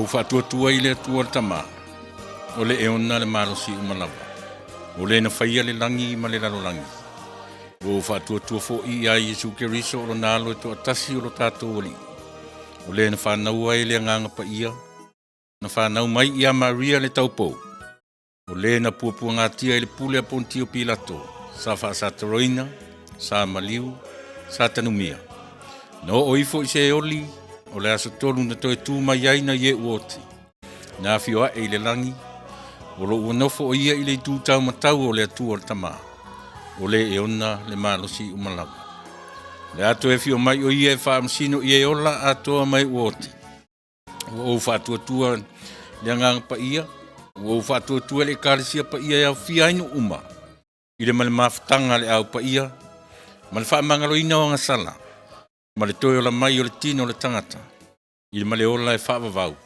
ou faatuatua i le Atua le Tama, o le e ona le malosi uma lava, o le na faia le lagi ma le lalolagi. Ua ou faatuatua foi ia Iesu Keriso o lona Alo e toatasi o lo tatou Alii, o le na fanau ai le Agaga Paia, na fanau mai ia Maria le taupou, o le na puapuagatia i le pule a Ponitio Pilato, sa faasatoloina, sa maliu, sa tanumia. Na oo ifo i Seoli, o le aso tolu na toe tu mai ai nai e ua oti, na afio ae i le lagi, o lo ua nofo o ia i le itu taumatau o le Atua le Tama, o le e ona le malosi uma lava. O le a toe afio mai o ia e faamasino i e ola atoa ma e ua oti. Ua ou faatuatua le Agaga Paia, ua ou faatuatua le Ekalesia Paia e aofia ai nuu uma, i le ma le mafutaga a le Au Paia, ma le faamagaloina o agasala, ma le toe ola mai o le tino o le tagata, i le ma le ola e faavavau,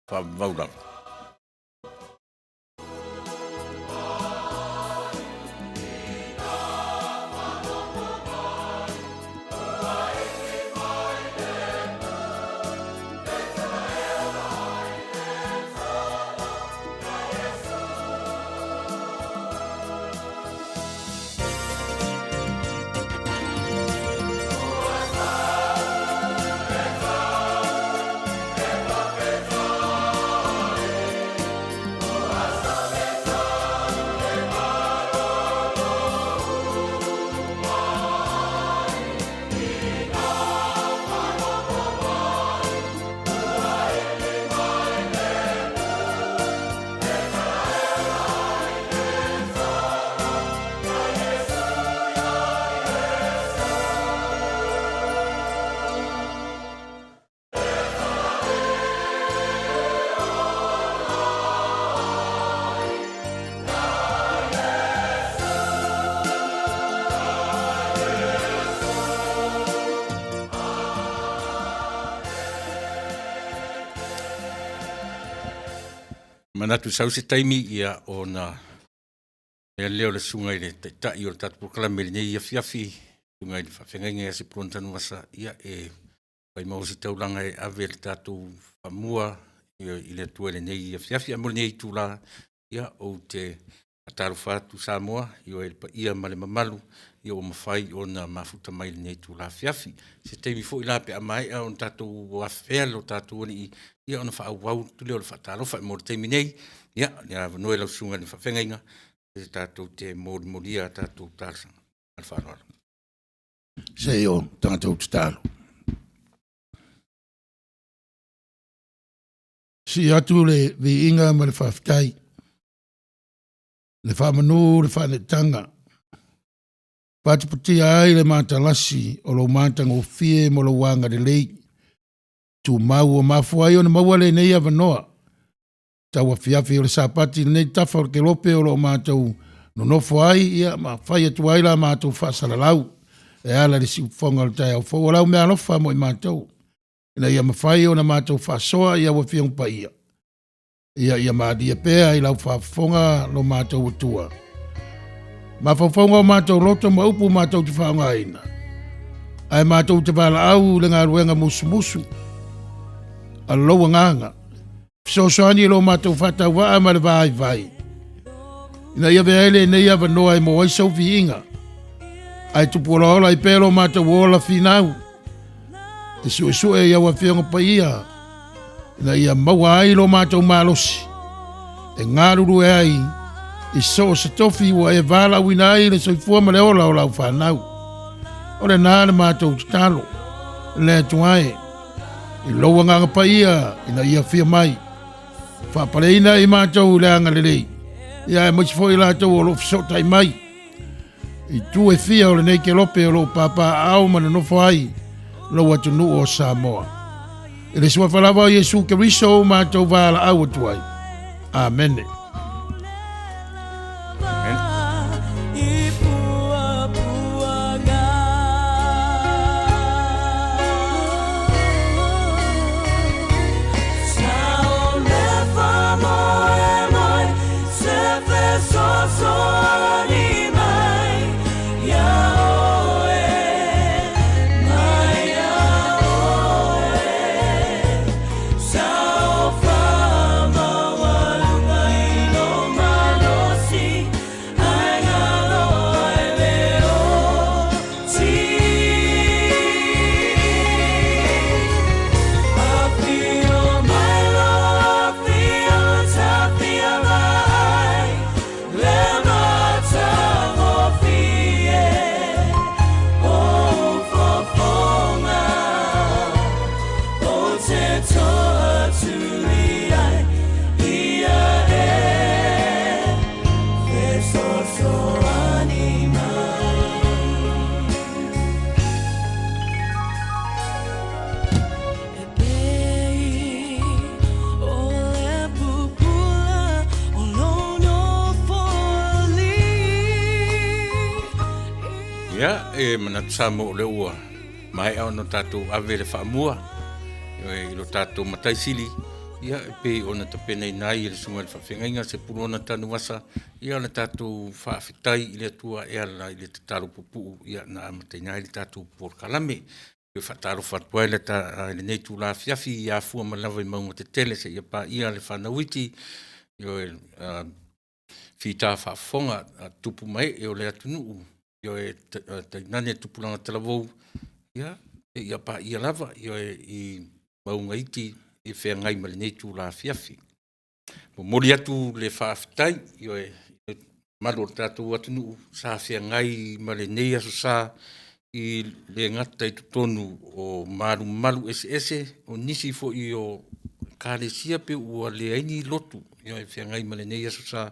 faavavau lava. Manatu sau se taimi ia ona lea lea o le susuga i le Taitai o le tatou polokalame i lenei afiafi, susuga i le faafeagaiga ia Sepulona Tanuvasa, ia e fai ma ositaulaga e ave le tatou faamua i le Atua i lenei afiafi. Ae mo lenei itula, ia ou te faatalofa atu Samoa i le paia ma le mamalu ia ua mafai ona mafuta mai i lenei itula afiafi. Se taimi foi la pe a maea ona tatou afea lo tatou Alii, ia ona faaauau atu lea o le faatalofa. Ae mo le taimi nei, ia, o le avanoa i lau susuga i le faafeagaiga tatou te molimolia a tatou talosaga. Ma le faaaloalo. Se i o tatou tatalo. Sii atu le viiga ma le faafetai, le faamanu le faaneetaga, patipatia ai le matalasi o lou matagofie ma lou agalelei, tumau ua mafua ai ona maua lenei avanoa. Tau afiafi o le Sapati i lenei tafa o le kelope o lo o matou nonofo ai, ia, ma fai atu ai la matou faasalalau e ala i le siufofoga o le taeao fou o lau meaalofa mo i matou, ina ia mafai ona matou faasoa i au Afioga Paia, ia ia malie pea i lau faafofoga lo matou Atua. Mafaufauga o matou loto ma upu matou te faaaogaina, ae matou te valaau i le galuega musumusu a lou agaga, fesoasoani i lo matou faatauvaa ma le vaivai, ina ia avea ai lenei avanoa e maua ai sou viiga, ae tupu olaola ai pea lo matou ola finau, e suesue i au Afioga Paia, ina ia maua ai lo matou malosi e galulue ai i so o se tofi ua e valaauina ai le soifua ma le ola o lau fanau. O lena le matou tatalo, le Atua e, i lou agaga paia ina ia afio mai, faapaleina i matou i le agalelei, ia aemaise foi i latou o lo o fesootai mai i itu e fia o lenei kelope o lo o papaaao ma nonofo ai lou atunuu o Samoa. I le suafa lava o Iesu Keriso o matou valaau atu ai. Amene. e manatu Samoa o lea ua maea ona tatou ave le faamua i lo tatou Matai Sili, ia e pei ona tapenaina ai e le Susuga i le Faafeagaiga Sepulona Tanuvasa, ia o le tatou faafetai i le Atua e ala i le tatalo puupuu ia na amataina ai le tatou polokalame. E faatalofa atu ai i lenei itula afiafi i afua mai lava i mauga tetele seia paia le fanau iti, ioe, fita faafofoga a tupu ma ee o le atunuu, ioe, tainane tupulaga talavou, ia, seia paia lava, ioe, i mauga iti e feagai ma lenei itula afiafi. Momoli atu le faafetai, ioe, i le mamalu o le tatou atunuu sa feagai ma lenei Aso Sa, e le gata i totonu o malumalu eseese, o nisi foi o ekalesia pei ua leai ni lotu e feagai ma lenei Aso Sa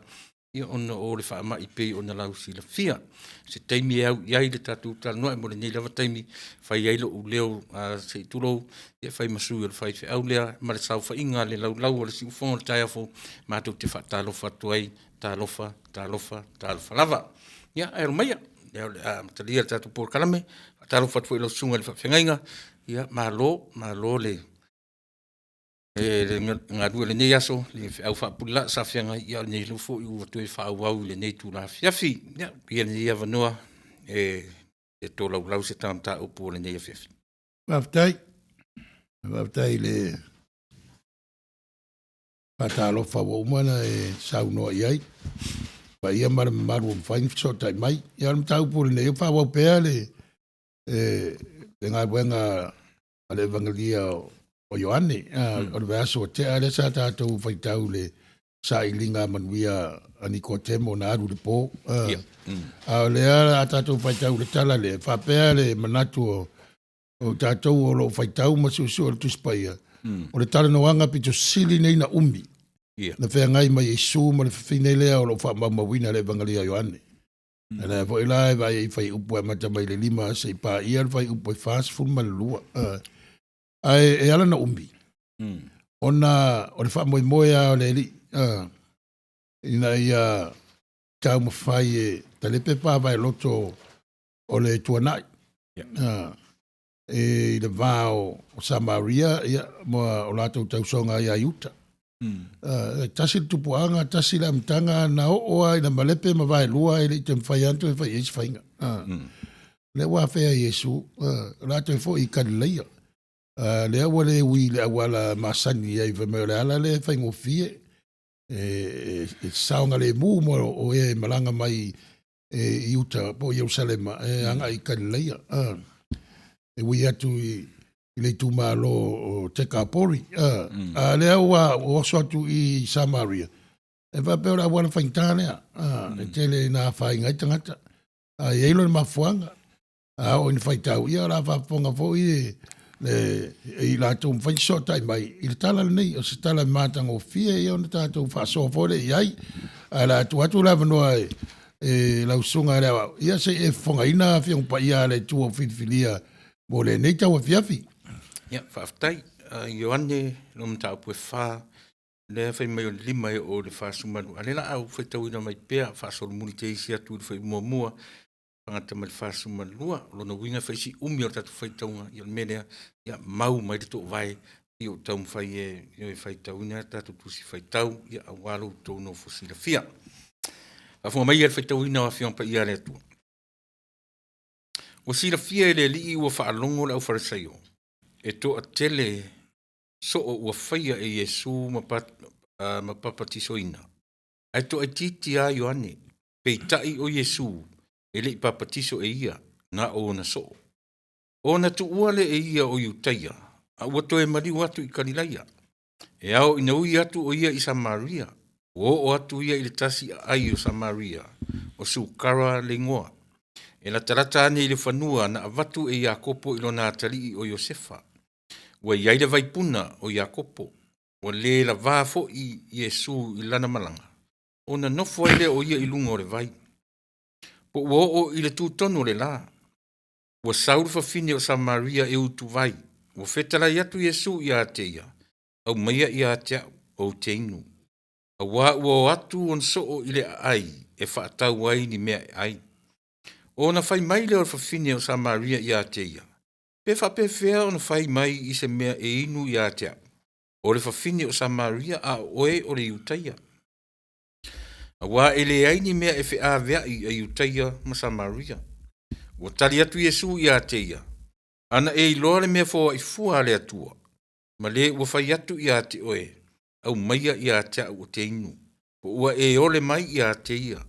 ona o le faamai e pei ona lausilafia. O se taimi e au i ai le tatou talanoa, ae mo lenei lava taimi, e fai ai lou leo se i tulou, e fai ma sui o le faifeau lea ma le saofaiga a le laulau a le siufofoga o le taeao fou, matou te faatalofa atu ai, talofa, talofa, talofa lava. Ia, ae alo maia, o lea o le a amatalia le tatou polokalame. E faatalofa atu foi i lau susuga i le faafeagaiga, ia malo, malo le galue i lenei aso i le feau faapulilaa sa feagai, a o lenei foi ua toe faaauau i lenei itula afiafi. Ia, avea lenei avanoa e tolaulau se ta mataupu o lenei afiafi. Faafetai. Faafetai i le faatalofa ua uma ona e saunoa i ai, paia ma le mamalu ua mafai ona fesootai mai. Ia o le mataupu lenei, o faaauau pea le galuega a le Evagelia o Ioane. O le vaiaso ua tea lea sa tatou faitau i le sailiga manuia a Nikotemo na alu i le po. A o lea a tatou faitau i le tala lea, faapea le manatu o o tatou o lo o faitau ma suesue o le Tusi Paia, o le talanoaga pito sili nei na umi na feagai ma Iesu ma le fafine lea o lo o faamaumauina i le Evagelia a Ioane. O lea foi la e vaai i fuaiupu e amata mai le 5 seia paia le fuaiupu e 42. Ae e ala ona umi, ona o le faamoemoe lava o le Alii ina ia taumafai e talepe pavaeloto o le tuanai. E i le va o Samaria ia, ma o latou tausoga ia Iuta. E tasi le tupuaga, tasi le amataga, na oo lava ina malepe ma vaelua e le i toe mafai lava ona toe fai i ai se faiga. Lea ua afea e Iesu, o le a toe foi i Kalileia. Lea ua le ui i le auala masani ai, fai mai o le ala lea e faigofie, e saogalemu mo o e malaga mai e i uta po o Ierusalema e agai i Kalileia. E ui atu i le itumalo o Tekapori. A lea ua oso atu i Samaria, e faapea o le auala faigata lea, e tele ina afaina ai tagata. A i ai lona mafuaaga, a oo ina faitau, ia o le a faafofoga foi le, i latou mafai ona fesootai mai i le tala lenei, o se tala matagofie ia ona tatou faasoa foi lea i ai. Ae o le a tuu atu le avanoa e lau susuga i le Aoao, ia se i e fofogaina Afioga Paia a le Atua ua filifilia mo lenei tauafiafi. Ia, faafetai. Ioane, lona mataupu e 4, lea fai mai o le 5 e oo i le 42, a o lea o le a ou faitauina mai pea, faasolomuli te isi atu i le fuaiupu muamua, fagata mai le 42. O lona uiga e fai si umi o le tatou faitauga, ia o le mea lea, ia mau mai le toovae seia ou taumafai e faitauina le tatou tusi faitau, ia aua lo outou nofo silafia. Faafofoga maia i le faitauina o Afioga Paia a le Atua. Ua silafia e le Alii ua faalogo le aufalesaio, e toatele soo ua faia e Iesu ma papatisoina, ae toaitiiti lava Ioane. Peitai o Iesu e le i papatiso e ia, na o ona soo. Ona tuua lea e ia o Iutaia, a ua toe maliu atu i Kalilaia. E ao ina ui atu o ia i Samaria, ua oo atu ia i le tasi aai o Samaria, o Sukara le igoa. E latalata ane i le fanua na avatu e Iakopo i lona atalii o Iosefa. Ua i ai le vaipuna o Iakopo, ua le lavā foi Iesu i lana malaga, ona nofo ai lea o ia i luga o le vai. Po ua oo i le tutonu o le la, ua sau le fafine o Samaria e utuvai. Ua fetalai atu Iesu ia te ia, aumaia ia te au, ou te inu. Auā ua o atu ona soo i le aai e faatau ai ni mea e ai. Ona fai mai lea o le fafine o Samaria ia te ia, Pe faapefea ona fai mai i se mea e inu ia te au, o le fafine o Samaria a o oe o le Iutaia? Auā e leai ni mea e feaveai a Iutaia ma Samaria. Ua tali atu Iesu ia te ia, Ana e iloa le mea foai fua a le Atua, ma le ua fai atu ia te oe, aumaia ia te au ou te inu, po ua e ole mai ia te ia,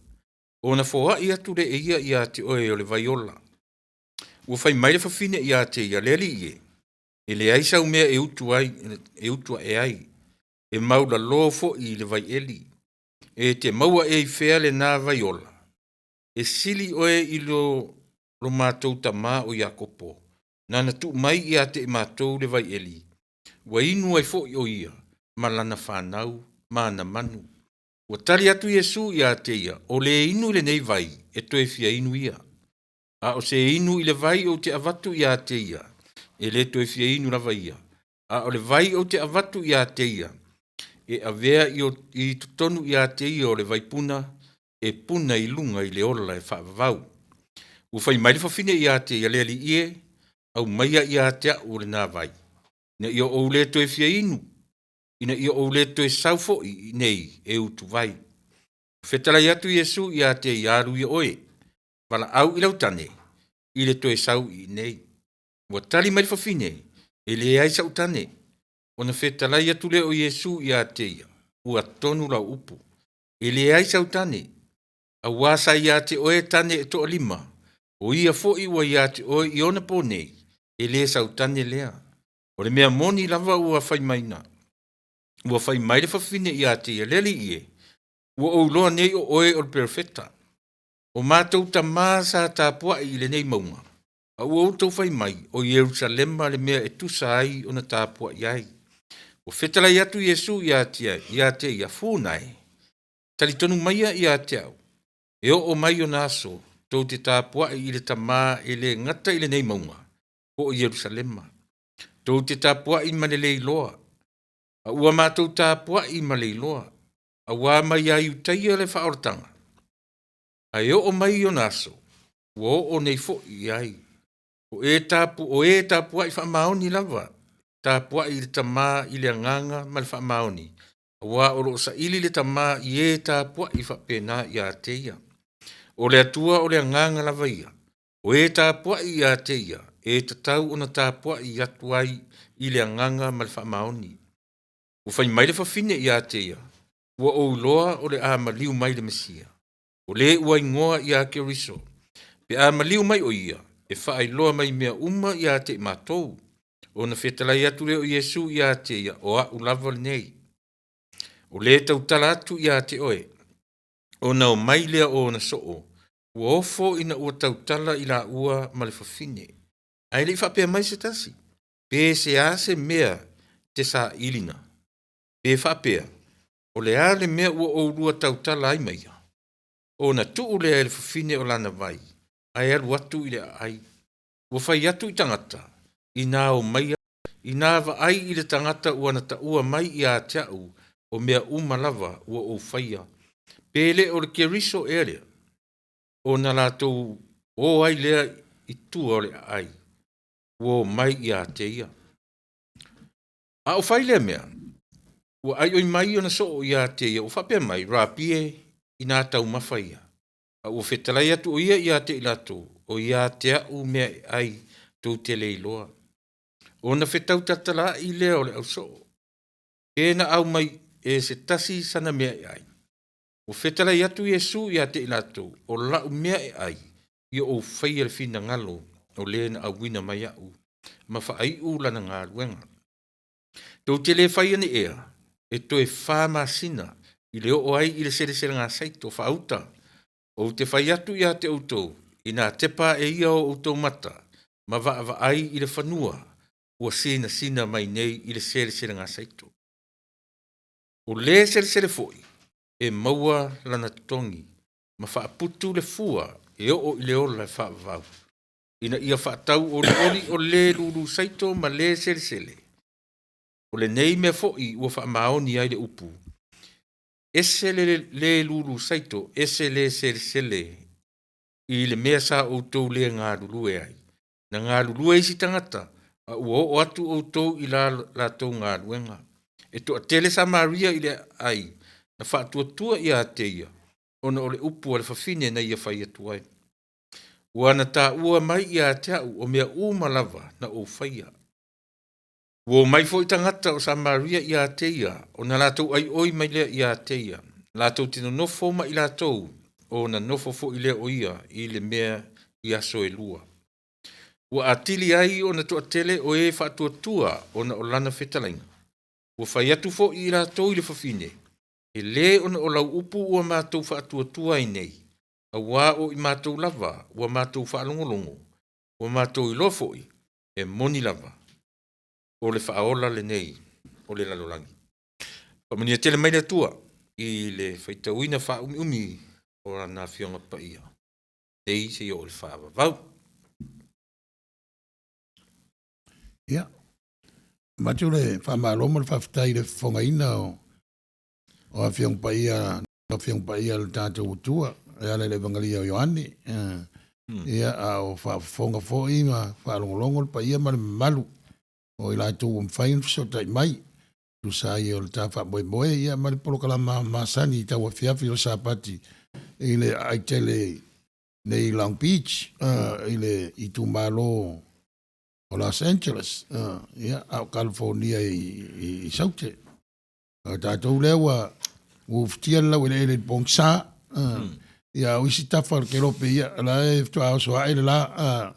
ona foai atu lea e ia ia te oe o le vai ola. Ua fai mai le fafine ia te ia, Le alii e, e leai sau mea e utu ai, e utu ae ai, e maulalō foi le vaieli. E te maua ea i fea lenā vai ola? E sili oe i lo lo matou tamā o Iakopo, nana tuu mai ia te i matou le vaieli, ua inu ai foi o ia ma lana fanau ma ana manu. Ua tali atu Iesu ia te ia, O le inu i lenei vai, e toe fia inu ia. A o se inu i le vai ou te avatu ia te ia, e le toe fia inu lava ia. A o le vai ou te avatu ia te ia, e avea i, o, i totonu ia te ia o le vaipuna, e puna i luga i le ola e faavavau. Ua fai mai le fafine ia te ia, Le alii e, aumaia ia te au o lenā vai, ina ia ou le toe fia inu, ina ia ou le toe sau foi i nei e utuvai. Ua fetalai atu Iesu ia te ia, Alu ia oe, valaau i lau tane, i le toe sau i inei. Ua tali mai le fafine, E leai sa'u tane. Ona fetalai atu lea o Iesu ia te ia, Ua tonu lau upu, e leai sau tane, auā sa ia te oe tane e toalima, o ia foi ua ia te oe i ona po nei, e le sau tane lea. O le mea moni lava ua fai mai na, ua fai mai le fafine ia te ia, Le alii e, ua ou iloa nei o oe o le perofeta. O matou tamā sa tapuai i lenei mauga, a ua outou fai mai, o Ierusalema le mea e tusa ai ona tapuai ai. Ua fetalai atu Iesu ia te, ia te ia, Funa e, talitonu maia ia te au, e oo mai ona aso, tou te tapuai i le Tamā e le gata i lenei mauga, po o Ierusalema. Tou te tapuai ma le le iloa, a ua matou tapuai ma le iloa, auā mai ia Iutaia le faaolataga. Ae oo mai ona aso, ua oo nei foi i ai, o e tapu, o e tapuai faamaoni lava, tapuai i le Tamā i le agaga ma le faamaoni, auā o lo o saili le Tamā i e tapuai faapena ia te ia. O le Atua o le agaga lava ia, o e tapuai ia te ia, e tatau ona tapuai atu ai i le agaga ma le faamaoni. Ua fai mai le fafine ia te ia, Ua ou iloa o le a maliu mai le Mesia, o le ua igoa ia Keriso. Pe a maliu mai o ia, e faailoa mai mea uma ia te i matou. Ona fetalai atu lea o Iesu ia te ia, O a'u lava lenei, o le tautala atu ia te oe. Ona omai lea o ona soo, ua ofo ina ua tautala i laua ma le fafine. Ae le i faapea mai se tasi, pe se a se mea te sailina, pe faapea, o le a le mea ua oulua tautala ai ma ia? Ona tuu lea e le fafine o lana vai, ae alu atu i le aai. Ua fai atu i tagata, inā omaia, inā vaai i le tagata ua na taua mai ia te au o mea uma lava ua ou faia, pe le o le Keriso ea lea? Ona latou o ai lea i tua o le aai, ua omai ia te ia. A o fai lea mea, ua aioi mai ona soo ia te ia, ua faapea mai, Rabi e, inā taumafa ia. A ua fetalai atu o ia ia te i latou, O ia te a'u mea e ai, tou te le iloa. Ona fetau tatalaa'i lea o le ausoo, pe na aumai e se tasi sana mea e ai. Ua fetalai atu Iesu ia te i latou, O la'u mea e ai, ia ou faia le finagalo o le na auina mai a'u, ma faai'u lana galuega. Tou te le fai ane ea, e toe fa masina i le oo ai i le seleselegasaito faauta. Ou te fai atu ia te outou, inā tepa ae ia o outou mata ma vaavaai i le fanua ua sinasina mai nei i le seleselegasaito. O le selesele foi e maua lana totogi ma faaputu le fua e oo i le ola e faavavau, ina ia faatau olioli o le lulu saito ma le selesele. O lenei mea foi ua faamaoni ai le upu, ese le le lulu saito, ese le selesele. I le mea sa outou le galulue ai, na galulue isi tagata, a ua oo atu outou i la latou galuega. E toatele Samaria i le aai na faatuatua ia te ia, ona o le upu a le fafine na ia fai atu ai. Ua na taua mai ia te au o mea uma lava na ou faia. Ua omai foi tagata o Samaria ia te ia, ona latou aioi mai lea ia te ia, latou te nonofo ma i latou, ona nofo foi lea o ia i le mea i aso e lua. Ua atili ai ona toatele o e faatuatua ona o lana fetalaiga. Ua fai atu foi i latou i le fafine, E lē ona o lau upu ua matou faatuatua ai nei, auā o i matou lava ua matou faalogologo, ua matou iloa foi, e moni lava, o le Faaola lenei o le lalolagi. Faamanuia tele mai le Atua i le faitauina faaumiumi o Lana Afioga Paia, nei seia oo i le faavavau. Ia, avatu le faamalo ma le faafetai i le fofogaina o o Afioga Paia, Afioga Paia a le tatou Atua e ala i le Evangeli o Ioane. Ia, a o faafofoga foi ma faalogologo le paia ma le mamalu o i latou ua mafai ona fesootai mai tusa ai o le ta faamoemoe ia ma le polokalama masani i tauafiafi o le Sapati i le aai tele nei i Long Beach i le itumalo o Los Angeles, ia, a o Kalifonia i Saute. O tatou lea ua ufitia le laueleele i le pogisa, ia a o isi tafa o le kelope, ia, la e faatoa oso ae le la,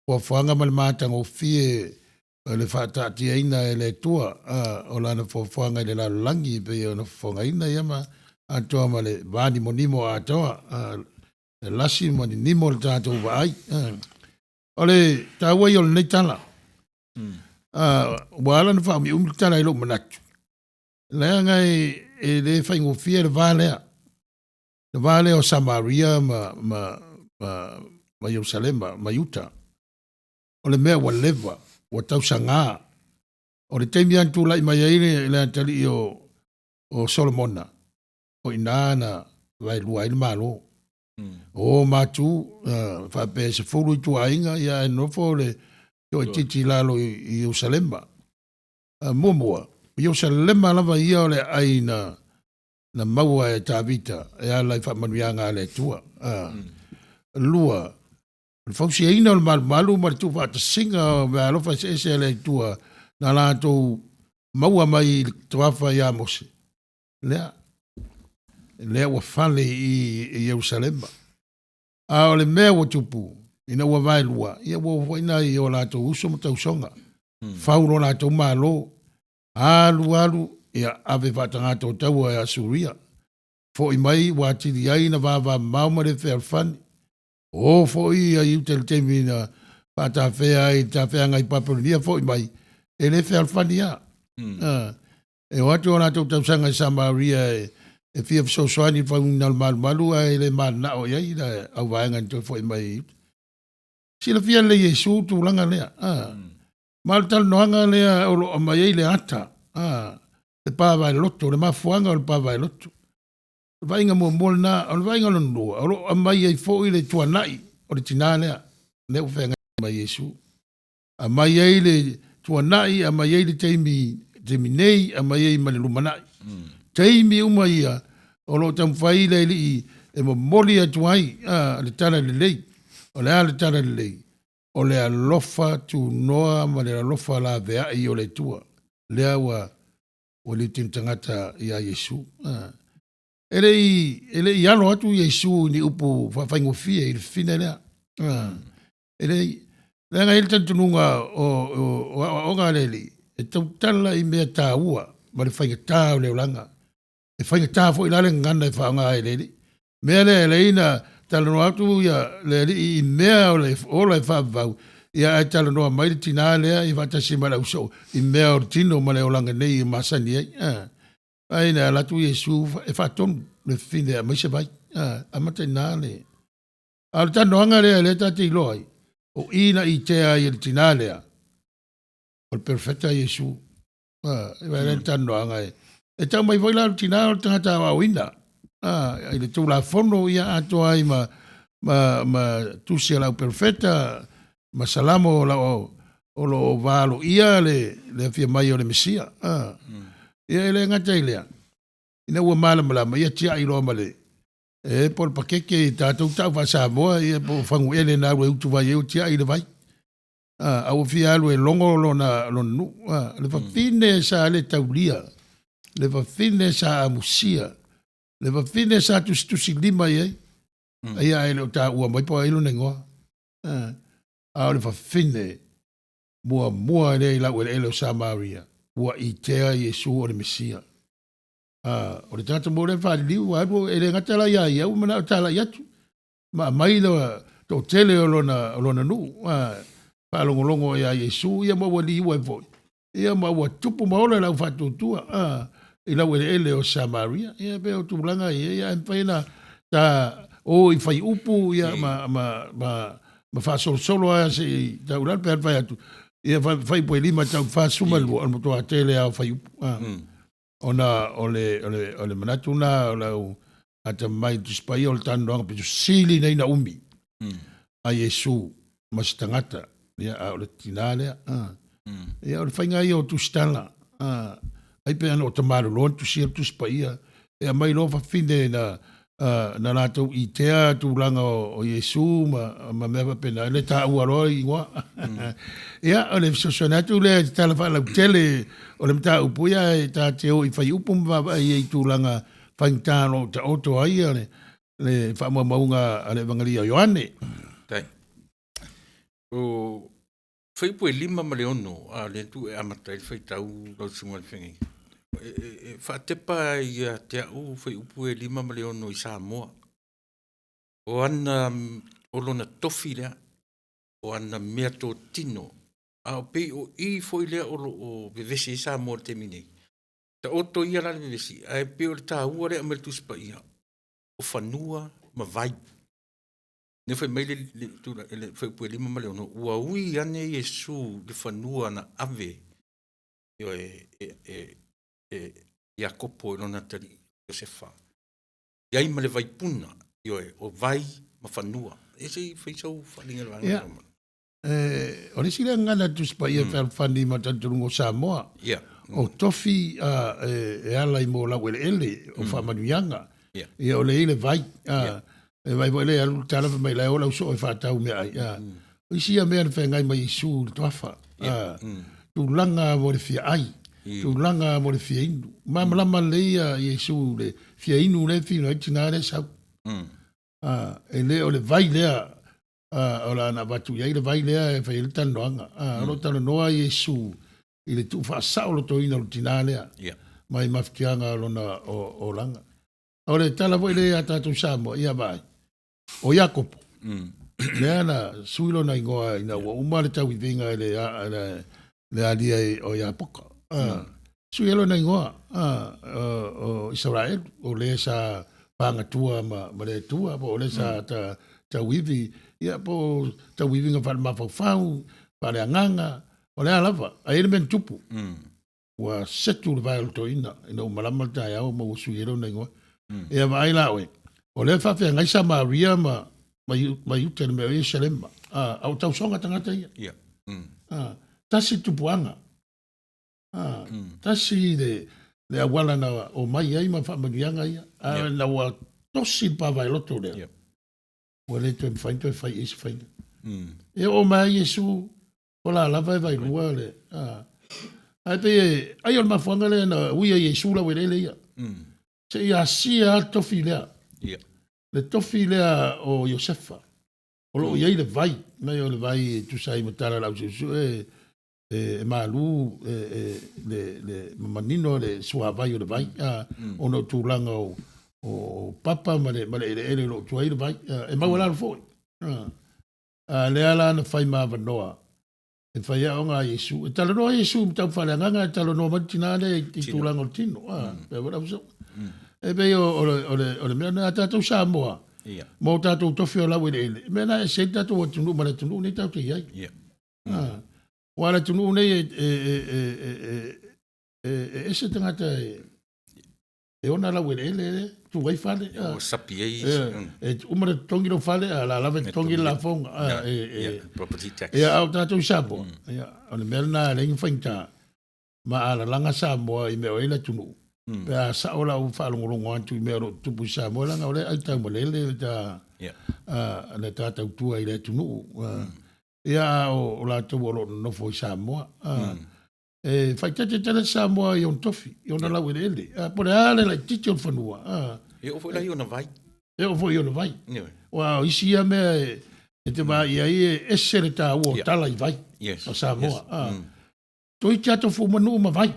fuafuaga ma le matagofie o le faataatiaina e le Atua o lana fuafuaga i le lalolagi e pei ona fofogaina ia ma atoa ma le vanimonimo atoa, le lasi ma ninimo le tatou vaai. O le taua ia o lenei tala, ua ala ona faaumiumi le tala i lou manatu, leaga e le faigofie le va lea, le va lea o Samaria ma Ierusalema ma Iuta. O le mea ua leva, ua tausaga. O le taimi lava na tulai mai ai le atalii o Solomona, o i ina na vaelua ai le Malo. O matu faapea e 10 ituaiga, ia ae nofo le toaitiiti i lalo i Ierusalema. Muamua, o Ierusalema lava ia o le aai na maua e Tavita e ala i faamanuiaga a le Atua. Lua, o le fausiaina o le malumalu ma le tuufaatasiga o meaalofa eseese a le Atua na latou maua mai i le toafa ia Mose, lea, lea ua fale i Ierusalema. A o le mea ua tupu, ina ua vaelua, ia ua oo foi nai o latou uso ma tausoga, fau lo latou Malo, alu alu, ia ave faatagata o taua e Asuria. Foi mai ua atili ai na vavamamao ma le fealofani. O foi ia Iuta i le taimi na faatafea ai i le tafeaga i Papelonia foi mai, e le fealofani lava. E o atu o latou tausaga i Samaria e fia fesoasoani i le fauina o le malumalu ae le mananao i ai le auvaega na toe foi mai i Iuta. Silafia lelei e Iesu le tulaga lea. Ma o le talanoaga lea o lo o aumai ai le ata, le pavaeloto, le mafuaaga o le pavaeloto. O le vaaiga muamua lena. O le vaaiga lona lua, o lo o aumai ai foi le tuanai o le tinā lea, lea ua feagai ma Iesu. Aumai ai le tuanai, aumai ai le taimi, taimi nei, aumai ai ma le lumanai. Taimi uma ia o lo o taumafai le Alii e momoli atu ai le tala lelei. O le a le tala lelei? O le alofa tunoa ma le alofa laveai o le Atua. Lea ua liutini tagata ia Iesu. E le i alo atu Iesu i ni upu faafaigofie i le fafine lea. E le i, leaga e i ai le talitonuga o aoaoga a le Alii, e tautala i mea taua ma le faigata o le olaga. E faigata foi la le gagana e faaaoga ai e le Alii. Mea lea e ala ai ona talanoa atu ia le Alii i mea o le ola e faavavau, ia ae talanoa mai le tinā lea ia faatasi ma le ausoo i mea o le tino ma le olaga nei e masani ai. Ai na alu atu Iesu e faatonu le fafine e aumai se vai. Amata i ina le... A o le talanoaga lea lea ta te iloa ai, o i na itea ai e le tinā lea, o le perofeta Iesu. E vaai le talanoaga e, e tau mai foi la o le tinā o le tagata aoaoina i le Tulafono ia atoa ai ma ma, ma tusi a lau perofeta ma Salamo o lau o lo o valoia le, le afia mai o le Mesia. Ah. Ia e le gata i lea, ina ua malamalama, ia tiai loa ma le, e po o le pakeke i tatou tau faa-Samoa, ia po o faguele na alu e utu vai ai, ua tiai i le vai. Ah, a ua fia alu e logo lona, lona nuu. Ah, le fafine sa le taulia, le fafine sa amusia, le fafine sa tusitusi lima i ai, ia ae le o taua mai po o ai lona igoa. Ah, a o le fafine muamua lea i laueleele o Samaria ua itea Iesu o le Mesia. A, o le tagata mo lea faaliliu ua alu e le gata la ia ia ua manao talai atu ma aumai le toatele o lona, o lona nuu, a, faalogologo ia Iesu ia ma ua liua ai foi. Ia ma ua tupu ma ola le au faatuatua a, i laueleele o Samaria. Ia pei o tulaga ia, ia ae mafai ona ta o i faiupu ia ma, ma, ma, ma faasolosolo lava se i tau i lalo pe a fai atu. Ia fai, faiupu e 5 tau 42, o le matua tele lava o faiupu. A. Ona o le, o le, o le manatu lena o lau atamamai i Tusi Paia o le talanoaga pito sili nei na umi a Iesu ma se tagata, ia, a o le tina lea. A. Ia, o le faiga ia o tusitala, a, ai pe ana o tamaloloa na tusia le Tusi Paia, e aumai loa fafine na, a, na latou itea tulaga o, o Iesu ma, ma mea faapena, le taua loa igoa. Ia, o le fesoasoani atu lea i le tala faalautele o le mataupu, ia, e ta te o i faiupu ma vaavaai ai i tulaga faigata o lo o taoto ai le, le faamaumauga a le Evangeli a Ioane. Tai. O faiupu e 5 ma le 6, a lea tu e amata ai le faitau lau susuga i le Feagaiga. E, e, e faatepa ia te au faiupu e 5 ma le 6 i Samoa. O ana, o lona tofi lea, o ana mea totino, a o pei o i foi lea o lo o vevesi ai Samoa i le taimi nei. Taoto ia la le vevesi, ae pei o le taua lea e aumai i le Tusi Paia, o fanua ma vai. Lea fai mai le, le, le, le fuaiupu e 5 ma le 6, ua ui ane Iesu i le fanua na ave ioe, e, e, e Iakopo i lona atalii Iosefa. I ai ma le vaipuna, ioe, o vai ma fanua. E se i fai sau faaaliga i le vaega lea. Eh, o le isi lea gagana Tusi Paia mm. Fealofani ma talitonuga o Samoa. Yeah. O tofi uh, e, e ala i mō laueleele o mm. faamanuiaga. Yeah. Ia o le i le vai. Uh, yeah. E vai foi le alu tala mai lai o lau soo e whātau mea ai. Uh, O isi ia mea na whengai mai i sū le tuafa. Yeah. Uh, Tulaga mo le fia ai. Tulaga mo le fia inu. Malamalama lelei ia Iesu le fia inu le fino ai tina le sau. Uh, e le o le vai lea o le a na avatu i ai le vai lea e fai ai le talanoaga. O lo o talanoa Iesu i le tuufaasa'olotoina o le tinā lea mai mafatiaga o lona olaga. O le tala foi lea ia tatou Samoa, ia vaai, o Iakopo, lea na sui lona igoa ina ua uma le tauiviga i le, le, le alia o Iapoka. Sui ai lona igoa, o, o Isaraelu, o le sa pagatua ma, ma le Atua, po o le sa ta, tauivi, ia, po o tauiviga faale-mafaufau, faale-agaga, o le a lava, ae i ai le mea na tupu. Ua setu le vae o le toeaina ina ua malama le taeao ma ua sui ai lona igoa. Ia vaai la oe, o lea e faafeagai Samaria ma, ma, ma Iuta i le mea o Ierusalema. A, a o tausoga tagata ia. Yeah. A, tasi le tupuaga. A, tasi le, le auala na omai ai ma faamanuiaga ia. A Yeah. na ua tosi le pavaeloto lea. Yeah. Ua le toe mafai ona toe fai i ai se faiga. E oo mai ai Iesu, o la lava e vailua le, a. Ae pei e, ai o le mafuaaga lea na ui ai Iesu laueleele ia. Se i asia lava le tofi lea. Yeah. Le tofi lea o Iosefa. O lo o i ai le vai, mai o le vai e tusa ai ma tala a le ausuesue, e, e malu e, e, le, le manino le suavai o le vai, a, ona o tulaga o, o papa ma le, ma le eleele o lo o tua ai le vai, a, e maualalo foi. A, a lea la na fai ma avanoa e fai aoga a Iesu. E talanoa Iesu i mataupu faaleagaga, e talanoa mai le tina lea i, i tulaga o le tino. A, pei foi le au E pei o, o, le, o, le, o le mea lena a tatou Samoa, Yeah. ma o tatou tofi o laueleele, e mea lena e ese ai le tatou atunuu ma le atunuu nei tatou te i ai. Yeah. A, aua le atunuu nei e, e, e, e, e, e, e ese tagata e, E ona laueleele e tu ai fale. Ua sapi ai. E uma le totogi lou fale, a la lava e totogi le lafoga. Property tax. Ia, a o tatou i Samoa, ia, o le mea lena e leai ni faigata. Ma a lalaga Samoa i mea o i ai le atunuu, pe a sao lau faalogologo atu i mea o lo o tutupu i Samoa, leaga o lea e aitaumalele le ta, le ta tautua i le atunuu. Ia, a o latou o lo o nonofo i Samoa. E faaeteete tele Samoa i ona tofi, i ona laueleele. A po o le a le laitiiti o le fanua. A. E oo foi la i ona vai. E oo foi i ona vai. Aua o isi ia mea e te vaai i ai e ese le taua o tala i vai o Samoa. A. Toeitiiti lava tofu uma nuu ma vai.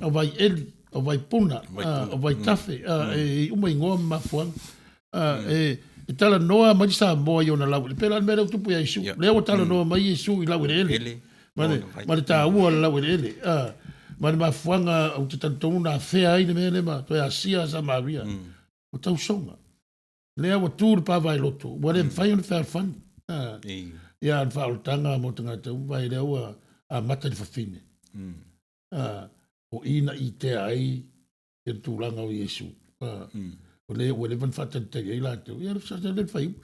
O vai eli, o vai puna, o vai tafe, e i ai uma igoa ma mafuaaga. E talanoa mai le Samoa i ona laueleele. Pei la o le mea lea ua tupu ia Iesu. Lea ua talanoa mai Iesu i laueleele ma le, ma le taua o le laueleele. Ma le mafuaaga ou te talitonu na afea ai le mea lea ma toe asia Samaria. O tausoga. Lea ua tu le pavaeloto, ua le mafai ona fealofani. Ia, a o le faaolataga mo tagata uma, vaai lea ua amata i le fafine. O i na itea ai le tulaga o Iesu. O lea ua leva ona faatalitali ai latou. Ia, sa le fai upu.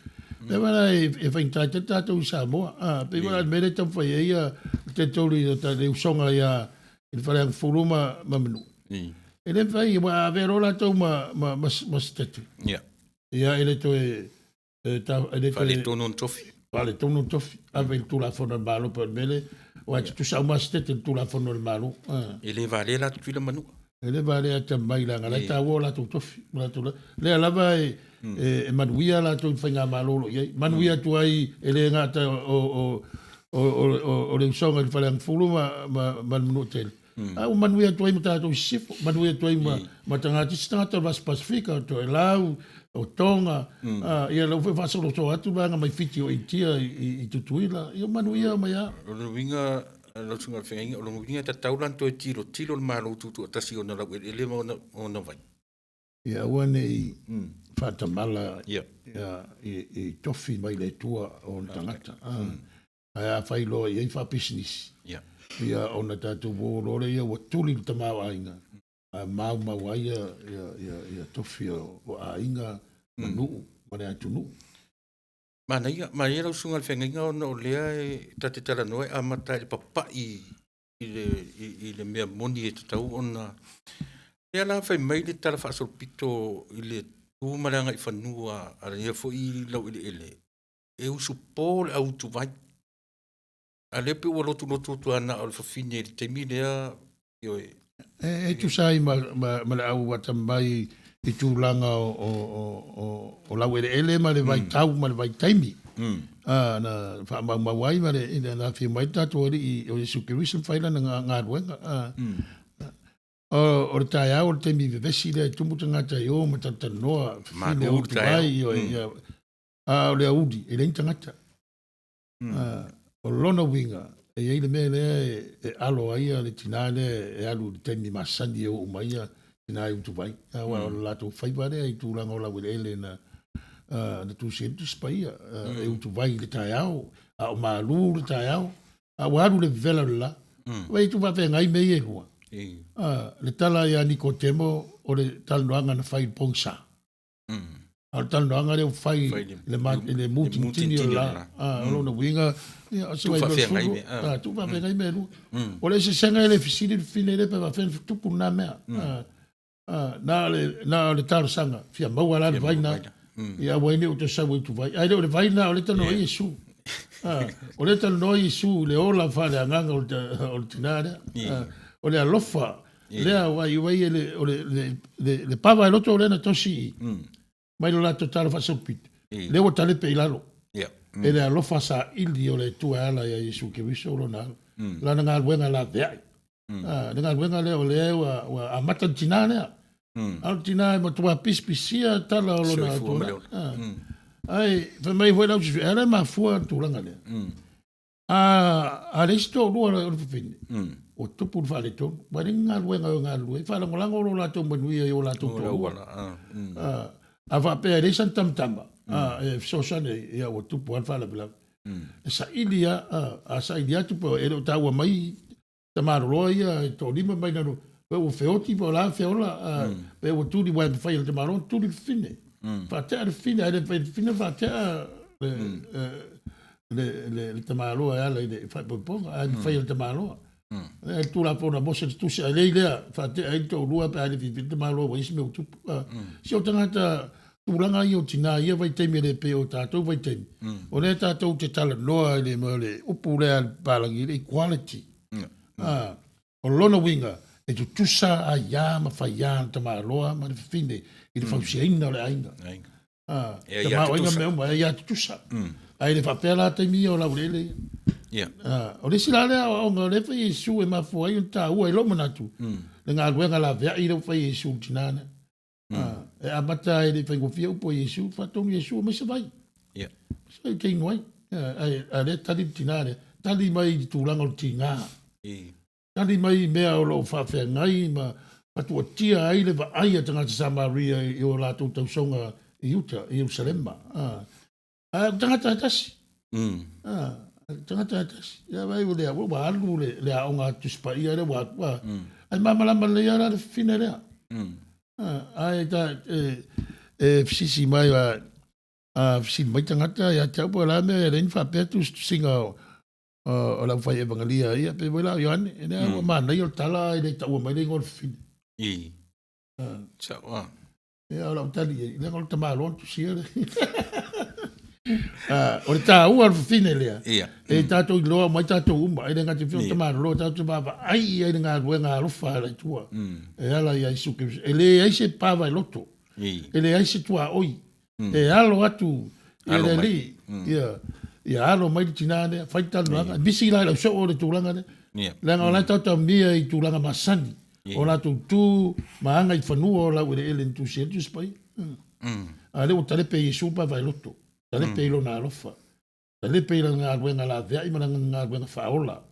Lea la e faigata ai tele tatou i Samoa. Pei foi la o le mea lea e taumafai ai le tele i le usoga ia i le Faleagafulu ma Manuu. E le mafai, aua a avea loa latou ma Setete. Ia, e le toe E ta, e le Faaletonu ona tofi. Faaletonu ona tofi. Ave i le Tulafono a le Malo pe o le mea lea. Aua e tutusa uma Setete i le Tulafono a le Malo. E le valea la Tutuila ma Manua. E le valea Atamai leaga la e taua o latou tofi. O latou la, lea lava e, e, e manuia latou i le faigamalo o lo o i ai. Manuia atu ai e le gata o, o, o, o, o le usoga i le Faleagafulu ma, ma, ma le Manuatele. A ua manuia atu ai ma tatou i sisifo, manuia atu ai ma, ma tagata, isi tagata o le Vasa Pasifika, o Toelau, o Tonga, ia lau foi faasolosoa atu vaega mai Fiti o Initia i, i, i Tutuila, ia manuia mai a. O lona uiga, lau susuga i le Feagaiga, o lona uiga e tatau la ona toe tilotilo le Malo Tutoatasi i ona laueleele ma ona, ona vai. Ia aua ne i faatamala ia, i, i tofi mai le Atua o ona tagata. Ae afai loa i ai faapisinisi, ia ona tatou o loa lea ua tuli le tamaoaiga, ae maumau ai ia, ia, ia, ia tofi o, o aiga ma nuu ma le atunuu. Manaia, manaia lau susuga i le feagaiga ona o lea e ta te talanoa e amata i le papai i le, i, i le mea moni e tatau ona lea la fai mai le tala faasolopito i le tu ma le agaifanua a lea foi laueleele e usupo le au utuvai. A lea pei ua lotulotu atu lava na o le fafine i le taimi lea, ioe. E, e tusa ai ma, ma, ma le au atamai i tulaga o, o, o, o, o laueleele ma le vaitau ma le vaitaimi. Na faamaumau ai ma le, ina na afio mai le tatou Alii o Iesu Keriso ma fai lana galuega. O, o le taeao o le taimi vevesi lea e tumu tagata i o ma talatalanoa, fafine Malu le taeao. utuvai, ioe, ia, A o le auli, e leai ni tagata. O lona uiga, e i ai le mea lea e alo ai le tinā lea e alu i le taimi masani e oo mai ia tinā i Utuvai. Aua o le latou faiva lea i tulaga o laueleele na na tusi ai le Tusi Paia, e utuvai i le taeao, a o malu le taeao, a ua alu le vevela o le la. Vaai i tuufaafeagai mea ia e lua. Le tala ia Nikotemo o le talanoaga na fai i le pogisa. A o le talanoaga lea ua fai i le mutinitini o le la. O lona uiga, ia, o se vaivai sulu, tuufaafeagai mea e lua. O le eseesega e le fesili le fafine lea pe faafefea ona tupu lena mea. Na o le talosaga, fia maua la le vai na, ia aua ai ne i ou toe sau ai i Utuvai. Ae le o le vai lena o lea e talanoa ai Iesu. O lea e talanoa Iesu i le ola faaleagaga o le tina lea. O le alofa lea aua i ai e le, o le, le, le, le pava e loto lea na tosi i, mai lo latou tala faasolopito, lea ua talepe i lalo. E le alofa saili o le Atua e ala ia Iesu Keriso lona alo. Lana galuega laveai. Le galuega lea o lea ua, ua amata le tinā lea. A o le tinā e matua pisipisia tala o lona Soifua ma le ola. Ai, fai mai foi lau e ala e mafua le tulaga lea. A leai se toalua o le fafine, ua tupu le faaletonu. Ua leai ni galuega e galulue ai, faalagolago lo latou manuia i o latou toalua. A faapea e leai sana tamatama e fesoasoani ai, ia ua tupu lava le faalavelave. E saili lava, a saili atu pe e le o taua mai tamaloloa ia e toalima mai lalo. Pe ua feoti po o le a feola, pe ua tuli aua e mafai e le tamaloa ona tuli le fafine. Faatea le fafine, ae le mafai e le fafine ona faatea le tamaloa e ala i le faaipoipoga, ae mafai e le tamaloa. E le Tulafono a Mose le tusi ailei lea, faatea ai le toalua pe a le fiafia le tamaloa ua i ai se mea ua tupu. Si o tagata tulaga ia o tina i ia vaitaimi e le pei o tatou vaitaimi, o lea tatou te talanoa i le mea o le upu lea a le papalagi, le equality. O lona uiga, e tutusa aiā ma faiā a le tamaloa ma le fafine i le fausiaina o le aiga. Tamaoaiga ma mea uma, e aiā tutusa. Ae le faapea la taimi ia o laueleele ia. O le isi la lea aoaoga o lea e fai e Iesu e mafua ai ona taua i lou manatu, le galuega laveai lea ua fai e Iesu i le tina lea. E amata e le i faigofie upu a Iesu, faatonu Iesu aumai se vai. Se vai ou te inu ai. A o lea e tali le tina lea, tali mai i le tulaga o le tiga. Tali mai i mea o lo o faafeagai ma patuatia ai le vaai a tagata Samaria i o latou tausoga i uta, i Ierusalema. A o le tagata e tasi. A o le tagata e tasi. Ia vaai ua lea, ua alu le aoga a Tusi Paia lea ua alu. Ae malamalama lelei lava la le fafine lea. Ae e fesisi mai, a fesili mai tagata ia te au po o le a le mea e leai ni faapea tusitusiga o le aufai evagalia ia, pei foi la o Ioane, e lea ua manaia o le tala ae le taua mai le igoa o le fafine. Sao a. Ia, o lau tali i ai, leaga o le tamaloa na tusia le. O le taua o le fafine lea, e tatou iloa uma ai tatou uma, e le gata i o le tamaloa, tatou te vaavaai i ai i le galuega alofa a le Atua, e ala ia Iesu Keriso. E leai se pava e loto, e leai se tuaoi, e alo atu i le Alii, ia alo mai le tina lea, fai le talanoaga. E misi la i lau soo le tulaga lea, leaga o la e taotaomia i tulaga masani, o latou tu ma aga i fanua o laueleele na tusia ai le Tusi Paia. A o lea ua talepe e Iesu le paepae loto, talepe i lona alofa, talepe i lana galuega laveai ma lana galuega faaola,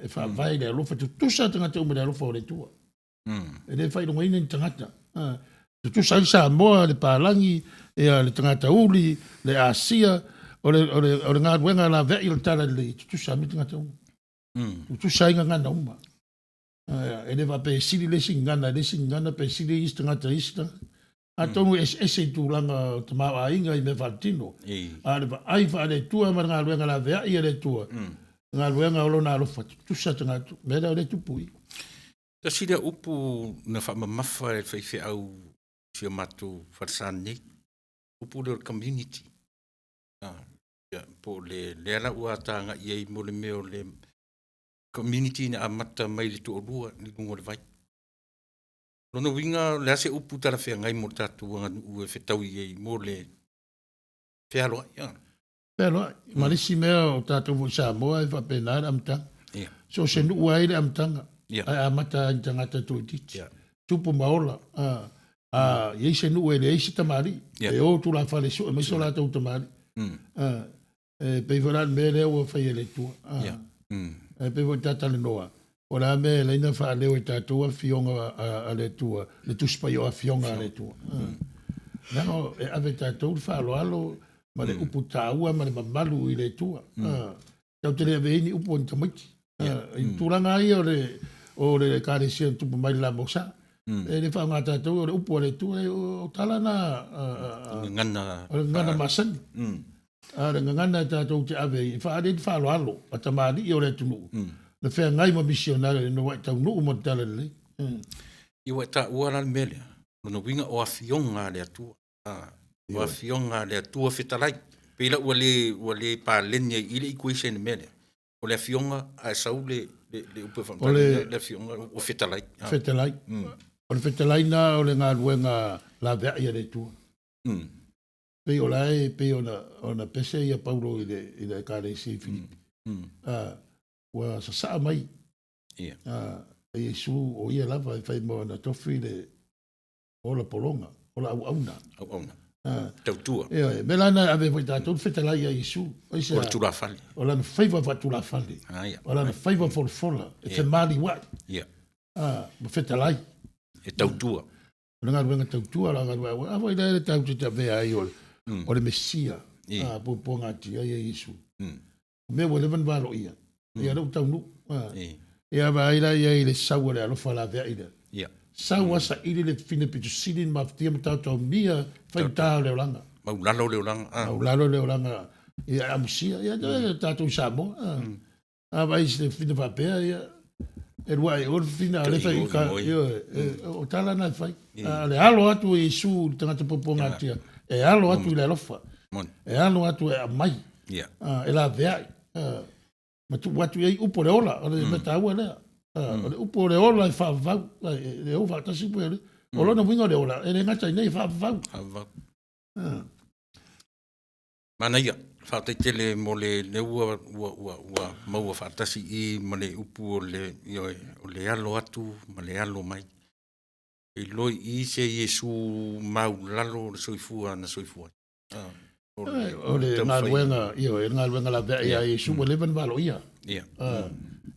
e faavae i le alofa, tutusa tagata uma i le alofa o le Atua. E le faailogaina ni tagata. Tutusa ai Samoa, le palagi, ia, le tagata uli, le Asia, o le, o le, o le galuega laveai o le Tala Lelei, e tutusa ai tagata uma. Tutusa ai gagana uma. E le faapea e sili le isi gagana i le isi gagana pe sili isi tagata i isi tagata. Atonu e eseese i tulaga o tamaoaiga i mea faaletino. A o le vaai faale-Atua ma le galuega laveai a le Atua, galuega o Lona alofa, tutusa tagata. O le mea lea o lea e tupu i. Tasi lea upu na faamamafa e le faifeau i si o matou falesa nei, upu lea o le community. Ia, po o le lea la ua tagai i ai mo le mea o le community na amata mai le toalua i luga o le vai. Lona uiga, o le a se upu talafeagai mo le tatou aganuu e fetaui ai mo le fealoai? Fealoai. Ma le isi mea o tatou foi i Samoa e faapena le amataga. So o se nuu lava e i ai le amataga, ae amata lava i tagata toaitiiti. Tupu ma ola. A i ai se nuu e leai se tamalii, e o tulafale e sue mai so latou tamalii. E pei foi la le mea lea ua fai e le Atua. E pei foi ta talanoa, o le a mea e ala ai ona faaleo e tatou afioga a le Atua, le Tusi Paia o Afioga a le Atua. Leaga e ave e tatou le faaaloalo ma le upu taua ma le mamalu i le Atua. Tatou te le ave ai ni upu a ni tamaiti. I le tulaga lava ia o le Ekalesia na tupu mai i le la Mosa, e le faaaoga tatou o le upu a le Atua, o tala na o le gagana masani. A o le gagana e tatou te ave ai e faaali ai le faaaloalo a tamalii o le atunuu na feagai ma misionare ina ua e taunuu ma le Tala Lelei. Ia ua e taua la le mea lea, lona uiga o afioga a le Atua. O afioga a le Atua fetalai. Pei la ua le ua le paleni ai i i le equation i le mea lea. O le afioga ae sau le le upu e faamatala le afioga ua fetalai. Fetalai. O le fetalai na o le galuega laveai a le Atua. Pei o la e pei ona ona pese ia Paulo i le i le Ekalesia i Filipi. Ua sasaa mai e Iesu o ia lava e fai ma ona tofi le ola pologa, ola auauna. Auauna. Tautua. Ioe, mea la na ave foi tatou le fetalai ia Iesu. O le tulafale. O lana faiva faatulafale. O lana faiva folafola e femaliuai. Ma fetalai. E tautua. O le galuega tautua, la galuega. A foi lea le tatou te avea ai o le Mesia, puapuaga atia ia Iesu. O mea ua leva ona valoia, ia lea ua taunuu. Ia vaai la i ai i le sau a le alofa laveai lea. Ia. Sau a saili le fine pito sili na mafatia ma taotaomia faigata o le olaga. Maulalo le olaga. Ah. Maulalo le olaga. Ia amusia. Ia mm. tatou i Samoa. Ah. Mm. A vaai se fine faapea ia e lua ai o le fine a le fai ka ioe o tala na e fai. A le alo atu i Iesu i le tagata puapuagatia e alo atu i le alofa. E alo atu e aumai. Yeah. E laveai. Ma tuu atu i ai upu o le ola, o le mea taua lea. O le upu o le ola e faavavau, e o faatasi upu e O lona uiga o le ola, e le gata i nei, e faavavau. Faavavau. Manaia, faafetai tele mo le lea ua, ua, ua, ua maua faatasi i ma le upu o le, ioe, o le alo atu ma le alo mai. E iloa i se Iesu maulalo o le soifua na soifua ai. Ah, o le galuega, ioe, le galuega laveai ia Iesu ua leva ona valoia. Ah,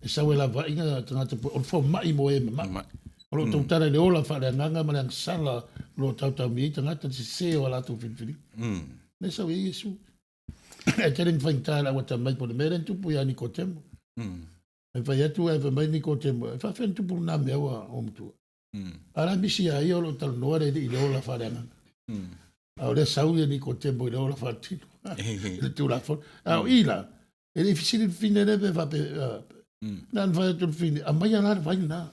e sau e lavaai na tagata o le fomai mo e mamai. O lo o tautala i le ola faaleagaga ma le agasala o lo o tautaumia ai tagata le sese o a latou filifiliga. Lea e sau i ai Iesu. E tele ni faigata i le auata mai po o le mea lea na tupu ia Nikotemo. E fai atu ae fai mai Nikotemo, e faafefea ona tupu lena mea ua matua. A la misi ia ia o lo o talanoa le alii i le ola faaleagaga. A o lea sau ia Nikotemo i le ola faaletino. I le Tulafono. A o i la, e le i fesili le fine lea pe faapea, na ona fai atu le fine, aumaia la le vai lena.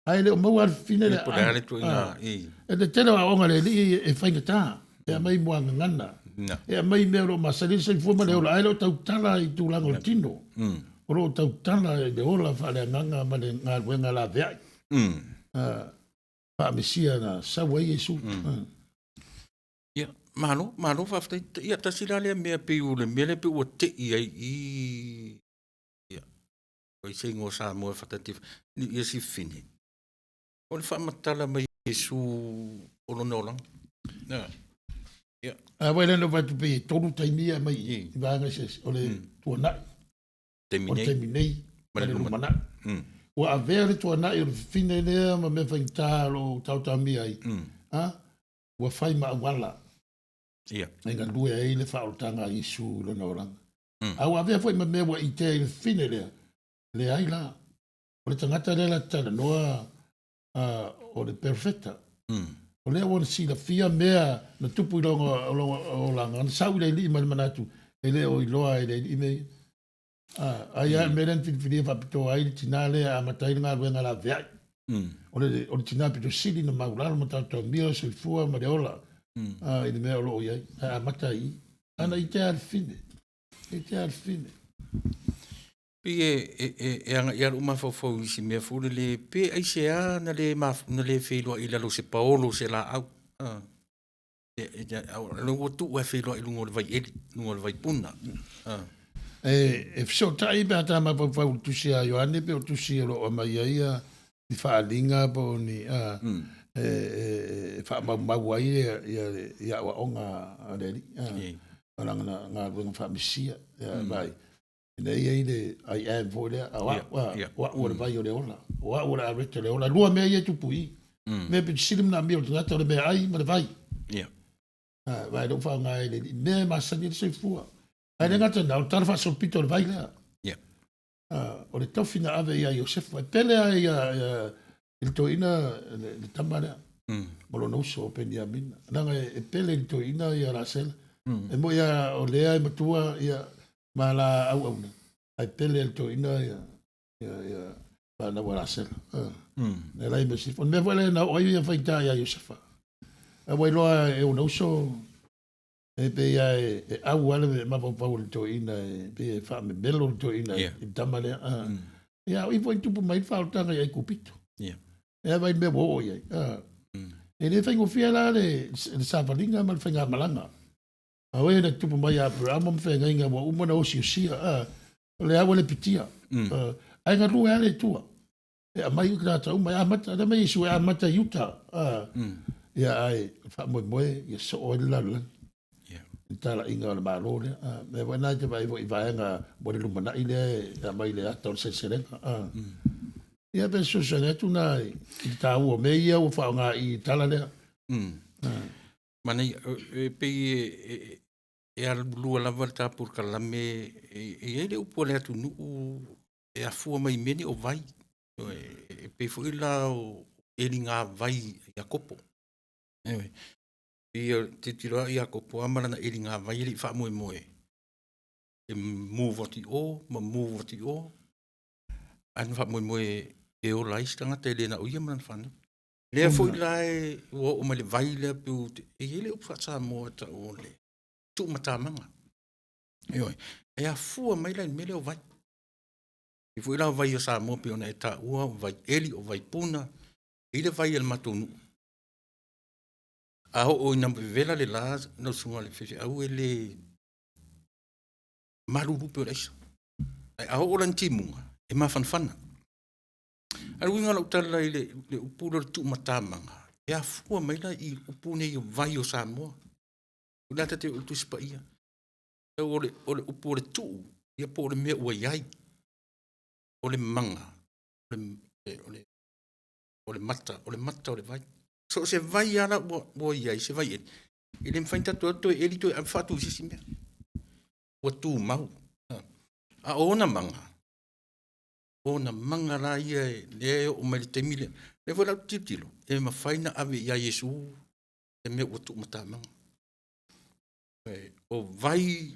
Ae le o maua le fine lea. Po le a le tuaiga. E le tele o aoga a le alii e faigata. E aumai muagagana. E aumai mea o lo o masani le soifua ma le ola, ae le o tautala i tulaga o le tino. O lo o tautala i le ola faaleagaga ma le galuega laveai. Faamesia na sau ai Iesu. Ia, malo, malo faafetai. Ia, tasi la lea mea pei o le mea lea pei ua tei ai i ia, o se igoa Samoa e faatati ia si fine. O le faamatala mai Iesu o lona olaga. Na. Ia. A wai lena fai atu pei e tolu taimi ia mai i vaega eseese. O le tuanai, Taimi o le nei. taimi nei, ma le lumanai. Ua avea le tuanai o le fifine lea ma mea faigata o lo o taotaomia ai, a, ua fai ma auala e galue ai le faaolataga a Iesu i lona olaga. A ua avea foi ma mea ua itea i le fifine lea, leai la. O le tagata lea la te talanoa o le perofeta. O lea ua silafia mea na tupu i lona olaga, na sau i le alii ma le manatu, e le o iloa e le alii mea ia. Ai lava le mea lea na filifilia faapitoa ai le tina lea e amata ai le galuega laveai. O le tina pito sili na maulalo ma taotaomia le soifua ma le ola i le mea o lo o i ai. Ae amata ai i i. Ana itea le fine. Itea le fine. Pei e agai lava lou mafaufau i si mea foi lele, pe aisea na le na le feiloai i lalo o se paolo o se laau. O lea ua tuu lava e feiloai i luga o le vaieli, luga o le vaipuna. E fesootai pe a ta mafaufau i le tusi a Ioane pe o tusi o lo o aumai ai ni faaaliga po o ni e faamaumau ai ia aoaoga a le Alii, o lana galuega faamesia. Vaai, ina ia i le I am foi lea, o au, o au o le vai o le ola, o au o le arete o le ola. Lua mea ia e tupu i i. Mea pito sili manaomia o le tagata o le meaai ma le vai. Vai lou faaaoga ai le mea e masani ai le soifua. Ae le gata i lena, o le tala faasolopito o le vai lea. O le tofi na ave ia Iosefa. E pele lava i le toeaina le tama lea ma lona uso o Peniamina. Leaga e pele i le toeaina ia Rasela. E moi lava o lea e matua ia ma la auauna, ae pele i le toeaina ia ia fanau a Rasela. E lai ma Iosefa. O le mea foi lea na oo ai ia faigata ia Iosefa. A ua iloa e ona uso E pei lava e au lava le mafaufau o le toeaina, e pei e faamemelo le toeaina i le tama lea. Ia, a o i foi na tupu mai ai le faaolataga i Aikupito. E a vai mea ua oo i ai. E le faigofie la le savaliga ma le faigamalaga. A o e na tupu mai ia Aperama ma feagaiga ua uma ona osiosia. O le au a le pitia. Ae galue lava le Atua. E aumai i tagata uma, e amata, lea mai Iesu e amata i uta, ia ae faamoemoe ia soo ai le lalolagi. I le talaiga o le Malo lea. Mea foi na e te vaai foi i vaega mo le lumanai lea e aumai i le ata o le seleselega. Ia pe fesoasoani atu na i le taua o mea ia ua faaaoga i le tala lea. Manaia, e pei e alu lua lava le ta polokalame, e i ai le upu a le atunuu. e afua mai i mea nei o vai. E pei foi la o eligavai a Iakopo. Ioe. Pei tilotilo lava Iakopo lava ma lana eligavai e le i faamoemoe e move atu i o ma move atu i o, ae na faamoemoe e ola ai isi tagata e le na o ia ma lana fanau. Lea foi la e ua oo mai le vai lea pe e i ai le upu faa-Samoa e tau o le tuumatamaga. Ioe, e afua mai la i le mea lea o vai. E foi la o vai o Samoa pei ona e taua, o vai eli, o vai puna, e i ai le vai a le matou nuu. A oo ina vevela le la lau susuga i le faifeau e le malulu pei o le aisa. Ae a oo la ina timuga, e mafanafana. A o le uiga o lau tala i le upu lea o le tuumatamaga, e afua mai la i upu nei o vai o Samoa. O lea ta te o i le Tusi Paia, o le upu o le tuu, ia po o le mea ua i ai, o le maga, o le mata, o le mata o le vai. So o se vai lava la ua i ai, se vai eli, e le mafai ona tatou o atu toe eli toe ave faatu i se isi mea. Ua tumau. A o ona maga, o ona maga la ia lea e oo mai i le taimi lea. O lea foi la ou te tilotilo, e mafai ona ave ia Iesu le mea ua tuumatamaga. O vai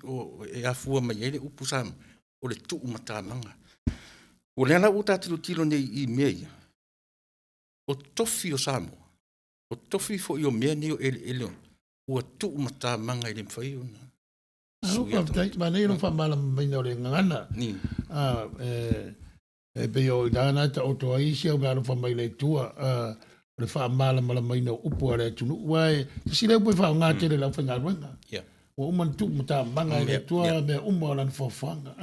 e afua mai ai le upu Samoa, o le tuumatamaga. O lea la ua ta tilotilo nei i mea ia, o tofi o Samoa, o tofi foi o mea nei o eleele, ua tuumatamaga e le mafai ona suia. Faafetai, manaia lou faamalamalamaina o le gagana. E pei o i ina na e taoto ai isi au meaalofa mai le Atua, o le faamalamalamaina o upu a le atunuu, aua e tasi lea upu e faaaoga tele e le aufaigaluega. Ua uma ona tuumatamaga e le Atua mea uma o lana foafoaga.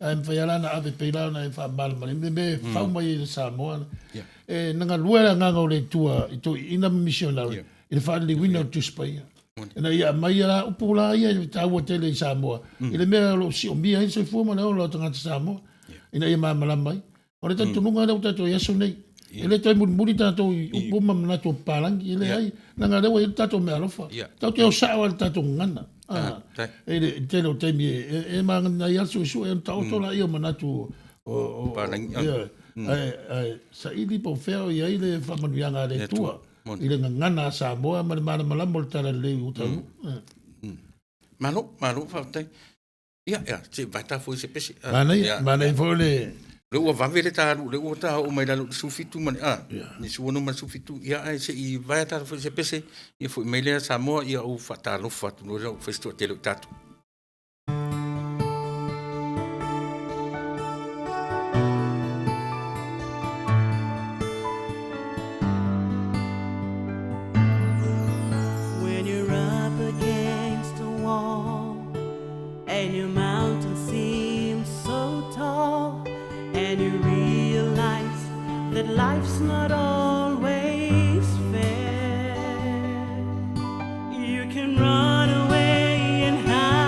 Ae mafai lava la ona ave pei la ona e faamalamalamaina le mea e fau mai ai le Samoa. E na galue le agaga o le Atua i toeaiina ma misionare i le faaliliuina o le Tusi Paia, ina ia aumaia la upu la ia e taua tele i Samoa, i le mea o lo o siomia ai le soifua ma le ola o tagata Samoa, ina ia malamalama ai. O le talitonuga lea ua tatou i aso nei, e le toe mulimuli tatou i upu ma manatu o papalagi, e leai, leaga o lea ua i ai le tatou meaalofa. Tatou te o sao lava i le tatou gagana. I le tele o taimi e manaia lava le suesue ona taoto laia o manatu o ae saili po o fea o i ai le faamanuiaga a le Atua i le gagana a Samoa ma le malamalama o le talalelei ua taunuu. Malo, malo faafetai. Ia, ia, se i vae ta foi se pese. Manaia, manaia foi le lea ua vave le ta alu, lea ua ta oo mai lalo i le 17 ma le, a, le 16 ma le 17, ia, ae se i vae ta foi se pese, ia foi mai lea Samoa, ia ou faatalofa atu loa lea ua fai se toatele o i tatou. When you're up against a wall and your mountain seems so tall and you realize that life's not always fair, you can run away and hide.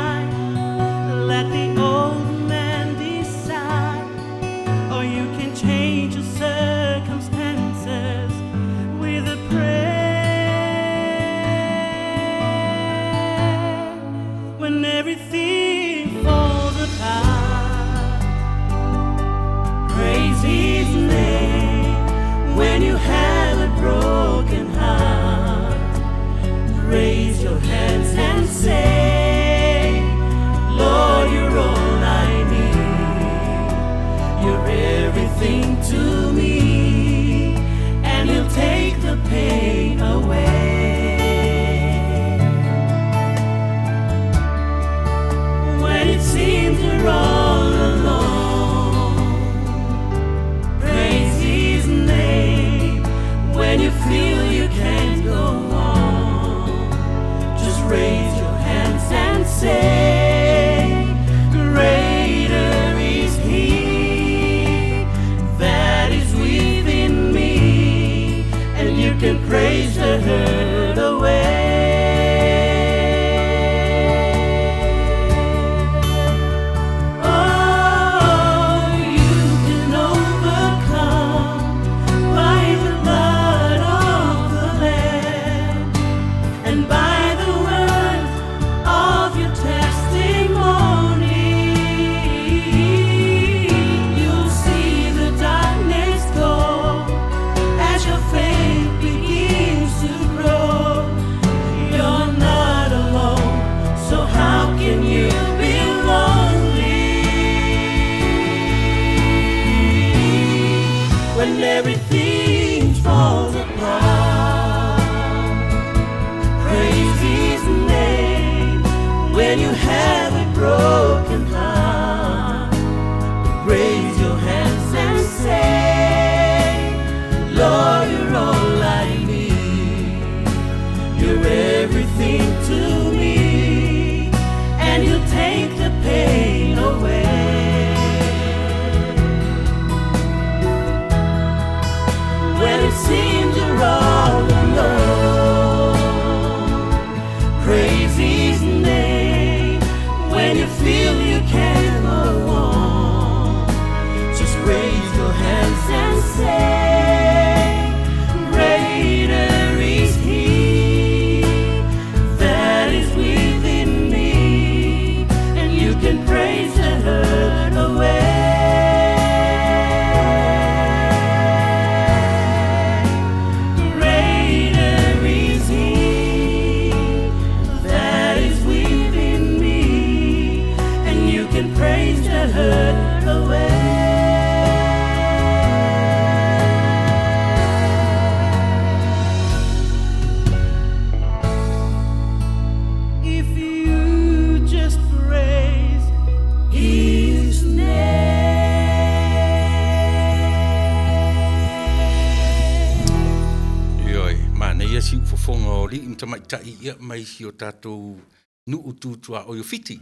When you have a broken heart, raise your hands and say, Lord, you're all I need. You're everything to me, and you take the pain away. When it seems you're all alone, praise His name. When you feel you can't go on, just raise your hands and say, Greater is He that is within me, and you can praise the hurt away. Greater is He that is within me, and you can praise the hurt away. If you just praise His name. Ioe, manaia si ufofoga o alii ma tamaitai ia mai si o tatou nuu tutuaoi o Fiti.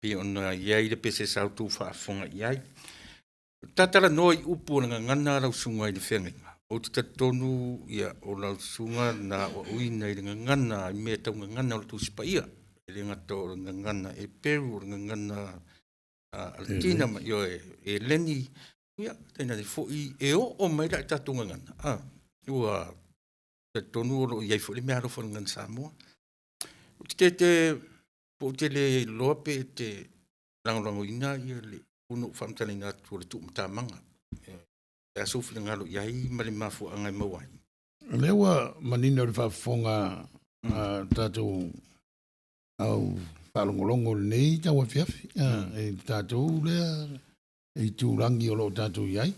Pei ona i ai le pese sa outou faafofoga i ai. Tatalanoa i upu o le gagana a lau susuga i le feagaiga. Ou te talitonu ia o lau susuga na aoaoina i le gagana i mea tau gagana o le Tusi Paia. E le gata o le gagana Eperu, o le gagana a le Tina ma ioe Eleni, ia tainane foi e oo mai la i tatou gagana. A, ua talitonu o lo o i ai foi le meaalofa o le gagana Samoa. Ou te tete po ou te le iloa pe e te lagolagoina ia le upu na ou faamatalaina atu o le tuumatamaga. E a sou finagalo i ai ma le mafuaaga e maua ai? O lea ua manino i le faafofoga a tatou au faalogologo i lenei tauafiafi i le tatou lea itulagi o lo o tatou i ai.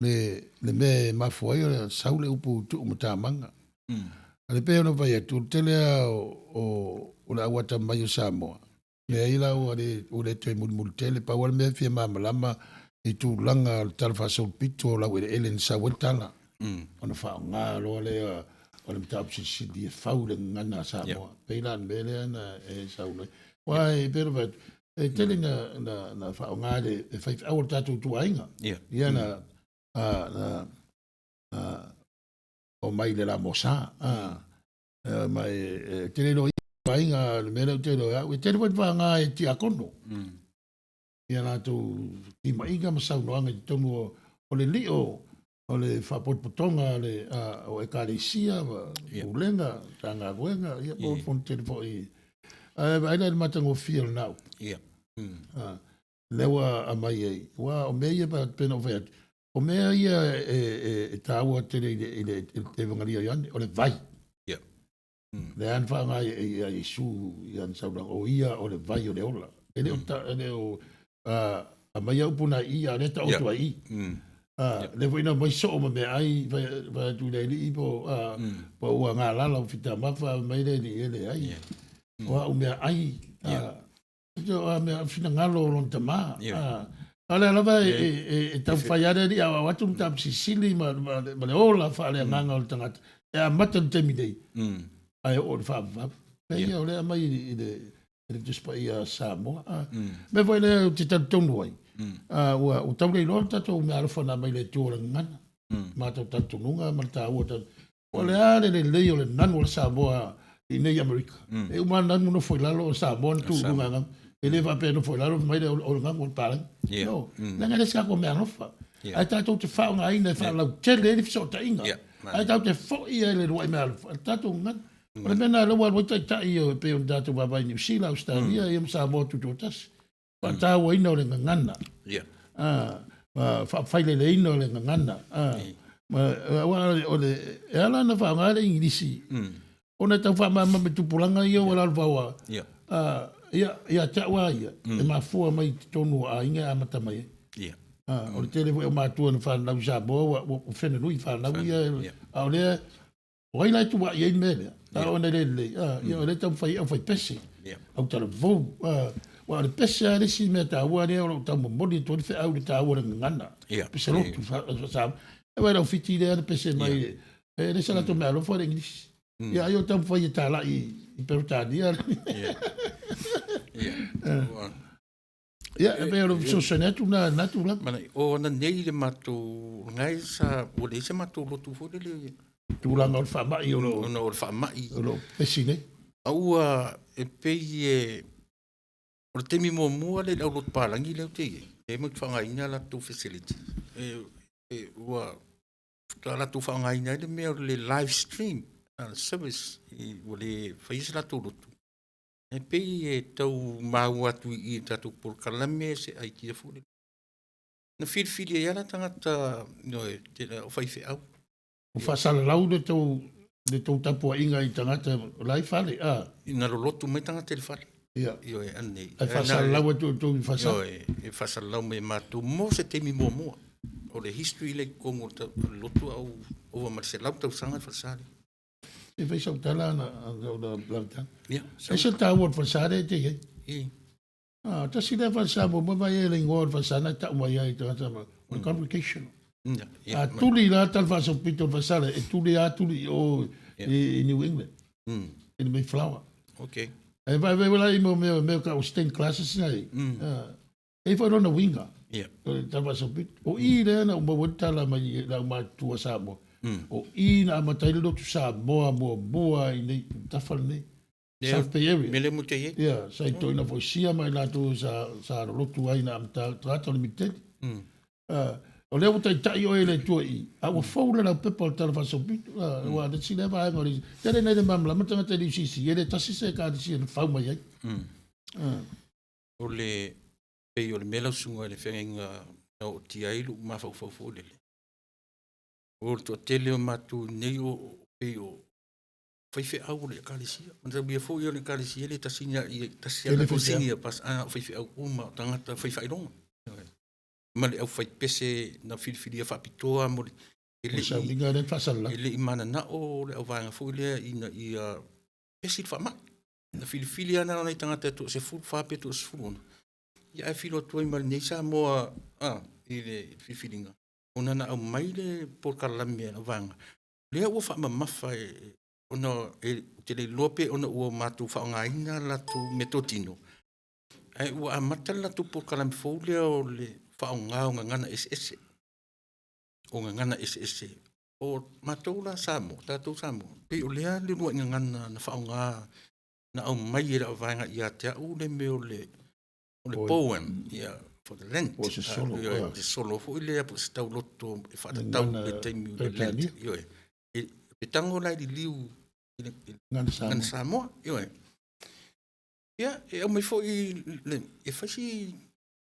Le mea e mafua ai ona sau le upu tuumatamaga. A le pei ona fai atu, o le tele lava o le au atamamai o Samoa, Leai la ua le, ua le toe mulimuli tele, pau lava le mea e fia malamalama i tulaga o le tala faasolopito o laueleele na sau ai le tala. Ona faaaoga loa lea o le mataupu silisili e fau le gagana a Samoa. Yeah. Pei la le mea lea na e sau nei. Aua e pei ona fai atu, e tele na, na, na faaaoga e le e faifeau o le tatou ituaiga. Yeah. Ia na, a, na, na omai i le lamosa. A, ma e tele loa aiga le mea lea ou te iloa au, e tele foi whanga e tiakono. Ia latou timaiga ma saunoaga i totonu o, o le lio o le faapotopotoga le, a, o ekalesia ma yeah. pulega, Matagaluega, ia po yeah. tele foi. Ae vaai la i le matagofie o lena upu. Yeah. Lea ua aumai ai, aua o mea ia pei ona ou fai atu, o mea ia e, e, e taua tele i le, i le, i le Evangelia o Ioane, o le vai. Yeah. Lea na faaaoga e Iesu i ana saunoaga, o ia o le vai o le ola. E le o, ta, e le o aumaia upu na i i, a o lea taoto ai i i. Lea foi na aumai soo ma meaai, fai, fai atu i le alii po, po ua galala o fitamafa, mai le alii e leai. Yeah. O au meaai, Yeah. O a mea finagalo o lona tama. A o lea lava e taumafai lava le alii e aoao atu le mataupu silisili ma le ola faaleagaga o le tagata e amata i le taimi nei ae oo i le faavavau. Pei ia o lea e aumai i le Tusi Paia a Samoa. O le mea foi lea ou te talitonu ai, ua tau le iloa le tatou meaalofa na aumai le Atua o le gagana, matou talitonuga ma le taua o le Po o le a le lelei o le nanu o le Samoa i nei Amerika. E uma lava nanu nofo i lalo o Samoa na tuu i luga ganu. E le faapea e nofo i lalo fai mai lea o le ganu o le palagi. No. Leaga e le se tatou meaalofa. Ae tatou te faaaogaina e faalautele ai le fesootaiga. Ae tatou te foi ai i le uluai meaalofa, o le tatou gagana. O le mea lena o lea ua alu ai taitai e pei ona tatou vaavaai i Niu Sila, Ausetalia ia ma Samoa tutoatasi. Faatauaina o le gagana. Yeah. Ma faafaileleina o le gagana. Ma, aua o le, e ala ona faaaoga le Igilisi, ona e tau faamalamalama i tupulaga ia ua lalovaoa, Yeah. ia, ia te au lava ia, e mafua mai i totonu o aiga e amata mai ai. Yeah. O le tele foi o matua na fanau i Samoa ua, ua whenanui fanau ia, Yeah. a o lea, O ai la e tuuai ai le mea lea? A ona e le lelei, ia o lea e taumafai ai aufaipese, autalavou, aua o le pese lava le isi mea taua lea o lo o tau momoli atu ai le feau i le taua o le gagana, pese lotu Samoa. E vaai i le aufiti lea na pese mai, e le se latou meaalofa le Igilisi. Ia ai o taumafai e talai i Peretania. Ia, e pei o le fesoasoani atu na na tulaga. Mana, o ana nei le matou, ngai sa, ua leai se matou lotu foi lele. Tulaga o le faamai o lo o. Ona o le faamai. O lo o pesi nei. A ua e pei e, o le taimi muamua lea i le au lotu palagi lea ou te i ai, lea matou te faaaogaina latou facility. E, e, ua faatoa latou faaaogaina ai le mea o le live stream service, i, ua le faia se latou lotu. E pei e tau maua atu i i le tatou polokalame se aikia foi lele. Na filifili ai lava la tagata ioe, tele o faifeau. Ua faasalalau le tou le tou tapuaiga i tagata o la e i fale, a. Ina lolotu mai tagata i le fale. Ia. Ioe, anei. Ae faasalalau atu e outou i Fasai. Ioe, e faasalalau mai e matou mo se taimi muamua. O le history lea i totonu o le lotu a ua ova ma le 100 tausaga le falesa lea. Se i fai sau tala ana Lautala. E ese le taua o le falesa lea e te i ai. Ah, tasi lea falesa muamua vai ai le igoa o le falesa na e tau mai ai i tagata ma o le congregational. A tuli la tala faasaupito o le falesa lea, e tuli lava tuli i o i New England. I le Mayflower. Okay. Ae vai vai la i mo mea ka o stained glasses nei. E i ai foi lona uiga, o le tala faasaupito. O i lea na ou maua ai le tala mai i le aumatutua Samoa. O i na amata ai le lotu Samoa muamua i nei, i tafa lenei. South Bay Area. Mea lea mo te i ai. Ia, sa i toeaina foi sia ma i latou sa, sa lolotu ai na amata tagata o le Miteli. O lea ua taitai oe i le Atua i i, a ua fou le laupepa o le Tala Faasaupito. Aua o le isi lea vaega o le tele nei le malamalama tagata i le UCC, e le tasi se Ekalesia na fau mai ai. O le pei o le mea lau susuga i le feagaiga na ootia ai lou mafaufau foi lele, o le toatele o matou nei o pei o faifeau o le Ekalesia. Manatua foi o le Ekalesia e le tasi ni ia tasi lava le senior pastor, a o faifeau uma o tagata fai faailoga. Ma le aufaipese na filifilia faapitoa mo le e le i e le i mananao le auvaega foi lea ina ia pesi le faamai. Na filifili lava na o nai tagata e toa-14 pe toa-16, ia ae filo atu ai ma lenei Samoa a, i le filifiliga, ona na aumai le polokalame a le vaega, lea ua faamamafa e, ona e, ou te le iloa pe ona ua matou faaaogaina latou meatotino, ae ua amata le latou polokalame fou lea o le faaaoga o gagana eseese. O gagana eseese. O matou la Samoa, tatou Samoa, pei o lea le uluai gagana na faaaoga na aumai e lau vaega ia te au le mea o le o le poem, yeah, for the Lent. Po o se solo. Uh, se solo foi lea po o se tauloto e faatatau i le taimi o le Lent. Ioe. E, e tango la i liliu i le Gagana Samoa. Ioe. Ia, e aumai foi le, e fai si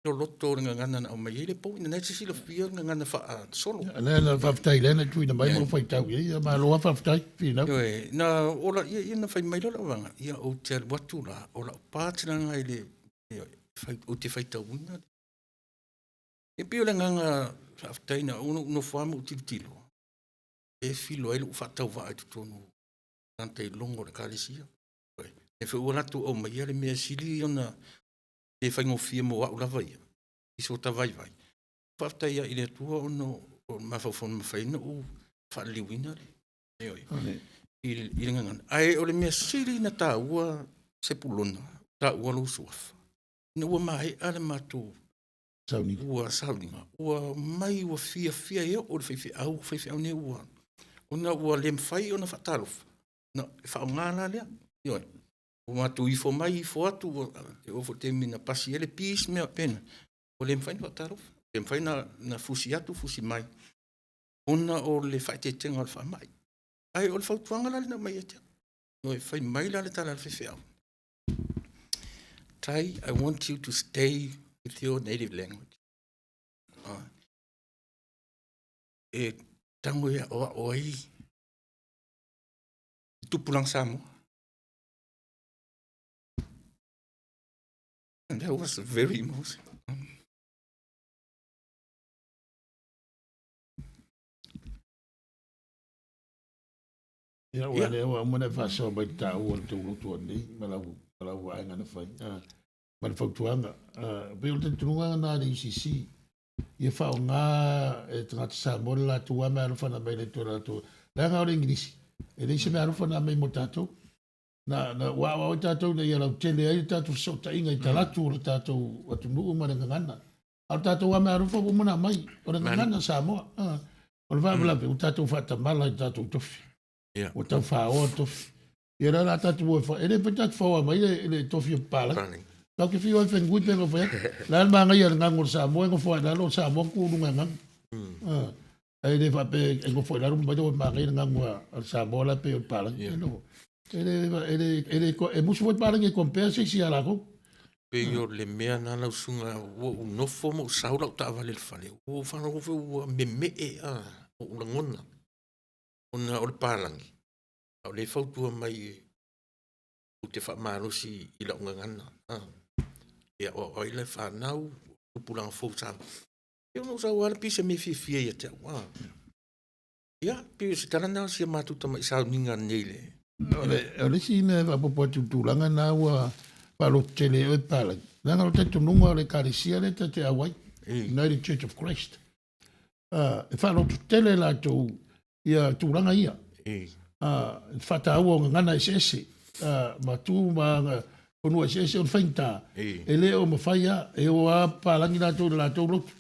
loloto o le gagana na aumai ai le pou, ina e te silafia le gagana faasolo. Lea na faafetai lea na tuuina mai mo faitau i ai, ia malo lava faafetai, Finau. Ioe, na ola, ia, ia na fai mai loa lau vaega, ia ou te alu atu la, o lau part lena i le, ioe, fai, ou te faitauina. E pei o le agaga faafetai na ou nofo lava ma ou tilotilo, e filo ai lou faatauvaa i totonu o tagata i logo o le Ekalesia. E foi ua latou aumaia le mea sili ona le faigofie mo au lava ia, i so ta vaivai. Faafetai lava i le Atua ona o le mafaufau na mafai ai ona ou faaliliuina le, ioe, i le gagana. Ae o le mea sili ona taua Sepulona, taua lou suafa, ina ua maea le matou sauniga, ua sauniga, ua mai ua fiafia e oo le faifeau, faifeau nei ua, ona ua le mafai ona faatalofa, na e faaaoga la lea, ioe. Ua matou ifo mai ifo atu, ua e oo foi i le taimi na pasi ai le peace mea faapena, ua le mafai ona faatalofa, le mafai ona fusi atu fusi mai, ona o le faaeteetega o le faamai. Ae o le fautuaga la lea na aumai ia te au, ioe, fai mai la le tala a le faifeau, Tai, I want you to stay with your native language. E tago e aoao ai le tupulaga Samoa. And that was very emotional. Ia, ua lea ua uma ona e faasoa mai i le taua o le tou lotu anei ma lau, ma lau vaega na fai, ma le fautuaga. E pei o le talitonuga lena a le UCC, ia faaaoga e tagata Samoa le latou lava meaalofa na aumai e le Atua i le latou, leaga o le Igilisi, e leai se meaalofa na aumai mo tatou. Na, na, ua aoao ai tatou ina ia lautele ai le tatou fesootaiga i talaatu o le tatou atunuu ma le gagana. A o le tatou lava meaalofa ua uma ona aumai, o le gagana Samoa. O le faalavelave ua tatou faatamala i le tatou tofi. Ua tau faoa le tofi. Ia lea la tatou o e fa, e le mafai ona tatou faoa mai le, le tofi o papalagi. Tatou te fiu lava e fegui pe na fai atu. Le a le manaia o le gagu o le Samoa e nofo lava i lalo, o le Samoa na tuu i luga e gagu. Ae le faapea e nofo i lalo ma fai mai ua manaia le gagu a le Samoa la e pei o le palagi. No. E le, e le, e le, e musu foi palagi e compare se isi ia latou. Pei o le mea na lau susuga, ua ou nofo ma ou sau lau taavale i le fale, ua ou faalogo foi ua meme'e a ou lagona ona o le palagi, a o lea e fautua mai ou te faamalosi i lau gagana. E aoao ai le fanau, tupulaga fou sa. Ia ona ou sau lava lea pei o se mea fiafia ia te au. Ia, pei o se tala lena o si a matou tamai sauniga nei i le. O le isi mea e faaopoopo atu i le tulaga lena ua faalototele ai oe Papalagi, leaga o le talitonuga o le Ekalesia lea ta te auai, United Church of Christ, e faalototele latou ia tulaga ia. Le faataua o gagana eseese ma tu ma aga fanua eseese o le faigata, e le o mafai lava, e o lava papalagi latou i le latou lotu.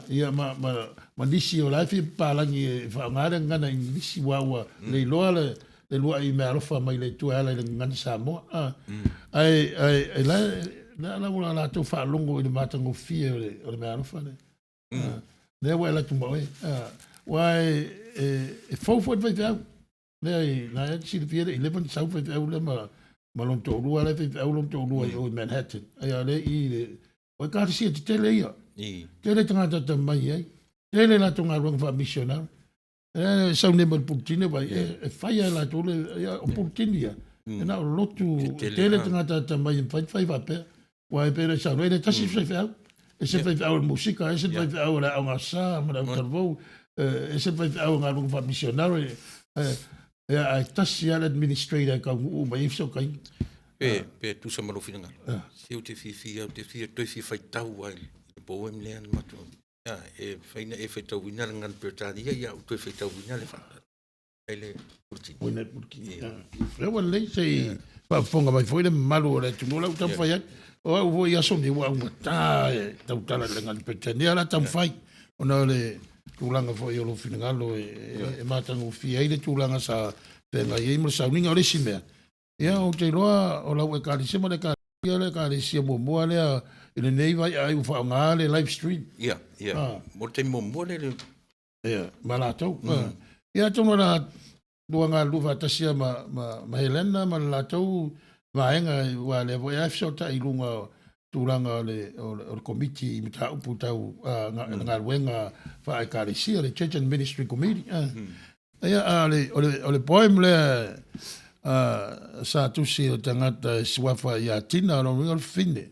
Ia ma, ma, ma nisi o la e fia papalagi e faaaoga le gagana Igilisi aua ua le iloa le, le luai meaalofa mai le Atua e ala i le gagana Samoa. Ae, ae, e la, la, la ua latou faalogo i le matagofie o le, o le meaalofa lea. Lea ua e alu atu ma oe. Aua e, e, e fou foi le faifeau. Lea i, na e silafia le 11 sau faifeau lea ma, ma lona toalua la e faifeau lona toalua i o i Manhattan. Ai a lea i le, o ekalesia tetele ia. Tele tagata atamamai ai. Tele latou galuega faamisionare. E sau nei ma le Pulutini vai, e fai lava e latou le, ia, o Pulutini ia, e na o lotu tele tagata atamamai e mafai ona fai faapea. Aua e pei ona e saunoa, e le tasi le faifeau. Ese le faifeau o le musika, ese le faifeau o le aoga sa ma le autalavou, ese le faifeau o galuega faamisionare, ia, ae tasi lava le administrator e taunuu uma i ai fesootaiga. Pe, pe tusa ma lou finagalo, se ou te fiafia, ou te fia, toe fia faitau lava i le poem lea na matou. E mafai ona e faitauina le gagana Peretania, ia ou toe faitauina le ai le Puletini. Lea ua lelei se i faafofoga mai foi le mamalu o le atunuu la ua taumafai atu. O au foi i aso nei ua augata e tautala i le gagana Peretania la taumafai ona o le tulaga foi o lou finagalo e matagofie ai le tulaga sa feagai ai ma le sauniga. O le isi mea, ia ou te iloa o lau Ekalesia ma le Ekalesia le Ekalesia muamua lea i lenei vaiaai ua faaaoga le live stream. Ia, ia. Mo le taimi muamua lea le. Ia, ma latou. Ia atonu o le a lua galulue faatasi lava ma, ma, ma Helena ma le latou vaega, aua o lea foi lava e fesootai i luga o tulaga o le, o le, o le komiti i mataupu tau galuega faa-Ekalesia, le Church and Ministry Committee. Ia, a o le, o le, o le poem lea sa tusi e le tagata e suafa ia Tina, o lona uiga o le fafine,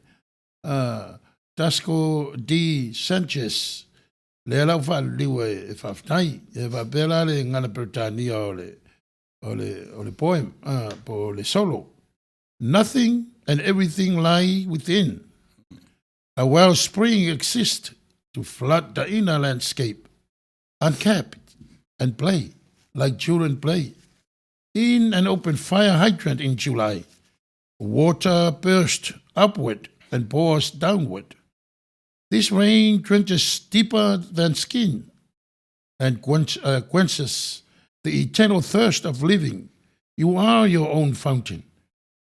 Tasco D. Sanchez, lea la ua faaliliu e faafetai. E faapea la le gagana Peretania o le, o le, o le poem, po o le solo. Nothing and everything lie within. A wellspring exists to flood the inner landscape. Uncap it and play like children play. In an open fire hydrant in July, water bursts upward and pours downward. This rain drenches deeper than skin and quench, quenches the eternal thirst of living. You are your own fountain.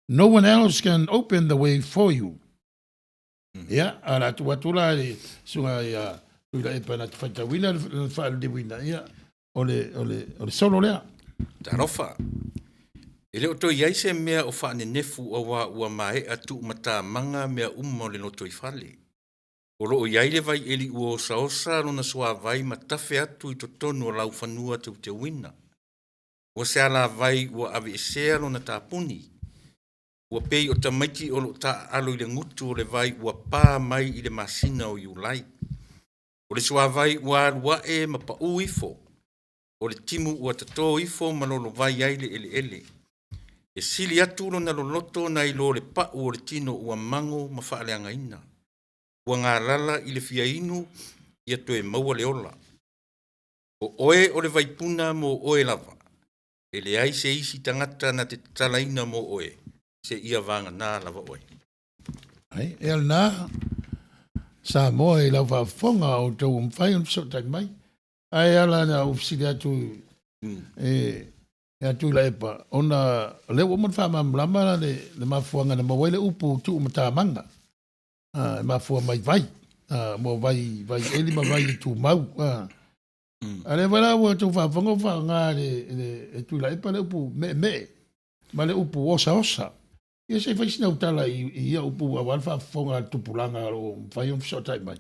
No one else can open the way for you. Ia, a o le a tuu atu la i le susuga ia Tuilaepa na te faitauina le faaliliuina, ia, o le, o le, o le solo lea. Talofa! E le o toe i ai se mea o faanenefu auā ua maea tuumatamaga mea uma o le lotoifale. O lo o i ai le vaieli ua osaosa lona suavai ma tafe atu i totonu o laufanua teuteuina. Ua se alavai ua aveesea lona tapuni. Ua pei o tamaiti o lo o taaalo i le gutu o le vai ua pa mai i le masina o Iulai. O le suavai ua alu ae ma pau ifo. O le timu ua tatō ifo ma lolovai ai le eleele. E sili atu lona loloto nai lo le pa'u o le tino ua mago ma faaleagaina. Ua galala i le fia inu ia toe maua le ola. O oe o le vaipuna mo oe lava, e leai se isi tagata na te tatalaina mo oe, seia vagana lava oe. Ai, e lena, Samoa i lau faafofoga o outou ua mafai ona fesootai mai. Ae ala na ou fesili atu e ia Tuilaepa, ona o lea ua uma ona faamalamalama le, le mafuaaga na maua ai le upu tuumatamaga. Ah, e mafua mai vai, ah, mo vai, vai eli ma vai e tumau. Ah. A lea foi la ua outou faafofoga ua faaaoga e le, le, e Tuilaepa le upu meemee ma le upu osaosa. Ia se i fai sina tala i, i ia upu aua le faafofoga a le tupulaga o lo o mafai ona fesootai mai.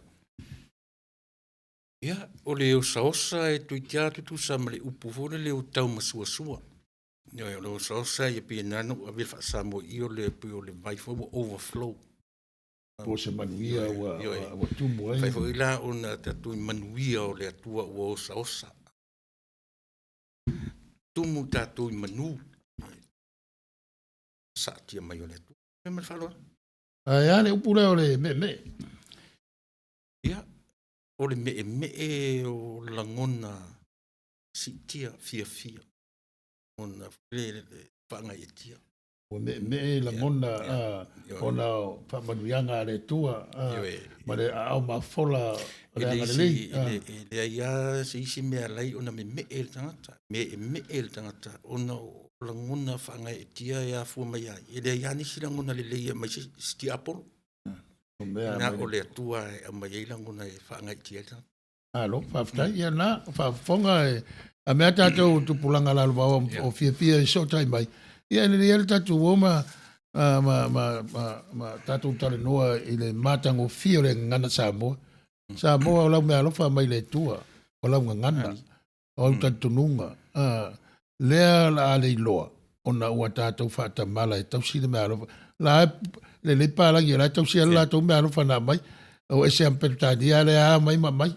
Ia, o le osaosa e toeitiiti lava tutusa ma le upu foi lele o taumasuasua. Ioe, o le osaosa ia pei na ona ou ave faa-Samoa i i o le pei o le vai foi ua overflow. Po o se manuia ua, ua, ua tumu ai. Fai foi la ona tatou i manuia o le Atua ua osaosa. Tumu tatou i manu. Saatia mai o le Atua. Ma le faaaloalo. Ae a le upu lea o le meemee? Ia, o le meemee o lagona siitia, fiafia, ona le faagaeetia. Ua meemee lagona ona o faamanuiaga a le Atua ma le aao mafola o le agalelei. E leai lava se isi mea e ala ai ona memee le tagata, meemee le tagata ona o lagona faagaeetia e afua mai ai. E leai lava nisi lagona lelei e aumai se isi tiapolo. Na o le Atua e aumai ai lagona e faagaeetia ai le tagata. Malo, faafetai. Ia na, faafofoga e a mea tatou tupulaga lalovaoa o fiafia e fesootai mai. Ia e lelei lava le tatou o ma ma ma ma ma tatou talanoa i le matagofie o le gagana Samoa. Samoa o lau meaalofa mai le Atua, o lau gagana, o au talitonuga, lea o le a le iloa ona ua tatou faatamala e tausi le meaalofa. La e lelei palagi o la e tausi lava le latou meaalofa na aumai. O ese a Peretania lea a aumai ma aumai.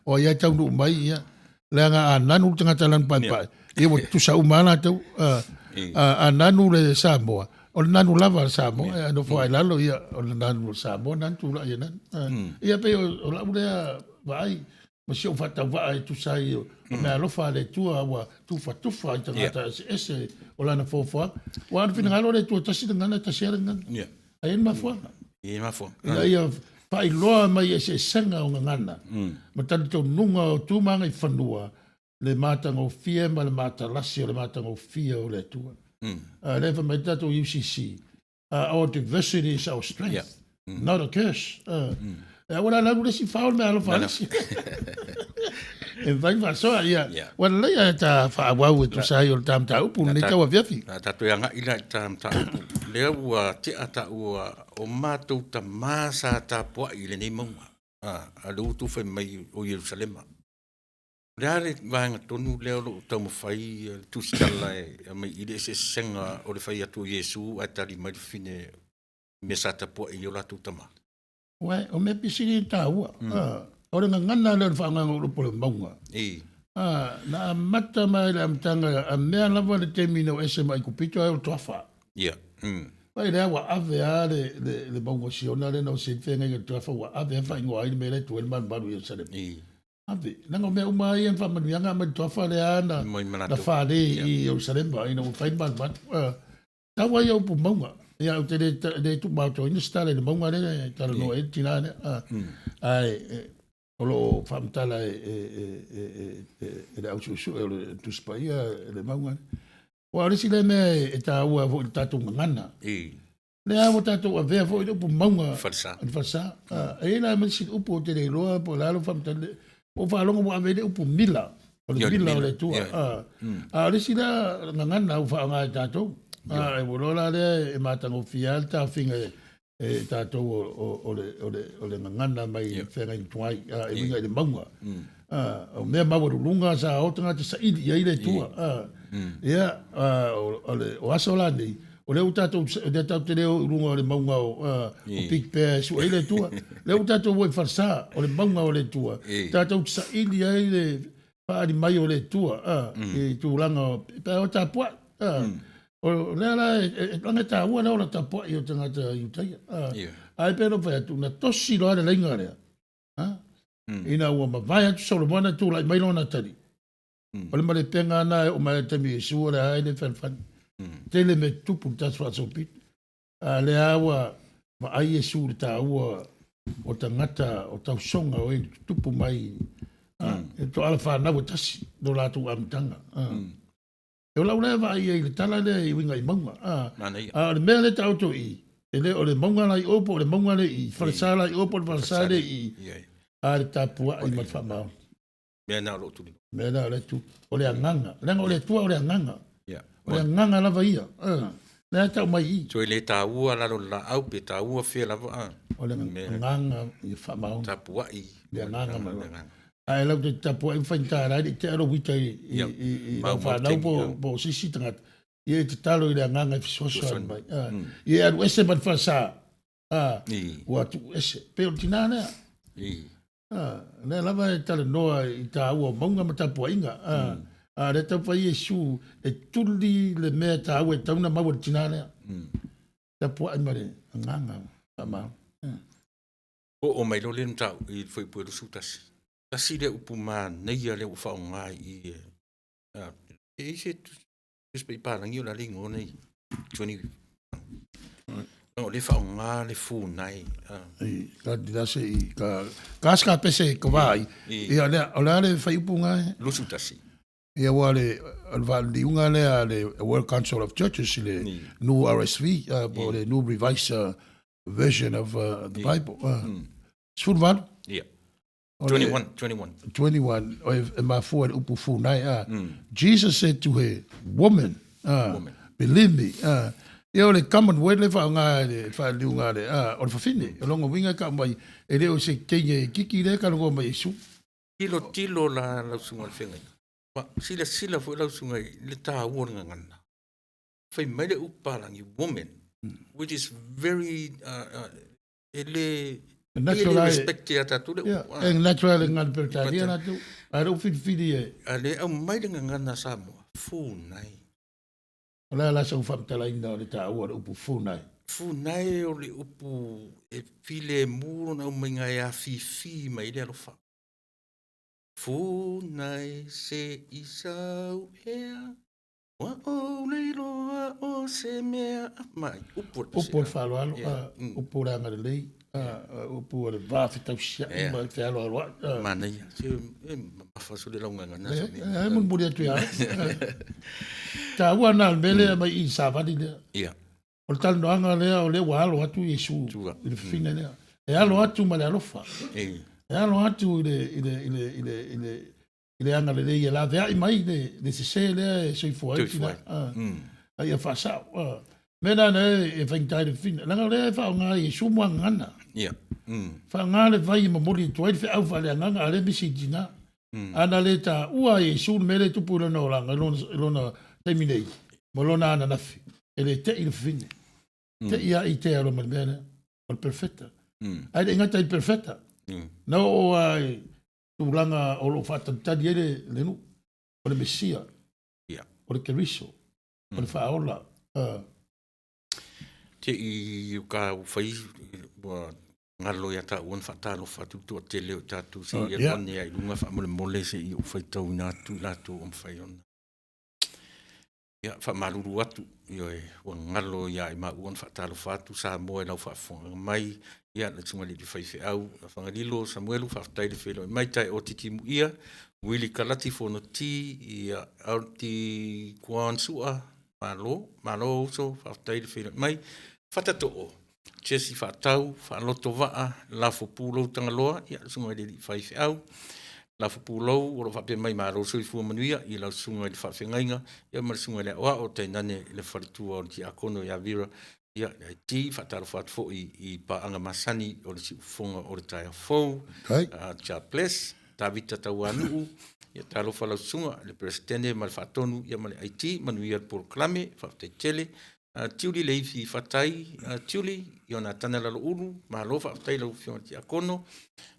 O ai e taunuu mai, ia, leaga a nanu le tagata lanu paepae, ia ua tutusa uma lava latou. A nanu le Samoa, o le nanu lava a le Samoa, e nofo lava i lalo, ia, o le nanu o le Samoa, nanu tulai e nanu. Ia pei o lau lea vaai ma si ou faatauvaa e tusa ai o meaalofa a le Atua ua tufatufa i tagata eseese o lana foafoaga. Aua o le finagalo o le Atua, tasi le gagana, tasi lava le gagana. Ae i ai le mafuaaga. E i ai mafuaaga. Ina ia faailoa mai eseesega o gagana ma talitonuga o tu ma agaifanua le matagofie ma le matalasi o le matagofie o le Atua. A lea e fai mai le tatou UCC, our diversity is our strength, not a curse. E aua la lau le isi fao le meaalofa a le isi. E mafai ona faasoa, ia. Ua lelei ae ta faaauau e tusa ai o le ta mataupu lenei tauafiafi. La tatou agai la i ta mataupu. Lea ua tea taua o matou tama sa tapuai i lenei mauga. A lea ua outou fai mai o Ierusalema. O le a le vaega tonu lea o lo o taumafai le tusitala e aumai i le eseesega o le fai atu o Iesu ae tali mai le fafine i mea sa tapuai ai o latou tama? Ué, o mea pisili e taua. O le gagana lea o le faagaga o upu o le mauga. Na amata mai le amataga a mea lava le taimi na o ese mai Aikupito ai o le toafa. Ia. Vai lea ua ave lava le, le, le mauga o Siona lea na o se feagaiga i le toafa ua ave lava faaigoa ai le mea lea e tu ai le malumalu i Ierusalema. Ave. Leaga o mea uma lava ia na faamanuiaga aumai le toafa lea na, na fale i Ierusalema ina ua fai le malumalu. Tau ai ia upu mauga. Ia ou te le, le tuumaotoina se tala i le mauga lea e talanoa ai le tina lea. Ae o lo o faamatala e, e, e, e, e, e le ausuesue o le Tusi Paia le mauga lea. Aua o le isi lea mea e taua foi i le tatou gagana. Lea ua tatou avea foi le upu mauga falesa. Le falesa. E i ai la ma isi upu ou te le iloa po o le a lou faamatalaga. Ua ou faalogo ua ave ai le upu mila, o le mila o le Atua. A o le isi la gagana ua faaaoga e tatou. Ua iloa la lea e matagofie lava le taofiga e tatou o le gagana mai feagaiga tuai e uiga i le mauga. O mea maualuluga sa o tagata saili i ai le Atua. Ia, o aso la nei, o lea ua tatou, lea tatou te le o i luga o le mauga o, o Big Bear e sue ai le Atua. Lea ua tatou o i falesa, o le mauga o le Atua, tatou te saili ai le faaali mai o le Atua i tulaga o pe a o tapuai. O lea la e laga e taua le ola tapuai o tagata Iutaia. Ae pei ona ou fai atu, na tosi loa le laina lea, ina ua mavae atu Solomona tulai mai lona atalii. O le malepega lena e oo mai i le taimi o Iesu o lea lava e le fealofani. Tele mea tutupu i le tatou faasolopito. A lea ua vaai Iesu i le taua o tagata o tausoga o e tutupu mai e toala fanau e tasi lo latou amataga. E o lau lea vaai ai i le tala lea e uiga i mauga. A o le mea lea taoto i i, e le o le mauga la i o po o le mauga lea i i, falesa la i o po o le falesa lea i i, a le tapuai ma le faamaoni. Mea na o lo o tuli. Mea na o le tu. O le agaga. Leaga o le Atua o le agaga. Yeah. O le agaga lava ia. Lea tau mai i. So e le taua lalo o le laau pe taua fea lava. O le agaga ia faamaoni. Tapuai. Le agaga ma le agaga. Ae lau te tapuai ma faigata la i te alo wita i lau whanau po o sisi tagata. Ia e tatalo i le agaga e fesoasoani mai. Ia e alu ese ma le falesa. Ua tuu ese. Pei o le tina lea. Lea lava e talanoa i taua o mauga ma tapuaiga. A lea tau fai Iesu e tuli le mea taua e tatau ona maua e le tina lea. Tapuai ma le agaga faamalo. Oo mai loa lea mataupu i le fuaiupu e 21. Tasi lea upu manaia lea ua faaaoga i i. E i ai se Tusi Paia Palagi o le a le igoa nei? 20. O lea faaaoga le funai. Ka tira se i ka ka ska pese ka vai. Ia lea o le a le fuaiupu nga 21. Ia ua le o le valiuga lea le World Council of Churches le New RSV po le New Revised Version of the Bible. 18. Ia. 21, 21. 21, o e mafua i le upu funai, a. Jesus said to her, woman, a, woman. Believe me, a. Ia o le common word le whaonga e le whaaliunga le, a, o le whawhine, o longa winga ka mai, e le o se teine kiki le ka longo mai Isu. Tilo tilo la lausunga le whengai. Wa, sila sila fo lausunga i le tā ua le ngangana. Whai mai le upalangi, woman, which is very, e le e le respect ia tatou le upu. E natural e ngana Peretania latou. A le filifili e. A le au mai le gagana Samoa, funai. O le a la sau faamatalaina o le taua o le upu funai? Funai o le upu e filemu lona aumaiga e afifi mai le alofa. Funai se i sau ea. Ua ou le iloa o se mea mai. Upu o le Upu o le faaaloalo, upu o le agalelei, upu o le va fetausiai ma le fealoaloai. Manaia. Se e mamafa so le laugagana. E mulimuli atu ia. Taua na le mea lea mai i savali lea. Ia. O le talanoaga lea o lea ua alo atu Iesu i le fafine lea. E alo atu ma le alofa. E alo atu i le i le i le i le i le i le agalelei e laveai mai le sese lea e soifua ai tina. A ia faasao. Mea na e faigata ai le fafine. Leaga o lea e faaaoga ai Iesu mo agagana. Ia. Faaaoga le vai e momoli atu ai le feau faaleagaga a lea misi i tina. A na le taua e Iesu le mea lea e tupu i lona olaga i lona taimi nei ma lona ananafi, e le tei le fafine. Tei a i te alo ma le mea lea. O le perfeta. Ae le i gata i le perfeta. Na oo lava i tulaga o lo o faatalitali ai le nuu, o le Mesia, o le Keriso, o le Faaola. Te i ka fai ua galo ia taua na faatalofa atu le toatele o tatou se i alu ane ai i luga faamolemole se i ou faitauina atu i latou o mafai ona. Ia, faamalulu atu, ioe, ua galo ia i maua ona faatalofa atu Samoa i lau faafofoga mai. Ia, le Susuga i le Faifeau a Fagalilo Samuelu, faafetai le feiloai mai, Taeoa Titimuia, Wili Kalati Fonoti, ia, Alti Kuan Sua, malo, malo uso, faafetai le feiloai mai. Fatatoo, Jesse Faatau, Faaloto Vaa, Lafo Pulou Tagaloa, ia, le Susuga i le Alii Faifeau, Lafo Pulou, o lo o faapea mai malo soifua manuia i lau Susuga i le Faafeagaiga, ia ma le Susuga i le Aoao, tainane le faletua o le Tiakono ia Vera, ia, le IT, faatalofa atu foi i paaga masani o le siufofoga o le taeao fou, Jah Bless, Tavita Tauanuu, ia talofa lau Susuga i le Peresetene ma le Faatonu, ia ma le IT, manuia le polokalame, faafetai tele. Tiuli Leifi Fatai, Tiuli, Ionatana Laloulu, malo faafetai lau Afioga i le Tiakono,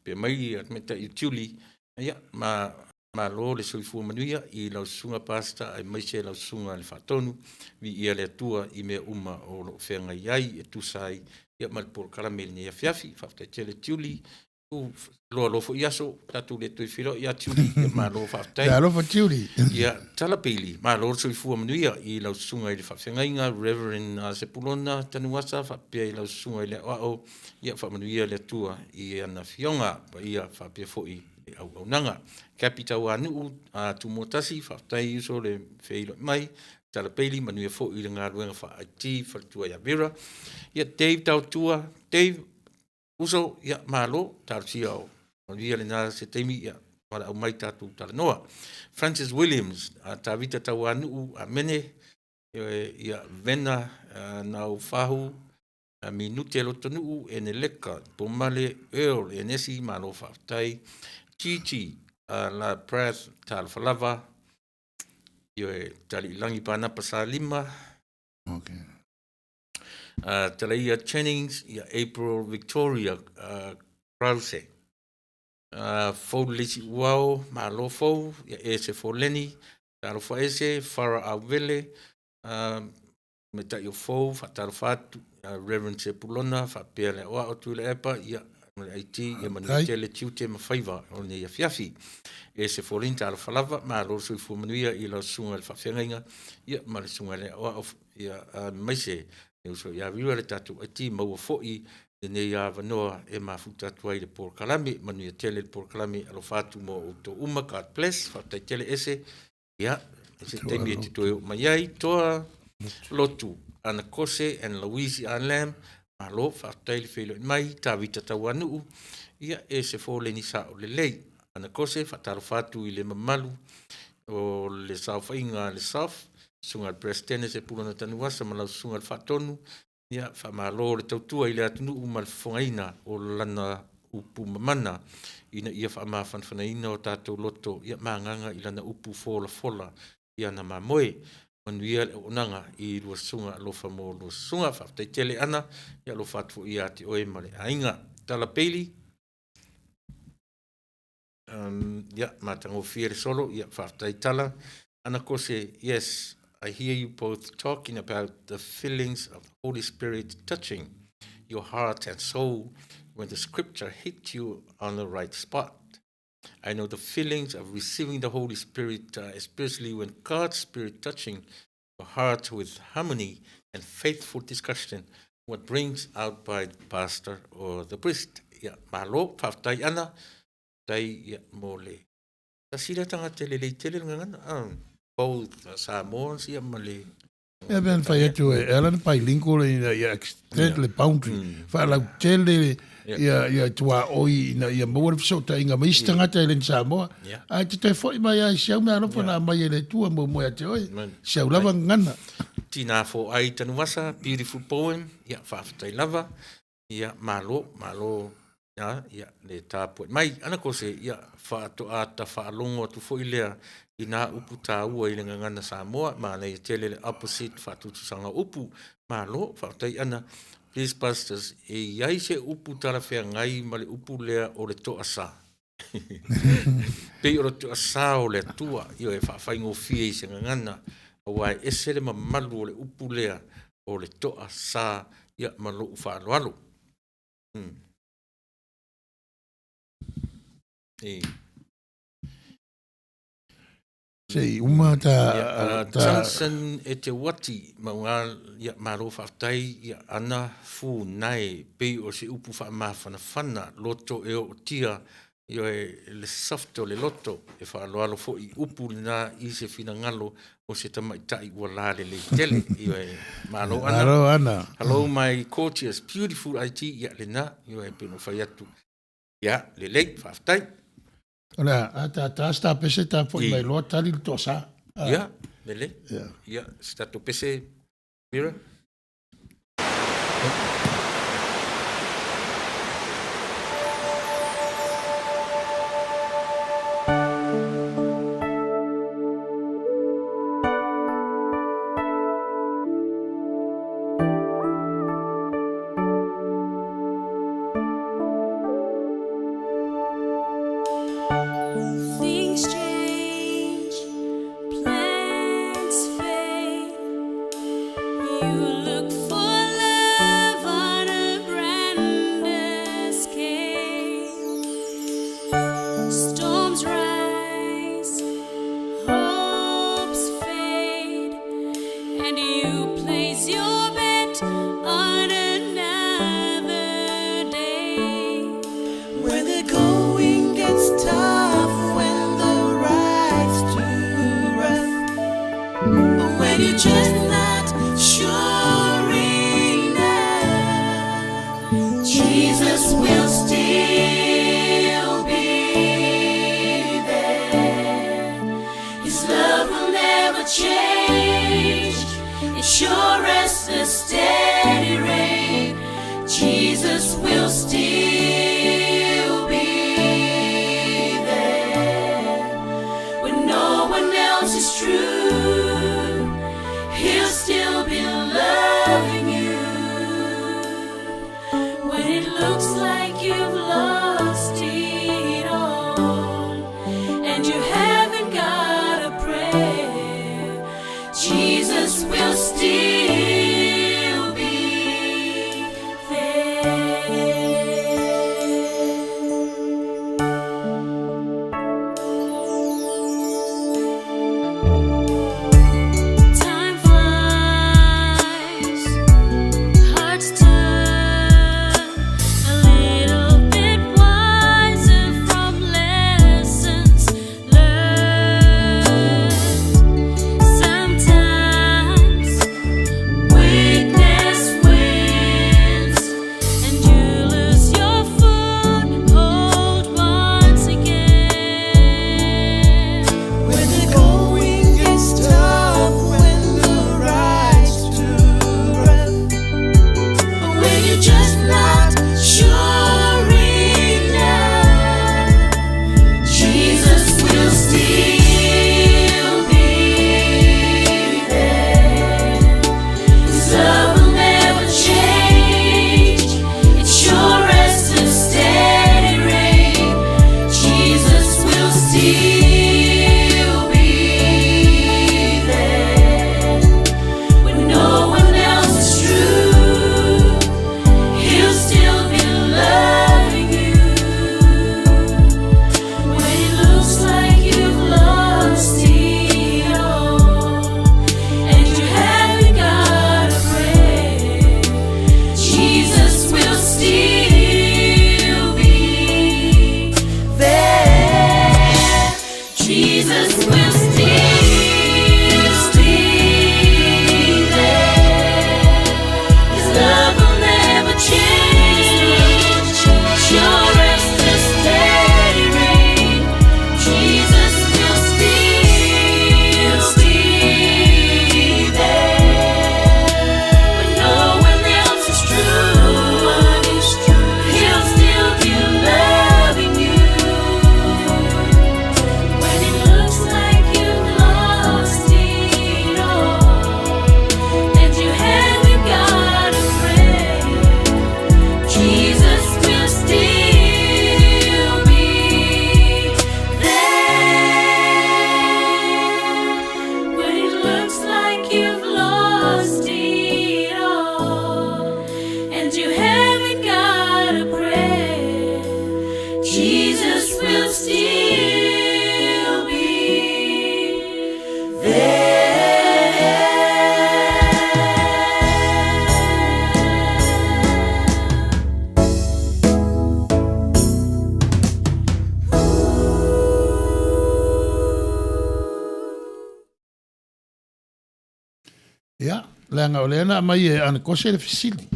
pea mai tamaitai o Tiuli, ia, ma Malo le soifua manuia i lau susuga Pastor aemaise lau susuga le Faatonu, viia le Atua i mea uma o lo o feagai ai e tusa ai ia ma le polokalame i lenei afiafi. Faafetai tele Tiuli, loa loa foi aso, tatou le toe feiloai ia Tiuli, ia malo faafetai. Alofa Tiuli. Ia, Tala Peili, malo le soifua manuia i lau susuga i le faafeagaiga Reverend Sepulona Tanuasa faapea i lau susuga i le aoao, ia faamanuia le Atua i ana afioga paia faapea foi le auaunaga. Capi Tauanuu, Tumua Tasi, faafetai uso le feiloai mai. Tala Peili, manuia foi i le galuega faa-IT faletua ia Vera. Ia, Dave Tautua, Dave, uso, ia malo, talosia o manuia lena se taimi, ia valaau mai tatou talanoa. Francis Williams, Tavita Tauanuu, amene, ia Vena Naufahu, Minute Lotonuu, Eneleka, Pomale Earl Enesi, malo faafetai. Gigi La Prath, talofa lava. Ioe, Taliilagi Panapa Salima. Okay. Talaia Jennings, ia April Victoria Krause. Fou Lisi Uao, malo fou, ia Ese Foleni, talofa ese, Farah Auvele, Tamaitai o Fou, faatalofa atu, Reverend Sepulona, faapea le aoao Tuilaepa, ia, ma le IT, ia manuia tele tiute ma faiva o lenei afiafi. Ese Foleni, talofa lava, malo le soifua manuia i lau susuga i le faafeagaiga, ia, ma le susuga i le aoao, ia, aemaise le uso ia Vira le tatou IT, maua foi lenei avanoa e mafuta atu ai le polokalame. Manuia tele le polokalame, alofa atu mo outou uma. God bless, faafetai tele ese. Ia, se taimi e te toe oo mai ai, Toa Lotu, Ana Kose and Louise Lamb, malo, faafetai le feiloai mai, Tavita Tauanuu, ia, e se foleni sao lelei. Ana Kose, faatalofa atu i le mamalu o le saofaiga a le SAF, susuga i le Peresetene Sepulona Tanuvasa ma lau susuga i le Faatonu, Ia, faamalo le tautua i le atunuu ma le fofogaina o lana upu mamana ina ia faamafanafanaina o tatou loto ia ma agaga i lana upu folafola i ana mamoe. Manuia le auaunaga i lua susuga alofa mo lua susuga. Faafetai tele Ana, ia alofa atu foi ia te oe ma le aiga. Tala Peili. Ia, matagofie le solo, ia, faafetai Tala. Ana Kose, yes, I hear you both talking about the feelings of the Holy Spirit touching your heart and soul when the scripture hit you on the right spot. I know the feelings of receiving the Holy Spirit, especially when God's Spirit touching your heart with harmony and faithful discussion, what brings out by the pastor or the priest. Ia, malo, faafetai Ana, faafetai ia, mo le tasi lea tagata e lelei tele le gagana, both Samoans ia ma le Ia mea na fai atu e ala na bilingual ina ia extend le boundary, faalautele ia ia tuaoi ina ia maua le fesootaiga ma isi tagata e le ni Samoa. Ae te toe foi mai lava i si au mea alofa na aumai e le Atua muamua ia te oe, si au lava gagana. Tina Foai Tanuvasa, beautiful poem, ia faafetai lava. Ia, malo, malo, ia, ia, le tapuai mai. Ana Kose, ia, faatoa ta faalogo atu foi lea i nā upu tāua i le gagana Samoa, manaia tele le opposite faatutusaga o upu. Malo, faafetai Ana. Please pastors, e i ai se upu talafeagai ma le upu lea o le toasa? Pei o le toasa o le Atua, ioe, faafaigofie i se gagana, aua e ese le mamalu o le upu lea o le toasa, ia, ma lou faaaloalo. E. Se i uma ta... Ia, ta... Johnson e te uati, mauga, ia, malo faafetai, ia, ana fu nae, pei o se upu faamafanafana, loto e ootia, ioe, le soft o le loto, e faaaloalo foi i upu lena i se finagalo o se tamaitai ua lalelei tele. Ioe, malo Ana. Malo Ana. Hello my courteous beautiful IT, ia lena, ioe, pei ona fai atu. Ia, lelei, faafetai. O le a, ta ta se ta pese ta foi mai loa tali le toasa. Ia, lelei. Ia, se tatou pese, Mira. Things change. you're just not sure enough, Jesus will still be there. His love will never change. It's sure as the steady rain. Jesus will still be there. When no one else is true, he'll still be loving you. When it looks like you've lost it all and you haven't got a prayer, Jesus will still be there. Time flies, hearts turn a little bit wiser from lessons learned. Sometimes weakness wins, and you lose your foothold once again. When the going gets tough, when the ride's too rough, When you're just not sure enough, Jesus will still be there. His love will never change. It's sure as the steady rain. Jesus will still be there. When no one else is true, he'll still be loving you. When it looks like you've lost it all and you haven't got a prayer, Jesus will still be there. Jesus will still be there. His love will never change. Sure as the steady rain, Jesus will still be there. When no one else is true, he'll still be loving you. When it looks like you've lost it all and you haven't got a prayer, Jesus will still be there. When it looks like you've lost it all and you haven't got a prayer, Jesus will still be there. Ia, leaga o lea na aumai e Anakose le fesili.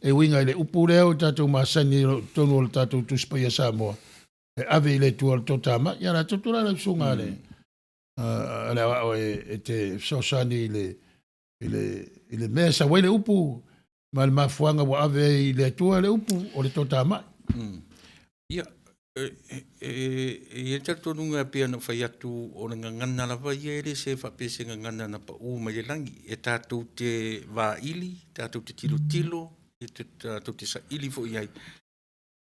E uiga i le upu lea ua tatou masani i totonu o le tatou Tusi Paia Samoa, e ave i le Atua le toatama, ia latou te la lau susuga a le, a le aoao e te fesoasoani i le, i le, i le mea e sau ai le upu ma le mafuaaga ua ave ai i le Atua le upu o le toatamai. Ia, e i ai le talitonuga e pei ona ou fai atu, o le gagana lava ia e le se faapea se gagana na pau mai le lagi. E tatou te vaili, tatou te tilotilo, e tatou te saili foi i ai.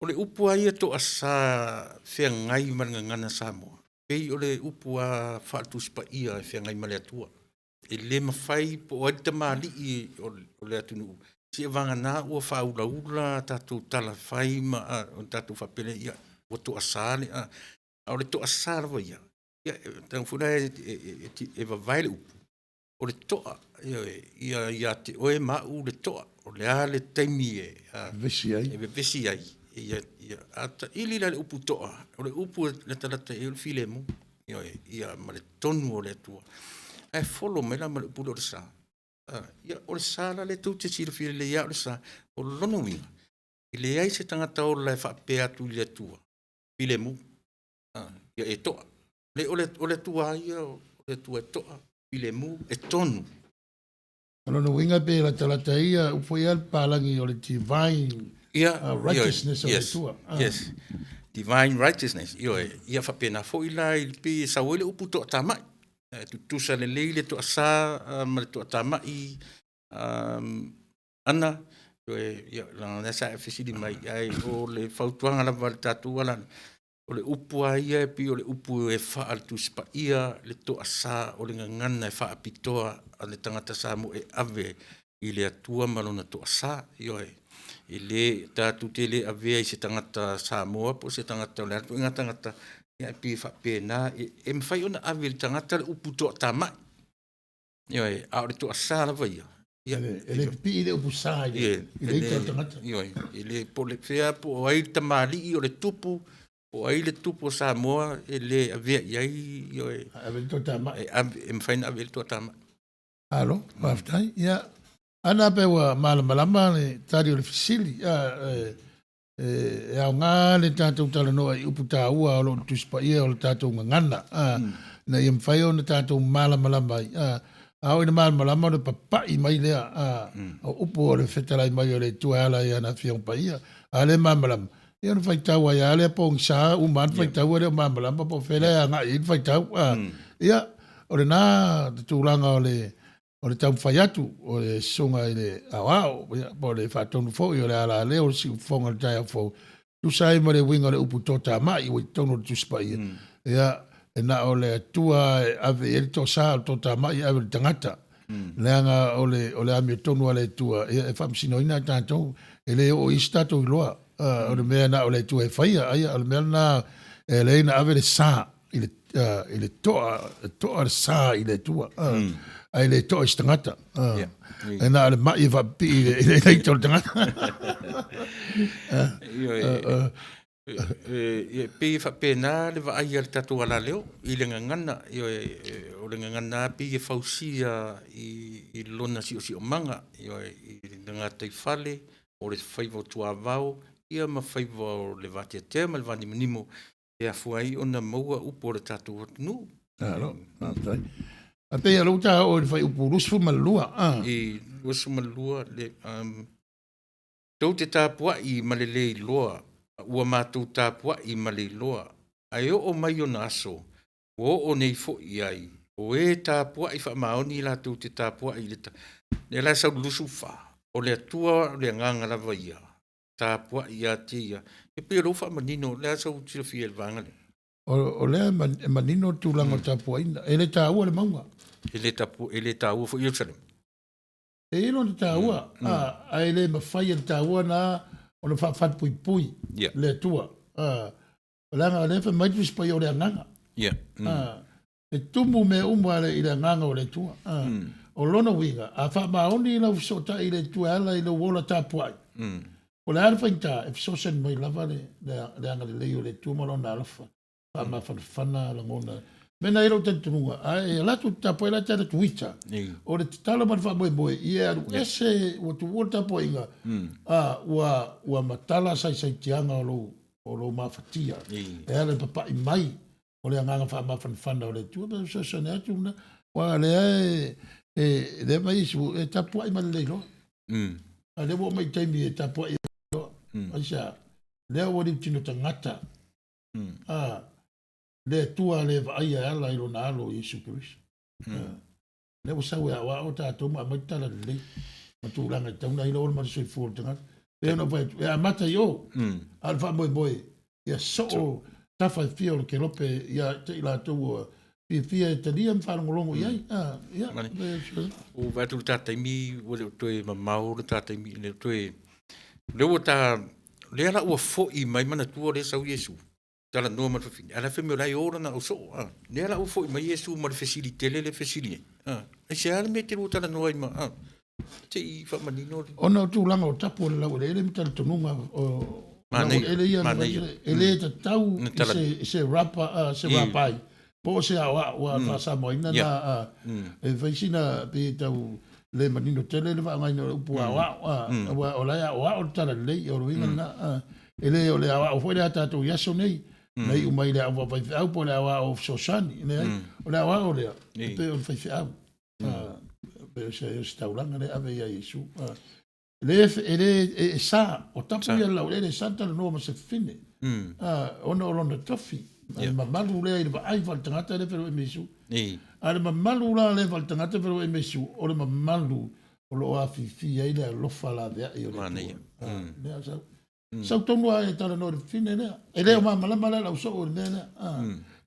O le upu lava ia toasa feagai ma le gagana Samoa, pei o le upu lava faale-Tusi Paia e feagai ma le Atua. E le mafai po o ai le tamalii o le atunuu, seia vagana ua faaulaula a tatou tala fai ma ona tatou faapea lea, ia, ua toasa le, a o le toasa lava ia, ia, leaga foi la e vavae le upu, o le toa, ioe, ia ia te oe ma au le toa, o le a le taimi e vevesi ai, e vevesi ai. Ia, ia, a taili la le upu toa, o le upu e latalata i ai o le filemu, ioe, ia ma le tonu o le Atua. Ae follow mai la ma le upu lea o le sa. Ia, o le sa la lea tou te silafia lelei lava o le sa. O lona uiga, e leai se tagata ola e faapea atu i le Atua, filemu, ia e toa. Le, o le, o le Atua lava ia, o le Atua e toa, filemu, e tonu. O lona uiga pe latalata ia upu foi ia le papalagi o le divine righteousness o le Atua. Yes. Divine righteousness. Ioe, ia faapena foi la i pei e sau ai le upu toatamai. E tutusa lelei le toasa ma le toatamai ana, ioe, ia, leaga o lea sa e fesili mai, ae o le fautuaga lava a le tatou ala, O le upu lava ia e pei o le upu e faa le Tusi Paia, le toasa o le gagana e faapitoa a le tagata Samoa e ave i le Atua ma lona toasa. Ioe, e le, tatou te le avea i se tagata Samoa po o se tagata o le a le ituaiga tagata, ia e pei e faapena, e mafai ona ave i le tagata le upu toatamai. Ioe, a o le toasa lava ia. Ia, e le pipii le upu sa i le ita o le tagata. Ioe, e le po le fea po o ai le tamalii o le tupu, po o ai le tupu o Samoa e le avea i ai, ioe. Ave le toatamai. E ave, e mafai ona ave i ai le toatamai. Malo, faafetai. Ia, ana pe ua malamalama le tali o le fesili. E, e aoga le tatou talanoa i upu taua o lo o Tusi Paia o le tatou gagana, ina ia mafai ona tatou malamalama ai. A oo ina malamalama ona papai mai lea o upu o le fetalai mai o le Atua e ala i ana Afioga Paia. A le malamalama, ia ona faitau ai lava lea pogisa uma lava ona faitau e le o malamalama po o fea la e agai i ai le faitau. Ia, o lena tulaga o le o le taumafai atu o le susuga i le aoao, ia, po o le faatonu foi o le alaleo o le siufofoga i le taeao fou, tusa ai ma le uiga o le upu toatamai ua i totonu o le Tusi Paia, ia, e na o le Atua e ave i ai le toasa, o le toatamai e ave i le tagata. Leaga o le, o le amiotonu a le Atua, ia, e faamasinoina i tatou, e le oo i ai se tatou iloa, o le mea na o le Atua e faia, aia, o le mea lena e ala ai ona ave le sa i le, i le toa, e toa le sa i le Atua, ae le toa i se tagata. E na o le mai e faapipii i le ita o le tagata. E pei e faapena le vaai a le tatou alaleo i le gagana, ioe, o le gagana lava pei e fausia i lona siosiomaga, ioe, i le gataifale, o le faiva o tuavao, ia ma faiva o le vateatea ma le vanimonimo e afua ai ona maua upu o le tatou atunuu. Malo, faafetai. A pei o lea ua ta oo i le fuaiupu 22. I 22, le, tou te tapuai ma le le iloa, ua matou tapuai ma le iloa, ae oo mai ona aso, ua oo nei foi i ai, o e tapuai faamaoni latou te tapuai i le ta... Lea la e sau i le 24, o le Atua o le agaga lava ia, tapuai ia te ia. E pei o lea ua faamanino, o le a sau silafia i le vaega lea? O lea e manino le tulaga o le tapuaiga. E le taua le mauga. E le, tapu, e le taua foi Ierusalema. E i ai lona taua, ae le mafai e le taua na ona faafalepuipui le Atua. Leaga o lea e fai mai le Tusi Paia o le agaga. E tumu mea uma i le agaga o le Atua. O lona uiga, a faamaoni lau fesootai i le Atua e ala i lou ola tapuai, po o le a le faigata, e fesoasoani mai lava le agalelei o le Atua ma Lona alofa, faamafanafana lagona. Mea na i ai lou talitonuga, a e alu atu i le tapuai la e te alu atu ita, o le tatalo ma le faamoemoe, ia e alu ese, ua tuua le tapuaiga, ua matala saisaitiaga o lou mafatia, e ala i le papai mai o le agaga faamafanafana o le Atua, pe fesoasoani atu lena, aua o lea e, lea mai Iesu, e tapuai ma le le iloa. A lea ua oo mai i taimi e tapuai ai loa. Aisea? Lea ua liutino tagata, a, le Atua le vaaia e ala i lona alo Iesu Keriso. Lea ua sau e aoao tatou ma aumai le tala lelei ma tulaga e tatau ona ai le ola ma le soifua o le tagata. Pei ona ou fai atu, e amata i o, a o le faamoemoe, ia soo tafa e fia o le kelope ia te i latou ua fiafia e talia ma faalogologo i ai. Ia, Ua vaai atu i le ta taimi ua le o toe mamao le ta taimi, le o toe, lea ua ta, lea la ua foi mai manatua lea sau Iesu. Talanoa ma le fafine, a la fai mai o la e o lana ausoo. A, lea la ua foi mai Iesu ma le fesili tele lea e fesili ai. A, aisea le mea e te lua talanoa ai ma, a, se i faamanino le. Ona o tulaga o tapu o le laueleele ma talitonuga o laueleele ia, e le tatau i se, se rapa, se rapai. Po o se aoao ua faasamoaina na e fai sina pei e tau le manino tele le faaaogaina o le upu aoao, aua o la e aoao le talalelei, o le uiga lena. E le o le aoao foi lea a tatou i aso nei, na iu mai i le aoga faafaifeau po o le aoao fesoasoani, leai, o le aoao lea e pei o le faifeau, e pei o se taulaga lea e ave ia Iesu. Le e le e sa o tapu ia le laueleele, e sa ona talanoa ma se fafine, ona o lona tofi, le mamalu lea i le vaai faaletagata lea e feiloai ma Iesu. A o le mamalu la lea faaletagata e feiloai ma Iesu, o le mamalu o lo o afifi ai le alofa laveai o le Atua. Lea sau. Sau tonu lava e talanoa i le fafine lea. E le o malamalama la lau soo i le mea lea.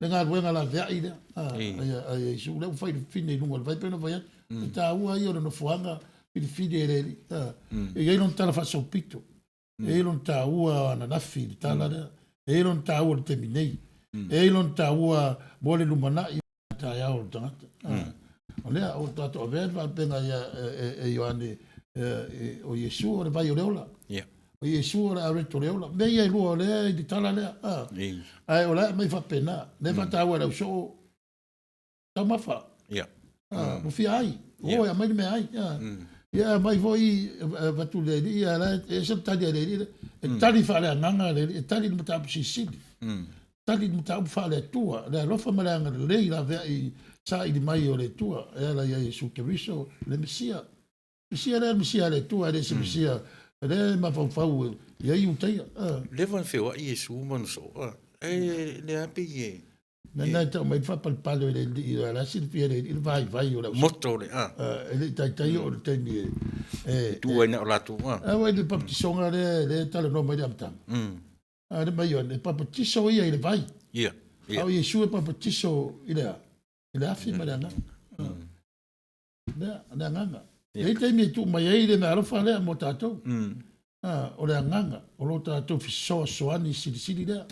Le galuega laveai lea a Iesu lea ua fai i le fafine i luga o le vai pei ona fai atu. E taua ia o le nofoaga filifili e le Alii. E i ai lona tala faasolopito. E i ai lona taua ananafi i le tala lea. E i ai lona taua i le taimi nei. E i ai lona taua mo le lumanai taeao o le tagata. O lea ua tatou avea le faalupega e Ioane, o Iesu o le vai o le ola. O Iesu o le areto o le ola. Mea ia e lua o lea i le tala lea. Ae o la e aumai faapena. Lea e faataua e le ausoo taumafa. Ua fia ai. Ua o e aumai le meaai. Ia aumai foi avatu i le alii, a o la e ese le tali a le alii lea. E tali faaleagaga le alii, e tali i le mataupu silisili. Tali i le mataupu faale-Atua, le alofa ma le agalelei laveai saili mai o le Atua e ala ia Iesu Keriso, le Mesia. Mesia lea, le Mesia a le Atua, e le se Mesia lea e mafaufau i ai Iutaia. Leva ona feoai Iesu ma ona soo, e le a pei e Lena e tau mai le faapalepale o le alii, o la e silafia e le alii le vaivai o le ausoo. Moto le a. E le i taitai oo i le taimi e tuu ai na o latou a. Aua i le baptisoga lea e talanoa mai le amataga. A le mai Ioane, e papatiso ia i le vai. Ia. A o Iesu e papatiso i le a? I le afi ma le agaga. Lea, le agaga. E i ai taimi e tuu mai ai le meaalofa lea mo tatou. O le agaga, o lo tatou fesoasoani silisili lea.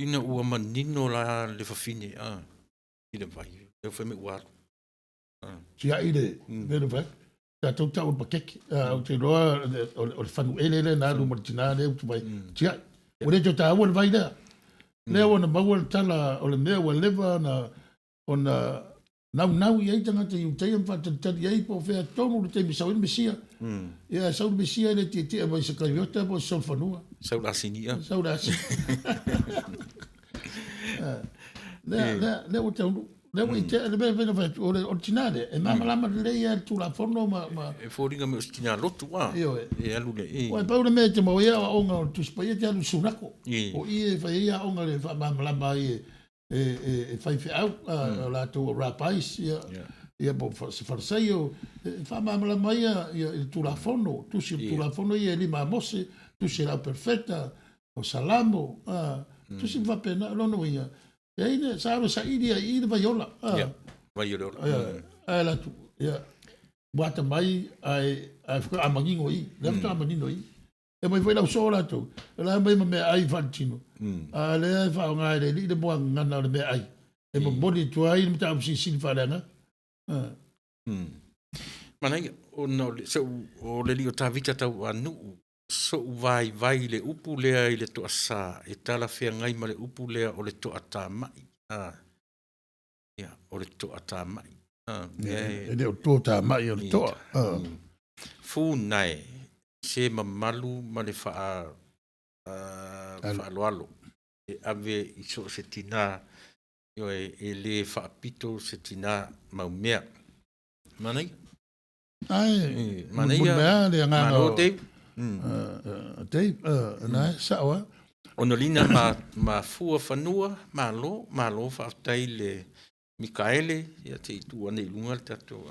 Ina ua manino la le fafine a i le vai, lea fai mai ua alu. Tiai le mea le vai. Tatou tau o le pakeke. Ou te iloa o le fanuele lea na alu ma le tina lea utu mai. Tiai. Ua le toe taua le vai lea. Lea ua na maua le tala o le mea ua leva ona naunau i ai tagata Iutaia ma faatalitali ai po o fea tonu le taimi e sau ai le Mesia. Ia, sau le Mesia e le tietie mai se Kariota po o se Solofanua. Sau le asini. Sau le asini. Lea, lea, lea ua taunuu. Lea ua itea le mea pei ona fai atu, o le tina lea, e malamalama lelei lava i le Tulafono ma E foliga mai o se tina lotu a. Ioe. E alu le i. Aua e pau le mea e te maua ai aoaoga o le Tusi Paia e te alu i le Sunako. O i e fai ai aoga i le faamalamalama ai e faifeau, o latou o rabbis, ia po o se Farisaio, e faamalamalama ai i le Tulafono, tusi o le Tulafono ia e lima a Mose, tusi a le Auperofeta, o Salamo, tusi uma faapena. O lona uiga, e ai le, sa alu e saili ai i i le vaiola. Ia, vai o le ola. Ae alu atu, ia, ua atamai ae faatoa manino i i, lea faatoa manino i i. E omai foi lau soo latou, o la e omai ma meaai faaletino, a o lea e faaaoga e le alii le muagagana o le meaai e momoli atu ai le mataupu silisili faaleagaga. Manaia, ona o le, o le alii o Tavita Tauanuu, So'u vaivai i le upu lea i le toasā e talafeagai ma le upu lea o le toatama'i, a, ia, o le toatama'i, a, mea e. E le o toatama'i o le toa, a. Funae, se mamalu ma le faa, faaaloalo e ave i so o se tinā, ioe, e le faapito se tinā mau mea. Manaia. Ae, mulimuli mai lava le agaga o Dave. Dave, na e sao lava. Onolina ma Fuafanua, malo, malo faafetai le Mikaele, ia se i tuu ane i luga le tatou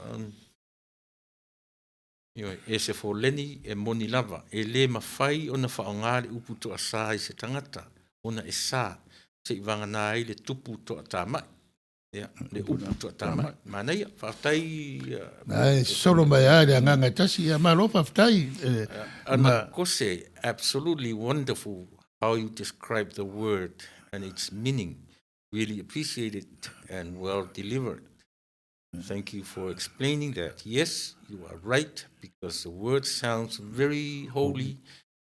Ioe, e se foleni e moni lava, e le mafai ona faaaoga le upu toasa i se tagata, ona e sa, seivagana ai le tupu toatamai. Ia, le upu toatamai. Manaia, faafetai. Ae sosolo mai lava i le agaga e tasi. Ia, malo faafetai. Anakose, absolutely wonderful how you describe the word and its meaning. Really appreciate it and well delivered. Thank you for explaining that. Yes, you are right, because the word sounds very holy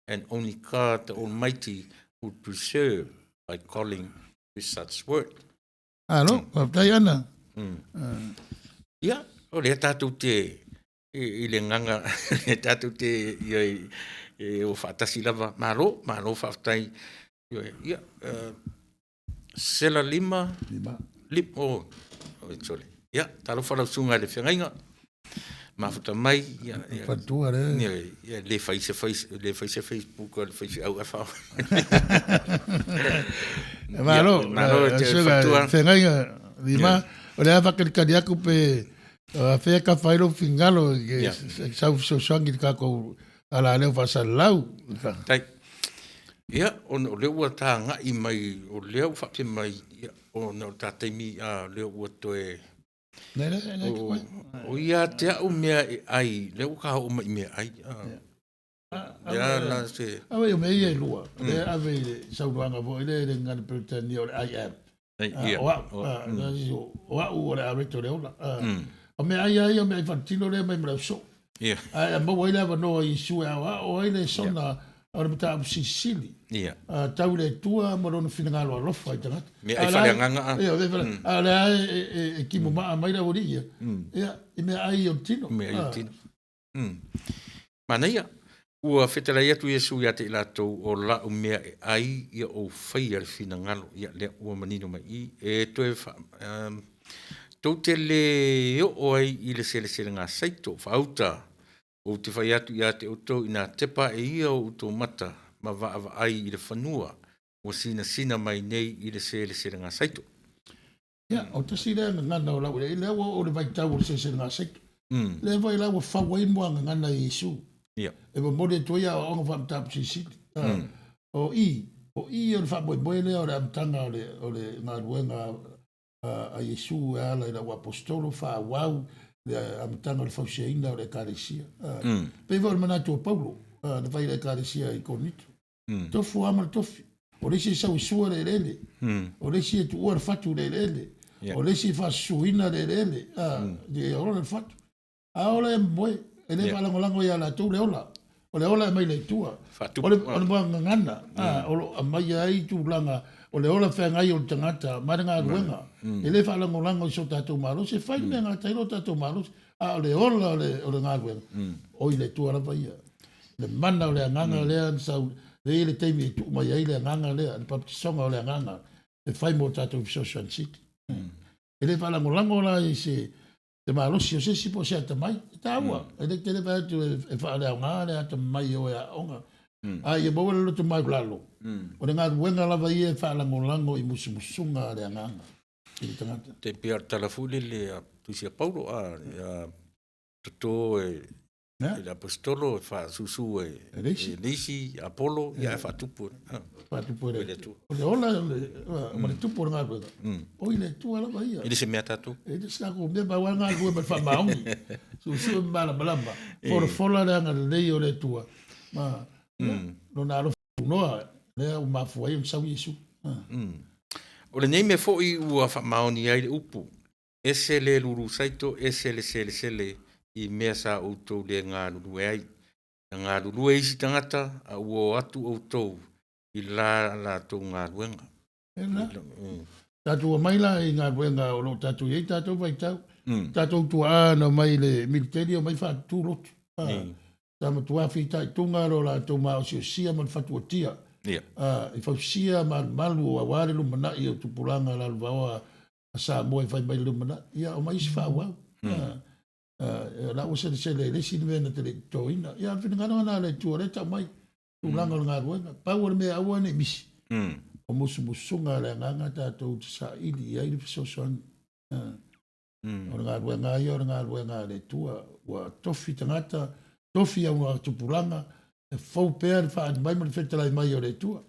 and only God the Almighty would preserve by calling with such word. Alo, faafetai Ana. Ia, o lea tatou te i le gaga lea tatou te ia e o faatasi lava. Malo, malo faafetai. Ia, sela lima, Lima. Lima, oh, oh, sorry. Ia, talofa lau susuga i le feagaiga. Mafuta mai, ia, ia, Faletua le. ia, ia, le fai se fai, le fai se Facebook a le faifeau ae faa. Malo, Ia, malo e te susuga faletua. Feagaiga, lima. O le a faakalikali atu pe afea kafa ai lou finagalo e sau fesoasoani i le tatou alaleo faasalalau. Tai. Ia, ona o lea ua tagai mai, o lea ua faapea mai, ia, ona o le ta taimi, a, lea ua toe... Le, le, le, O, o ia te au mea e ai, lea ua ka oo mai i mea ai. A, lea la se... Ave o mea ia e lua, lea ave i le saunoaga foi lea i le gagana Peretania o le I am. Ai, Ah, ia. o au, ah, o au o le areto o le ola. Ah, O mea ai a ia, o mea ai faletino lea mai ma le ausoo. Ia. Ae maua ai le avanoa i Iesu e aoao ai le sona o le mataupu silisili. Ia. Ah, tau i le Atua ma lona finagalo alofa i tagata. Mea ai A o la- faleagaga, ah. Ia, mea fale- a o lea e kimo maa mai le aualii ia. Ia, i mea ai o le tino. Mea ai o Ah. tino. Manaia, ua fetalai atu Iesu ia te i latou o lau mea e ai ia ou faia le finagalo. Ia, lea ua manino mai i, e toe fa, um, tou te le oo ai i le seleselega saito faauta. Ou te fai atu ia te outou ina tepa e ia o outou mata ma vaavaai i le fanua ua sinasina mai nei i le seleselega saito. Ia, o tasi lea gagana o lau lea ua oo le vaitau o le seleselega saito. Lea foi la ua fau ai mua gagana i Iesu. Ia. E momoli atu ai aoaoga faamataupu silisili. O i, o i o le faamoemoe lea o le amataga o le, o le galuega a Iesu e ala i lau aposetolo faaauau le amataga o le fausiaina o le ekalesia. Pei foi o le manatu o Paulo, na fai i le ekalesia i Korinito. Tofu lava ma le tofi. O le isi e sau e sua le eleele. O le isi e tuua le fatu i le eleele. O le isi e faasusuina le eleele. E ola le fatu. A ola e moe, e le faalagolago ia latou le ola. O le ola e mai le Atua. Faatupu. O le, o le muagagana, o lo o aumaia ai tulaga o le ola feagai o le tagata ma le galuega. E le faalagolago i so tatou malosi, e fai le mea e gata ai lo tatou malosi, a o le ola o le, o le galuega, o i le Atua lava ia. Le mana o le agaga lea na sau, lea e i ai le taimi e tuu mai ai le agaga lea, le baptisoga o le agaga, e fai mo tatou fesoasoani sili. E le faalagolago la i se te malosi o se isi po o se atamai. E taua, e le tele fai atu e faaleaoga le atamai e o e aoga. A ia maua le loto maulalo, o le galuega lava ia e faalagolago i musumusuga a le agaga i le tagata. Te pia o le tala foi lele a Tusi a Paulo, a, a toto e Ia. e le aposetolo e faasusu e E le isi. e le isi, Apolo, ia e faatupu. Ah, Faatupu e le le Atua. Atua. O le ola o le, ma le tupu o le galuega, o i le Atua lava ia. E le se mea tatou. E le se tatou mea, pau lava le galulue ma le faamaoni. Suesue ma malamalama. Folafola le agalelei o le Atua. Ma lona alofa tunoa, lea ua mafua ai ona sau Iesu. O lenei mea foi ua faamaoni ai le upu, ese le lulu saito, ese le selesele i mea sa outou le galulue ai. Na galulue isi tagata, a ua o atu outou i la latou galuega. E la. Tatou omai la i galuega o lo o tatou i ai tatou vaitau. Tatou tuaa na omai i le militeli omai faatutu lotu. Sa matua fitaituga lo latou maosiosia ma le fatuatia. Ia. I fausia malumalu o aua le lumanai o tupulaga lalovaoa a Samoa e fai mai le lumanai. Ia, omai isi faaauau. La ua selesele i le isi mea na te le i totoina. Ia, o le finagalo lena a le Atua o lea e tau mai. Tulaga o le galuega. Pau o le mea aua ne i misi. O musumusuga a le agaga tatou te saili i ai le fesoasoani. O le galuega ia o le galuega a le Atua. Ua tofi tagata, tofi au tupulaga, e fou pea le faaali mai ma le fetalai mai o le Atua.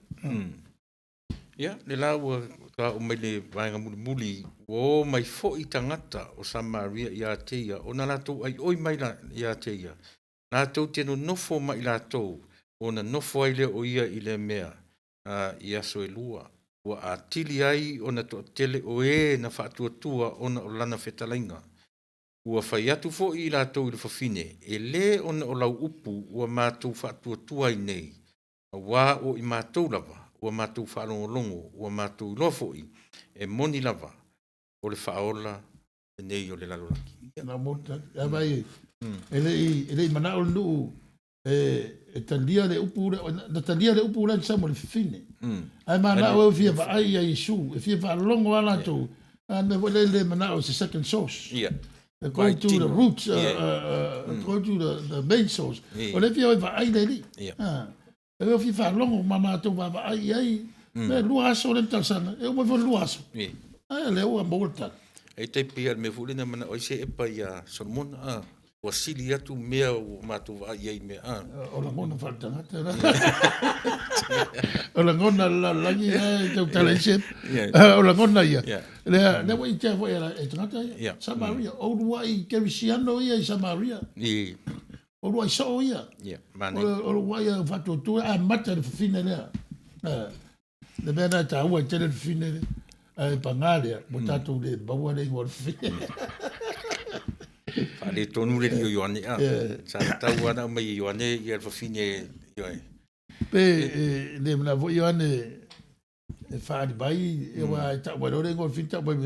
Ia, le la ua tau mai le vaega mulimuli, ua o mai foi tagata o Samaria ia te ia, ona latou aioi mai la, ia te ia. Latou te nonofo ma i latou, ona nofo ai lea o ia i le mea, i aso e lua. Ua atili ai ona toatele o e na faatuatua ona o lana fetalaiga. Ua fai atu foi i latou i le fafine, e le ona o lau upu ua matou faatuatua ai nei, auā o i matou lava, ua Ua matou faalogologo, ua matou iloa foi, e moni lava, o le Faaola lenei o le lalolagi. Na mo tali. A vai e le i e le i manao le nuu e talia le upu lea, na talia le upu lea na sau ma le fafine. Ae manao e fia vaai ia Iesu, e fia faalogo lava latou. A mea foi lea le manao se second source. Go to the roots, go to the main source. O lea e fia o e vaai le Alii. E o fia faalogo ma matou vaavaai i ai. E 2 aso lea na talosaga, e uma ifo i le 2 aso. Ae lea ua maua le tali. E tai pei lava o le mea foi lea na manao ai Seepa ia Solomona, a, ua sili atu mea ua matou vaai i ai i mea, a. O lagona faaletagata na. O lagona o le lalolagi na e tautala ai Seepa. O lagona ia, lea lea ua ite foi e tagata ia. Samaria, o uluai kerisiano ia i Samaria. O uluai soo ia. O uluai faatuatua amata i le fafine lea. Le mea lena e taua ai tele le fafine lea. Ae paga lea, ua tatou le maua le igoa o le fafine. Faaletonu le alii o Ioane, a. Sa tatau lava ona aumai e Ioane ia le fafine, ioe. Pe le manao foi Ioane e faaali mai, aua e tau mai loa le igoa o le fafine, tau mai,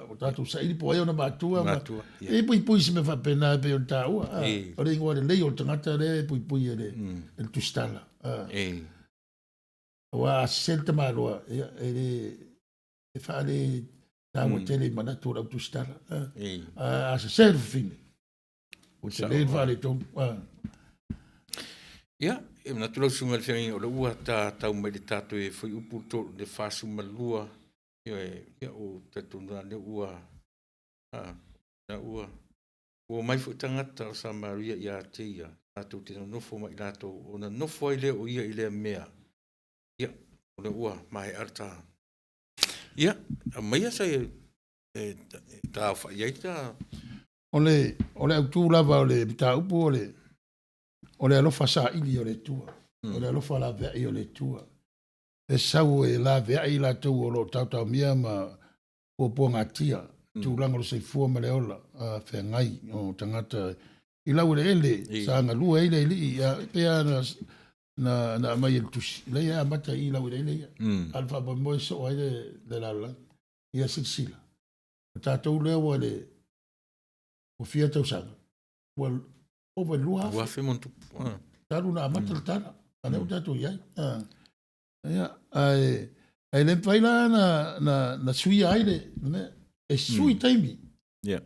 ua tatou saili po o ai ona matua. E puipui i se mea faapena e pei ona taua. O le igoa lelei o le tagata lea e puipui e le tusitala. Aua a sese le tamaloa, ia, e le e faale taua tele i manatu o le au tusitala. A sese le fafine, ua tele le faaletonu. Ia, e manatu lau Susuga i le Feagaiga, o lea ua ta tau mai i le tatou e fuaiupu le 42, ioe, ia, ua talitonu lava lea ua, a, ua omai foi tagata o Samaria ia te ia, latou te nonofo ma i latou, ona nofo ai lea o ia i lea mea. Ia, o lea ua maea le ta. Ia, aumaia se e taaofai ai ta. O le, o le autu lava o le mataupu o le, o le alofa saili o le Atua, o le alofa laveai o le Atua. E sau e laveai i latou o lo o taotaomia ma puapuagatia tulaga o le soifua ma le ola feagai o tagata i laueleele sa galue ai le alii e pei lava na aumai e le tusi, leai e amata i laueleele ia. A o le faamoemoe e soo ai le lalolagi. Ia silasila, o tatou lea ua le ua fia tausaga, ua ova i le 2000. 2000 ma ona tupu. Talu ona amata le tala, a lea ua tatou i ai. Ia, ae, ae le mafai la na, na, na suia ai le mea. E sui taimi. Yeah.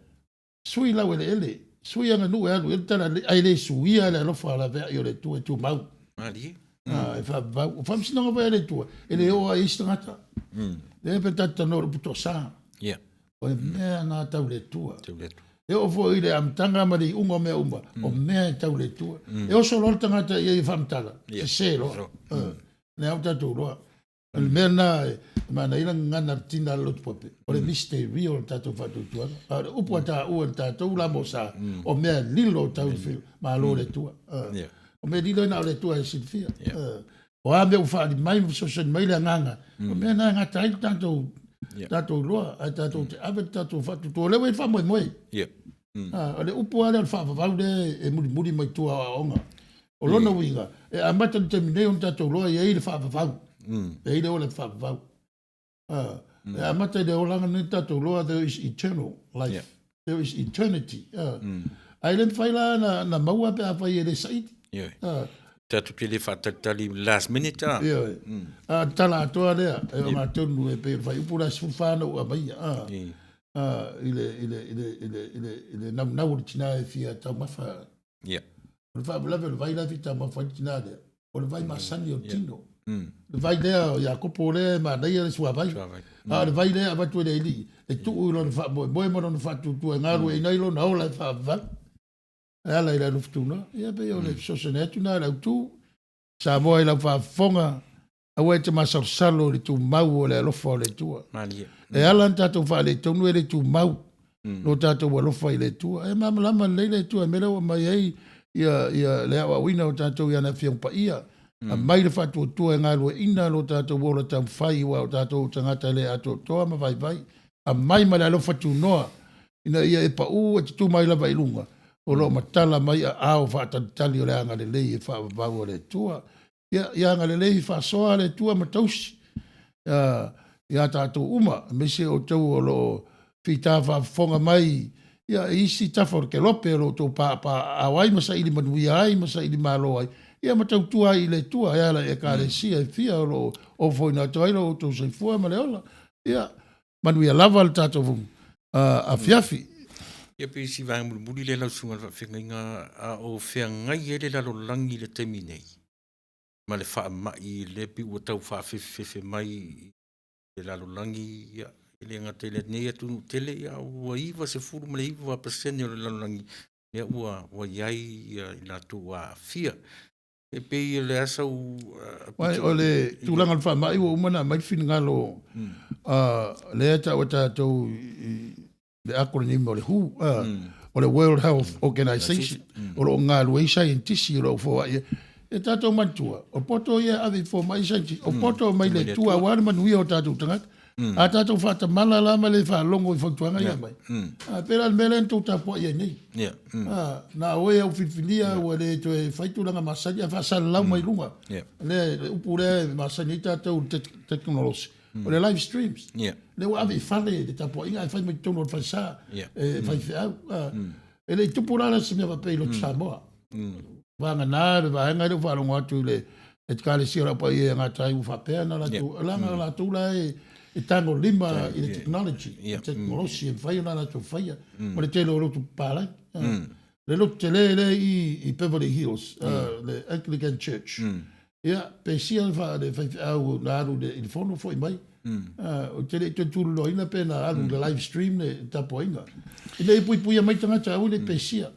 Sui laueleele, sui aganuu e alu i ai le tala, ae le suia le alofa laveai o le Atua e tumau. Malie. Ah, e faavavau. O faamasinoga foi a le Atua, e le oo ai i isi tagata. Lea pe tatou talanoa i le upu toasa. Yeah. O le mea na tau le Atua. Tau le Atua. E oo foi i le amataga ma le iuga o mea uma, o mea e tau le Atua. E oso loa le tagata i ai e faamatala, sese loa. Lea ua tatou iloa. O le mea lena e manaia le gagana a le tina a le lotu pape, o le mystery o le tatou faatuatuaga. A o le upu a taua e le tatou la mosa, o mea lilo tau i Malo o le Atua. O mea lilo e na o le Atua e silafia. O a mea ua faaali mai ma fesoasoani mai le agaga, o mea na e gata ai le tatou tatou iloa, ae tatou te ave le tatou faatuatua. O lea ua i ai le faamoemoe. O le upu lava lea o le faavavau lea e mulimuli mai tua o aoaoga. O lona uiga, e amata i le taimi nei ona tatou iloa e i ai le faavavau. E i ai le ola faavavau. E amata i le olaga nei tatou iloa there is eternal life. There is eternity. Ae le mafai la na maua pe afai e le saili. Tatou te le faatalitali last minute a. Ioe. A tala atoa lea, e ogatonu e pei o le fuaiupu lea 14 na ou aumaia. I le, i le, i le, i le, i le, i le naunau o le tina e fia taumafa. O le faalavelave o le vai la e fia taumafa ai le tina lea, o le vai masani o le tino. Le vai lea o Iakopo lea e manaia le suavai. A o le vai lea e avatu e le alii, e tuu i lona faamoemoe ma lona faatuatua e galueaiina ai lona ola e faavavau. E ala i le alofa tunoa. Ia pei o le fesoasoani atu lena i le autu. Samoa i lau faafofoga, aua e te masalosalo i le tumau o le alofa o le Atua. Malie. E ala ona tatou faaletonu e le tumau lo tatou alofa i le Atua. E malamalama lelei le Atua i mea lea ua aumai ai ia, ia le aoaoina o tatou i ana Afioga Paia. Aumai le faatuatua e galueaiina lo tatou ola taumafai aua o tatou o tagata le atoatoa ma vaivai. Aumai ma le alofa tunoa ina ia e pau e te tu mai lava i luga, o lo o matala mai aao faatalitali o le agalelei e faavavau a le Atua. Ia, ia agalelei faasoa le Atua ma tausi ia tatou uma, aemaise outou o lo o fita faafofoga mai ia, i isi tafa o le kelope o lo o outou papaaao ai ma saili manuia ai ma saili malo ai, ia ma tautua ai i le Atua e ala i Ekalesia e fia o lo o ofoina atu ai lo outou soifua ma le ola. Ia, manuia lava le tatou afiafi. Ia pei si vaega mulimuli lea lau susuga i le faafeagaiga a o feagai ai le lalolagi i le taimi nei ma le faamai lea pei ua tau faafefefefe mai i le lalolagi, ia, e le gata i lenei atunuu tele, ia, ua 99% o le lalolagi lea ua i ai i latou ua aafia. E pei o le a sau Uai, o le tulaga o le faamai ua uma ona aumai le finagalo lea e tau e tatou i le acronym o le WHO, o le World Health Organization, o lo o galulue ai saienitisi o lo o foai. E tatou manatua, o poto ia e ave i fomai saienitisi, o poto mai le Atua aua le manuia o tatou tagata. A tatou faatamala la ma le faalogo i fautuaga ia aumai, a pei la o le mea lea na tou tapuai ai nei. Na o e au filifilia ua le toe fai tulaga masani ae faasalalau mai luga. Lea le upu lea e masani ai tatou i le tekonolosi, o le live streams. Lea ua ave i fale le tapuaiga ae fai mai totonu o le falesa e faifeau. E le i tupu la se mea faapea i Lotu Samoa. Vagana le vaega lea ua faalogo atu i le Ekalesia o le Au Paia ia Gatai ua faapea ona latou, leaga o latou la e tagolima i le technology, tekonolosi e mafai ona latou faia, ma le tele o lotu papalagi. Le lotu tele lea i Beverly Hills, le Anglican Church, ia, pesia le faifeau na alu i le fono foi mai. Ou te le i toe tuloloaina pe na alu i le live stream le tapuaiga. Ina ia puipuia mai tagata aua ne i pesia.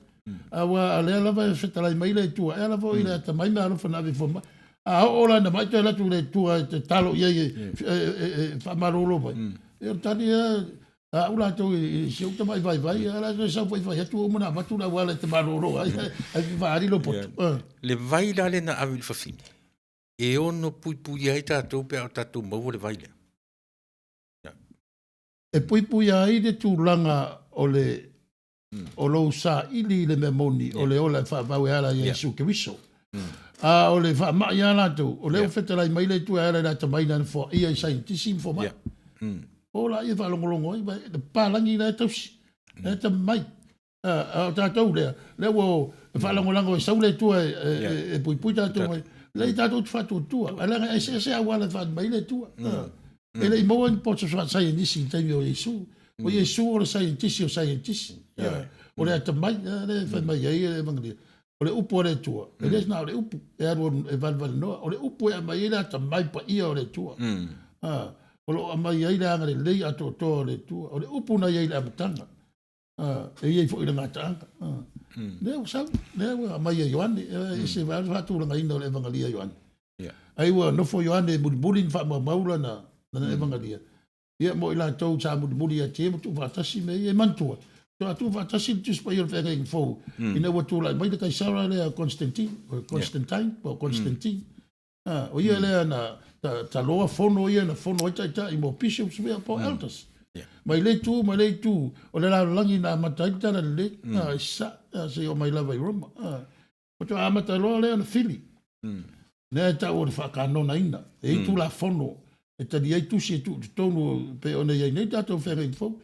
Aua a lea lava e fetalai mai le Atua, e ala foi i le atamai ma alofa na ave fua mai. A oo la ina mai toe alu atu i le Atua e tatalo i ai e faamalolo mai, ia o le tali lea a au latou i si ou tamai vaivai, a la toe sau foi fai atu ua uma ona avatu le auala e te malolo ai, ae faaali lou poto. Le vai la lea na ave i le fafine, e ono puipuia ai tatou pe a o tatou maua le vai lea? E puipuia ai le tulaga o le o lou saili i le mea moni o le ola e faavau e ala ia Iesu Keriso. A o le faamai lava latou, o lea ua fetalai mai le Atua e ala i le atamai na foaia i saienitisi ma fomai. O laia e faalogologo ai, le papalagi la e tausi, la e atamamai. A o tatou lea, lea ua faalagolago e sau le Atua e puipui tatou mai. Lea tatou te faatuatua, ae leaga e eseese auala e faaali mai ai le Atua. E le i maua ni poto faasaienisi i le taimi o Iesu. O Iesu o le saienitisi o saienitisi. O le atamai, lea e fai mai ai le Evagelia. O le upu a le Atua, e le na o le upu e alu e valevalenoa. O le upu e aumai ai le atamai paia o le Atua. O lo o aumai ai le agalelei atoatoa o le Atua. O le upu na i ai i le amataga. E i ai foi i le gataaga. Lea ua sau, lea ua aumai e Ioane, e ese le faatulagaina o le Evagelia a Ioane. Ai ua nofo Ioane e mulimuli ma faamaumau lana Evagelia, ia mo i latou sa mulimuli ia te ia ma tuufaatasi mea ia. E manatua, faatoa tuufaatasi le Tusi Paia o le Feagaiga Fou ina ua tulai mai le Kaisara lea o Constantine, o Constantine po o Constantine. O ia lea na taloa fono ia na fono ai taitai mo bishops po o elders. Mai lea itu ma lea itu o le lalolagi na amata ai le talalelei, i Sasae seia oo mai lava i Roma. Faatoa amata loa lea ona fili. Lea e tau o le faakanonaina. E i ai Tulafono e tali ai tusi e tuu i totonu pei ona i ai nei tatou feagaiga fou.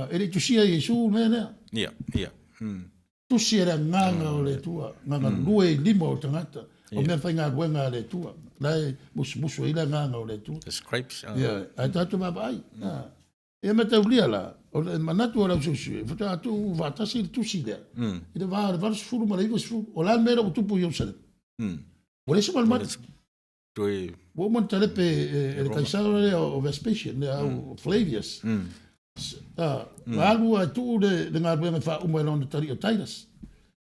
E le i tusia e Iesu le mea lea. Tusi e le Agaga o le Atua, na galue i lima o tagata, o mea faigaluega a le Atua, la e musumusu ai le Agaga o le Atua. The scribes. Ia, ae tatou vaavaai. Ia mataulia la, o le manatu o le ausuesue, faatoa tuu faatasi le tusi lea, i le va o le 80 ma le 90. O le a le mea lea ua tupu i Ierusalema? Ua leai se malumalu. Toe... Ua uma ona talepe e le Kaisara lea o Vespasian, lea o Flavius. Na alu ae tuu le galuega e faauma e lona talii o Titus.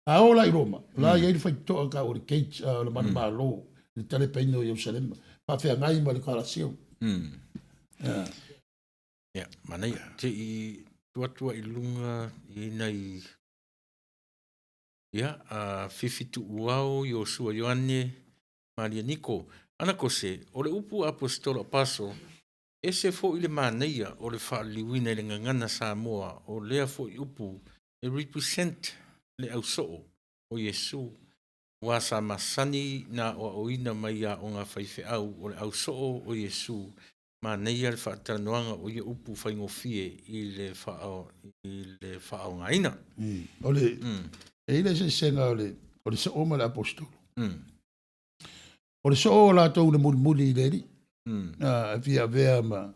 A oo la i Roma, o la e i ai le faitotoa tau o le gate o le manumalo i le talepeina o Ierusalema, faafeagai ma le Colosseum. Ia, manaia. Se i tuu atu ai i luga i nai ia, a Fifi Tuuao, Iosua Ioane, Malia Niko. Ana kose, o le upu aposetolo apostle, ese foi le manaia o le faaliliuina i le gagana Samoa o lea foi upu e represent le ausoo o Iesu. Aua sa masani na aoaoina mai i aoga a faifeau o le au soo o Iesu, manaia le faatalanoaga o ia upu faigofie i le faaaogaina. O le, e i ai le eseesega o le, o le soo ma le aposetolo. O le soo o latou na mulimuli i le Alii, e fia avea ma,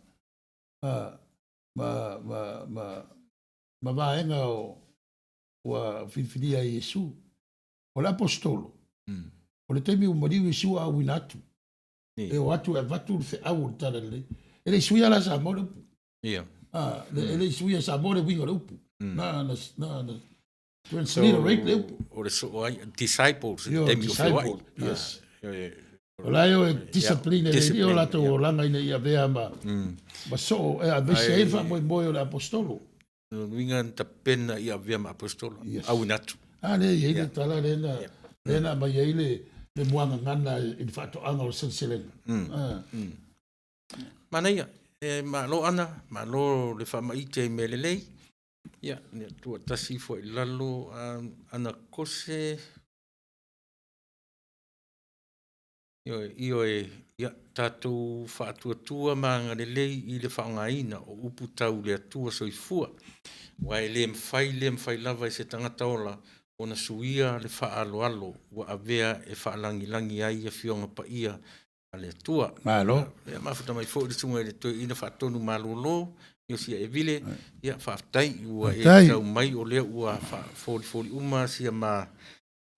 ma, ma, ma, ma vaega o, ua filifilia e Iesu. O le aposetolo, o le taimi ua maliu Iesu a auina atu, e o atu e avatu le feau o le Tala Lelei. E le i suia la Samoa le upu. Ia. E le i suia e Samoa le uiga o le upu. Na, na, na, na transliterate le upu. O le soo ai, disciples, i le taimi o feoai. Yes. O la e o e discipline e le Alii o latou olaga ina ia avea ma, ma soo e aveese ai le faamoemoe o le aposetolo. Lona uiga na tapena ia avea ma aposetolo, Yes. auina atu. A lea e i ai le tala lea na, lea na aumai ai le, le muagagana i le faatoaga o le seleselega. Ah. Manaia, e malo Ana, malo le faamaite i mea lelei. Ia, le Atua tasi ifo i lalo, Ana Kose, Ioe, ioe, ia tatou faatuatua ma agalelei i le faaaogaina o upu tau le Atua Soifua, aua e le mafai le mafai lava e se tagata ola ona suia le faaaloalo ua avea e faalagilagi ai Afioga Paia a le Atua. Malo. Ia mafuta mai foi le susuga i le Toeaina Faatonu Malolo, Iosia Evile, ia faafetai ua e tau mai o lea ua faafolifoli uma sia ma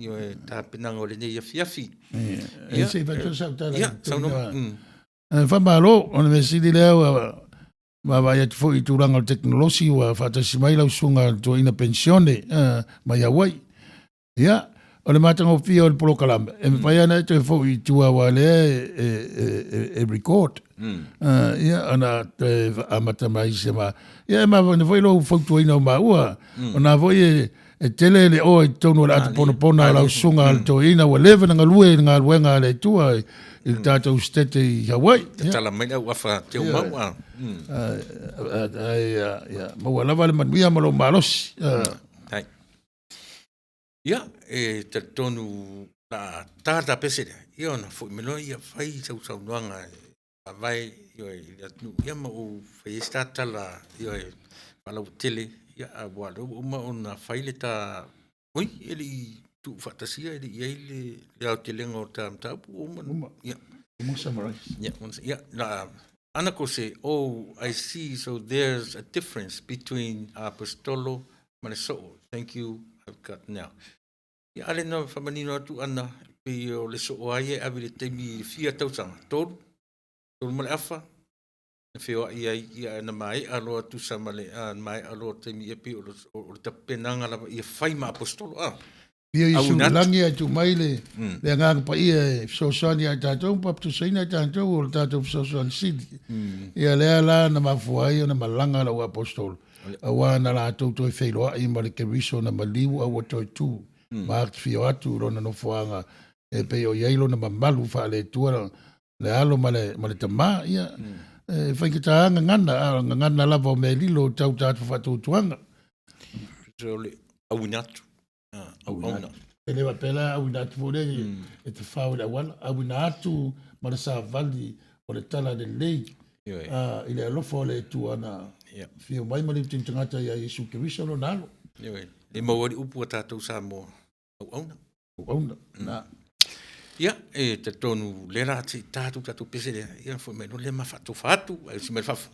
Ioe, tapenaga o lenei afiafi. Ia, se i fai atu sau tala. Ia, saunoa. Faamalo, o le mea sili lea ua vaavaai atu foi i tulaga o le tekonolosi ua faatasi mai lau susuga toeaina penisione mai Hawaii. Ia, o le matagofie o le polokalame, e mafai lava ona e toe foi i tua aua o lea e record. Ia, ona toe amata mai se ma... Ia, e mafai foi lou fautuaina o maua, ona foi e E tele le oa i totonu o le ata ponapona a lau susuga a le toeaina ua leva na galue i le galuega a le Atua i le tatou sitete i Hawaii. Tatala mai le auafa teumau a. Ai ia maua lava le manuia ma lou malosi. Ia, e talitonu la ta ta pese lea, ia ona foi mai loa ia fai sau saunoaga e faavae ioe i le atunuu, ia ma ou fai ai se ta tala ioe faalauaitele, ia aua o lea ua uma ona fai le ta, oi e le i tuufaatasia e le i i ai le aotelega o ta mataupu ua uma ona, ia. Uma summarize. Ia, ia, la, ana ko se, oh, I see, so there's a difference between apostolo ma le soo. Thank you, I've got now. Ia, ale na faamanino atu ana, pei o le soo a ia e ave i le taimi i le fia tausaga, tolu, tolu ma le afa, na feoai ai, ia, na maea loa tusa ma le, a, na maea loa taimi, ia pei o le, o le tapenaga lava ia fai ma aposetolo, a. Pio Iesu i le lagi ae tuu mai le, le Agaga Paia e fesoasoani ia i tatou ma papatusaina i tatou o le tatou fesoasoani sili. Ia lea la na mafua ai ona malaga lau aposetolo, aua na latou toe feiloai ma le Keriso na maliu a ua toe tu ma afifio atu i lona nofoaga e pei o i ai lona mamalu faale-Atua le Alo ma le, ma le Tama. Ia, e faigata lava gagana, a o le gagana lava o mea lilo tau tatou faatuatuaga. So le auina atu, auauna. E le faapea la auina atu foi lea e tafao i le auala, auina atu ma le savali o le tala lelei i le alofa o le Atua na afio mai ma liutini tagata ia Iesu Keriso lona Alo. Ioe, le maua ai le upu a tatou Samoa, auauna. Auauna, na. Ia, e talitonu lea la se i tatou tatou pese lea, ia foi mai loa lea ma faatofa atu, ae usi mai le fafo.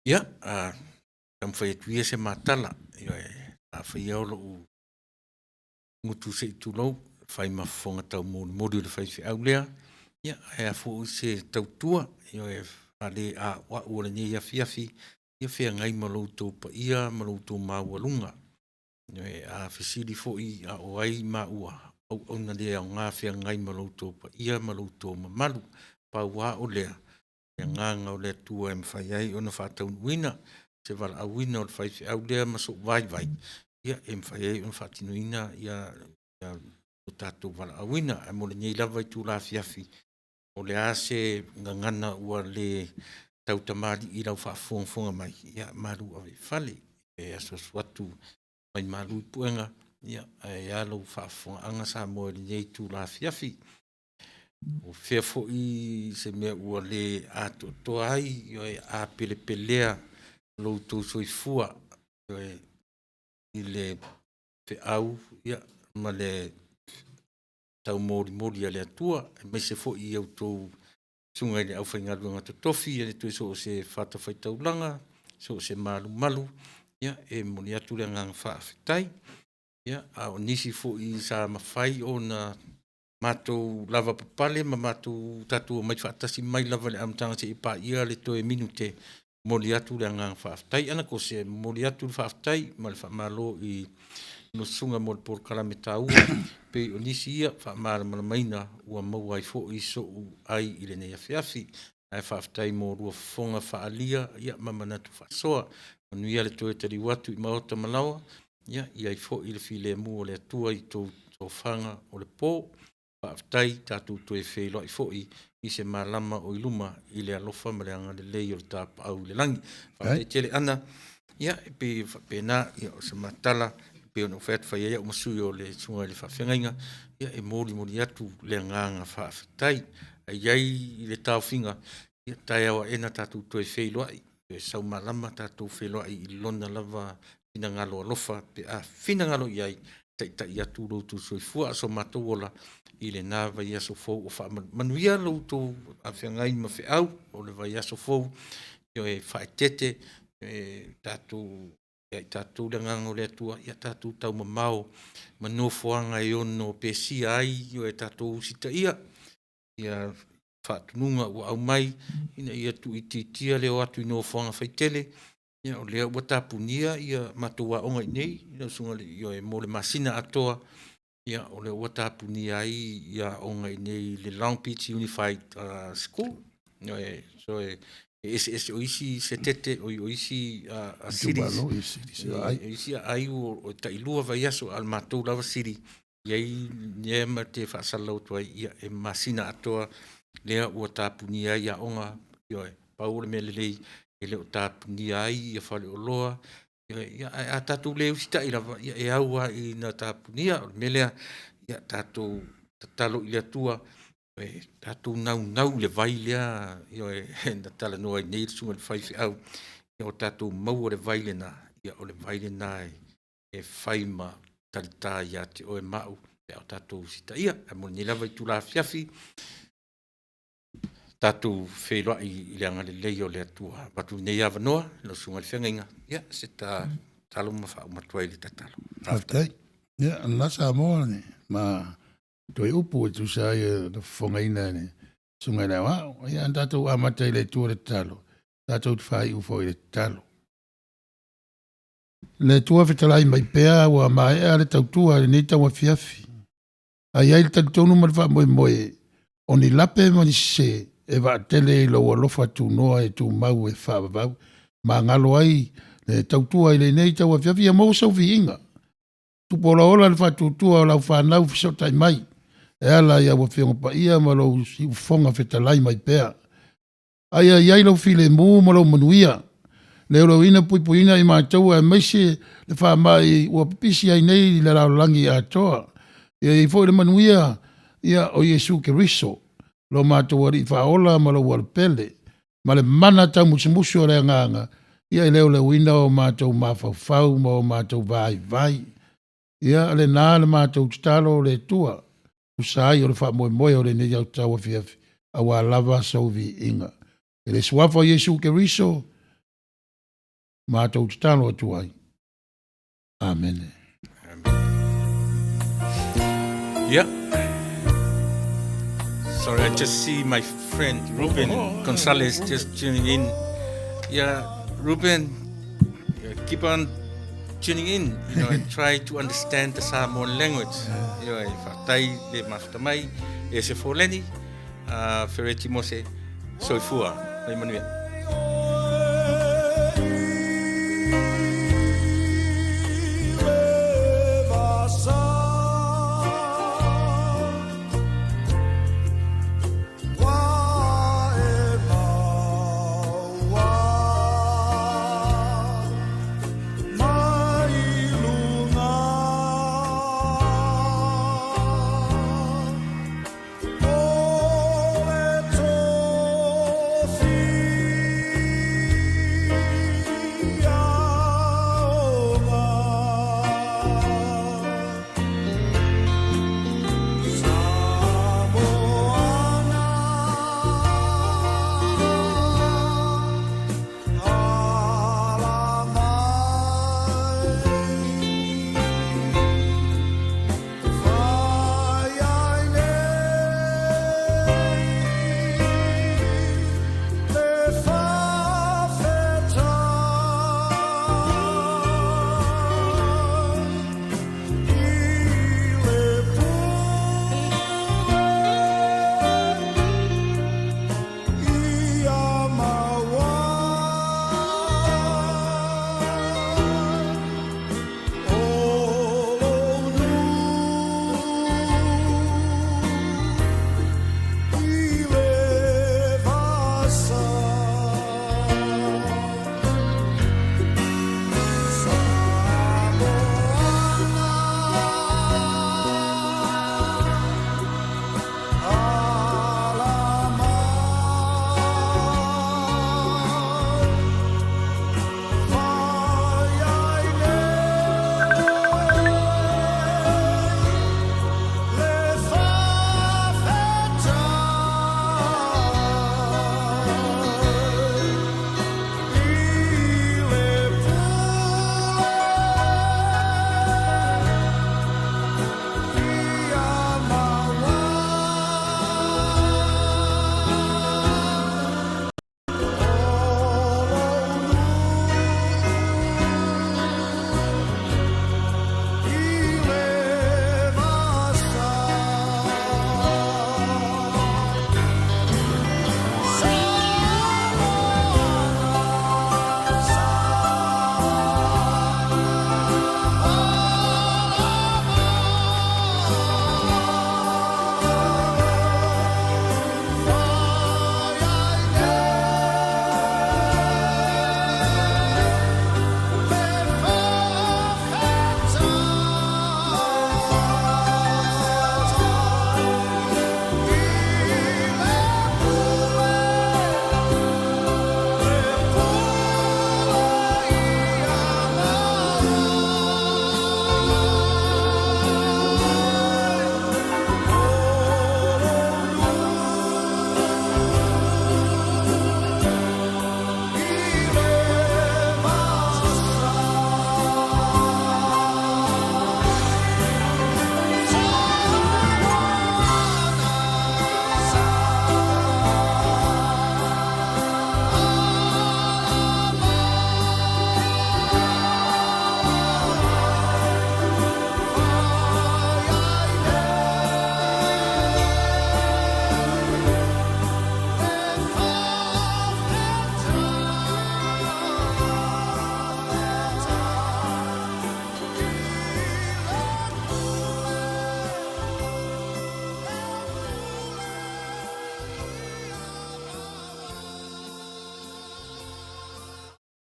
Ia, a taumafai atu ia se matala, ioe, a faia o lou gutu se i tulou, fai ma fofoga taumolimoli o le faifeau lea, ia ae a foi se tautua, ioe, faaleauau o lenei afiafi, ia feagai ma lo outou paia ma lo outou maualuga. Ioe, a fesili foi a o ai maua, o auauna le aoga feagai ma lo outou paia ma lo outou mamalu. Pau lava o lea, o le agaga o le Atua e mafai ai ona faataunuuina se valaauina o le faifeau lea ma sou vaivai, ia e mafai ai ona faatinoina lo tatou valaauina. Ae mo lenei lava itula afiafi, o le a se gagana ua le tautamalii i lau faafogafoga mai, ia malu ave i fale, e asuasu atu vai malu i puega ae a lau faafofogaaga Samoa i lenei itula afiafi. O fea foi se mea ua le atoatoa ai, ioe, a pelepelea lo outou soifua, ioe, i le feau ma le taumolimoli a le Atua, aemaise foi i a outou susuga i le aufaigaluega totofi i so o se fatafaitaulaga, so o se malumalu, ia e momoli atu le agaga faafetai. Ia, a o nisi foi sa mafai ona matou lavapapale ma tatou omai faatasi mai lava i le amataga seia paia le toe minute, e momoli atu le agaga faafetai. Anapo, e momoli atu le faafetai ma le faamalo i lau susuga mo le polokalame taua, pei o nisi ia faamalamalamaina ua maua ai foi sou ai i lenei afiafi. Ae faafetai mo oulua fofoga faaalia ma manatu faasoa. Manuia le toe taliu atu i maota ma laoa, ia i ai foi le filemu o le Atua i a outou tofaga o le po. Faafetai, tatou toe feiloai foi i se malama o i luma i le alofa ma le agalelei o le Tapaau i le Lagi. Faafetai tele Ana, ia e pei e faapena o se ma tala e pei ona ou fai atu, e fai ai au ma sui o le susuga i le faafeagaiga, e molimoli atu le agaga faafetai. Ae i ai le taofiga, ia taeao aena tatou toe feiloai, toe sau malama tatou feiloai i Lona lava finagalo alofa pe a finagalo i ai e taitai atu lo outou soifua, a o so matou ola i lena vaiaso fou. Manuia lo outou feagai ma feau o le vaiaso fou, ioe, faaeteete tatou, ia i tatou le agaga o le Atua, ia tatou taumamao ma nofoaga e ono pesia ai, ioe, tatou usitaia faatonuga ua aumai ina ia tuuitiitia le o atu i nofoaga faitele. Ia o lea ua tapunia matou aoga i inei lau susuga i le, ioe, mo le masina atoa, o lea ua tapunia ai aoga i inei i le Long Beach Unified School. Ioe, so e eseese, o isi setete, o isi cities, o isi aai ua tailua vaiaso, a o le matou lava city, e i ai lea ma te faasalalau atu ai, ia e masina atoa lea ua tapunia ai aoga. Ioe, pau o le mea lelei, e le o tapunia ai faleoloa, ae a tatou le usitai lava, ia e au lava ina tapunia. O le mea lea, ia tatou tatalo i le Atua, tatou naunau i le vai lea, ioe, na talanoa ai nei le susuga i le faifeau, ina ia tatou maua le vai lena, o le vai lena e fai ma talita ia te oe ma au pe a tatou usitaia. Ae mo lenei lava itula afiafi, tatou feiloai i le agalelei o le Atua. E avatu lenei avanoa i lau susuga i le feagaiga se ta tatalo ma faauma atu ai le tatalo. Faafetai. Ia, o lena Samoa ma toe upu e tusa ai o le fofogaina e le Susuga i le Aoao. Ia, a tatou amata i le Atua le tatalo, tatou te faaiu foi i le tatalo. Le Atua fetalai mai pea ua maea le tautua i lenei tauafiafi. A i ai le talitonu ma le faamoemoe, o ni lape ma ni sese e vaatele i lou alofa tunoa e tumau e faavavau, magalo ai le tautua i lenei tauafiafi, ia maua sou viiga. Tupu olaola le faatuatua o lau fanau fesootai mai e ala i au Afioga Paia ma lou siufofoga fetalai mai pea. Aia i ai lou filemu ma lou manuia, leoleoina puipuiina i matou aemaise le faamai ua pipisi ai nei le lalolagi atoa. Ia i ai foi le manuia ia o Iesu Keriso, lo matou Alii Faaola ma lou Alopele, ma le mana taumusumusu o le Agaga, ia e leoleoina o matou mafaufau ma o matou vaivai. Ia lena le matou tatalo o le Atua, tusa ai o le faamoemoe o lenei au tauafiafi, aua lava sou viiga. I le suafa o Iesu Keriso, Matou tatalo atu ai. Amene. Yeah. Sorry, I just see my friend Ruben Gonzalez just tuning in. Yeah, Ruben, keep on tuning in. You know, and try to understand the Samoan language. You know, faafetai le mafuta mai, e se foleni, Fereti Mose, soifua, mai manuia.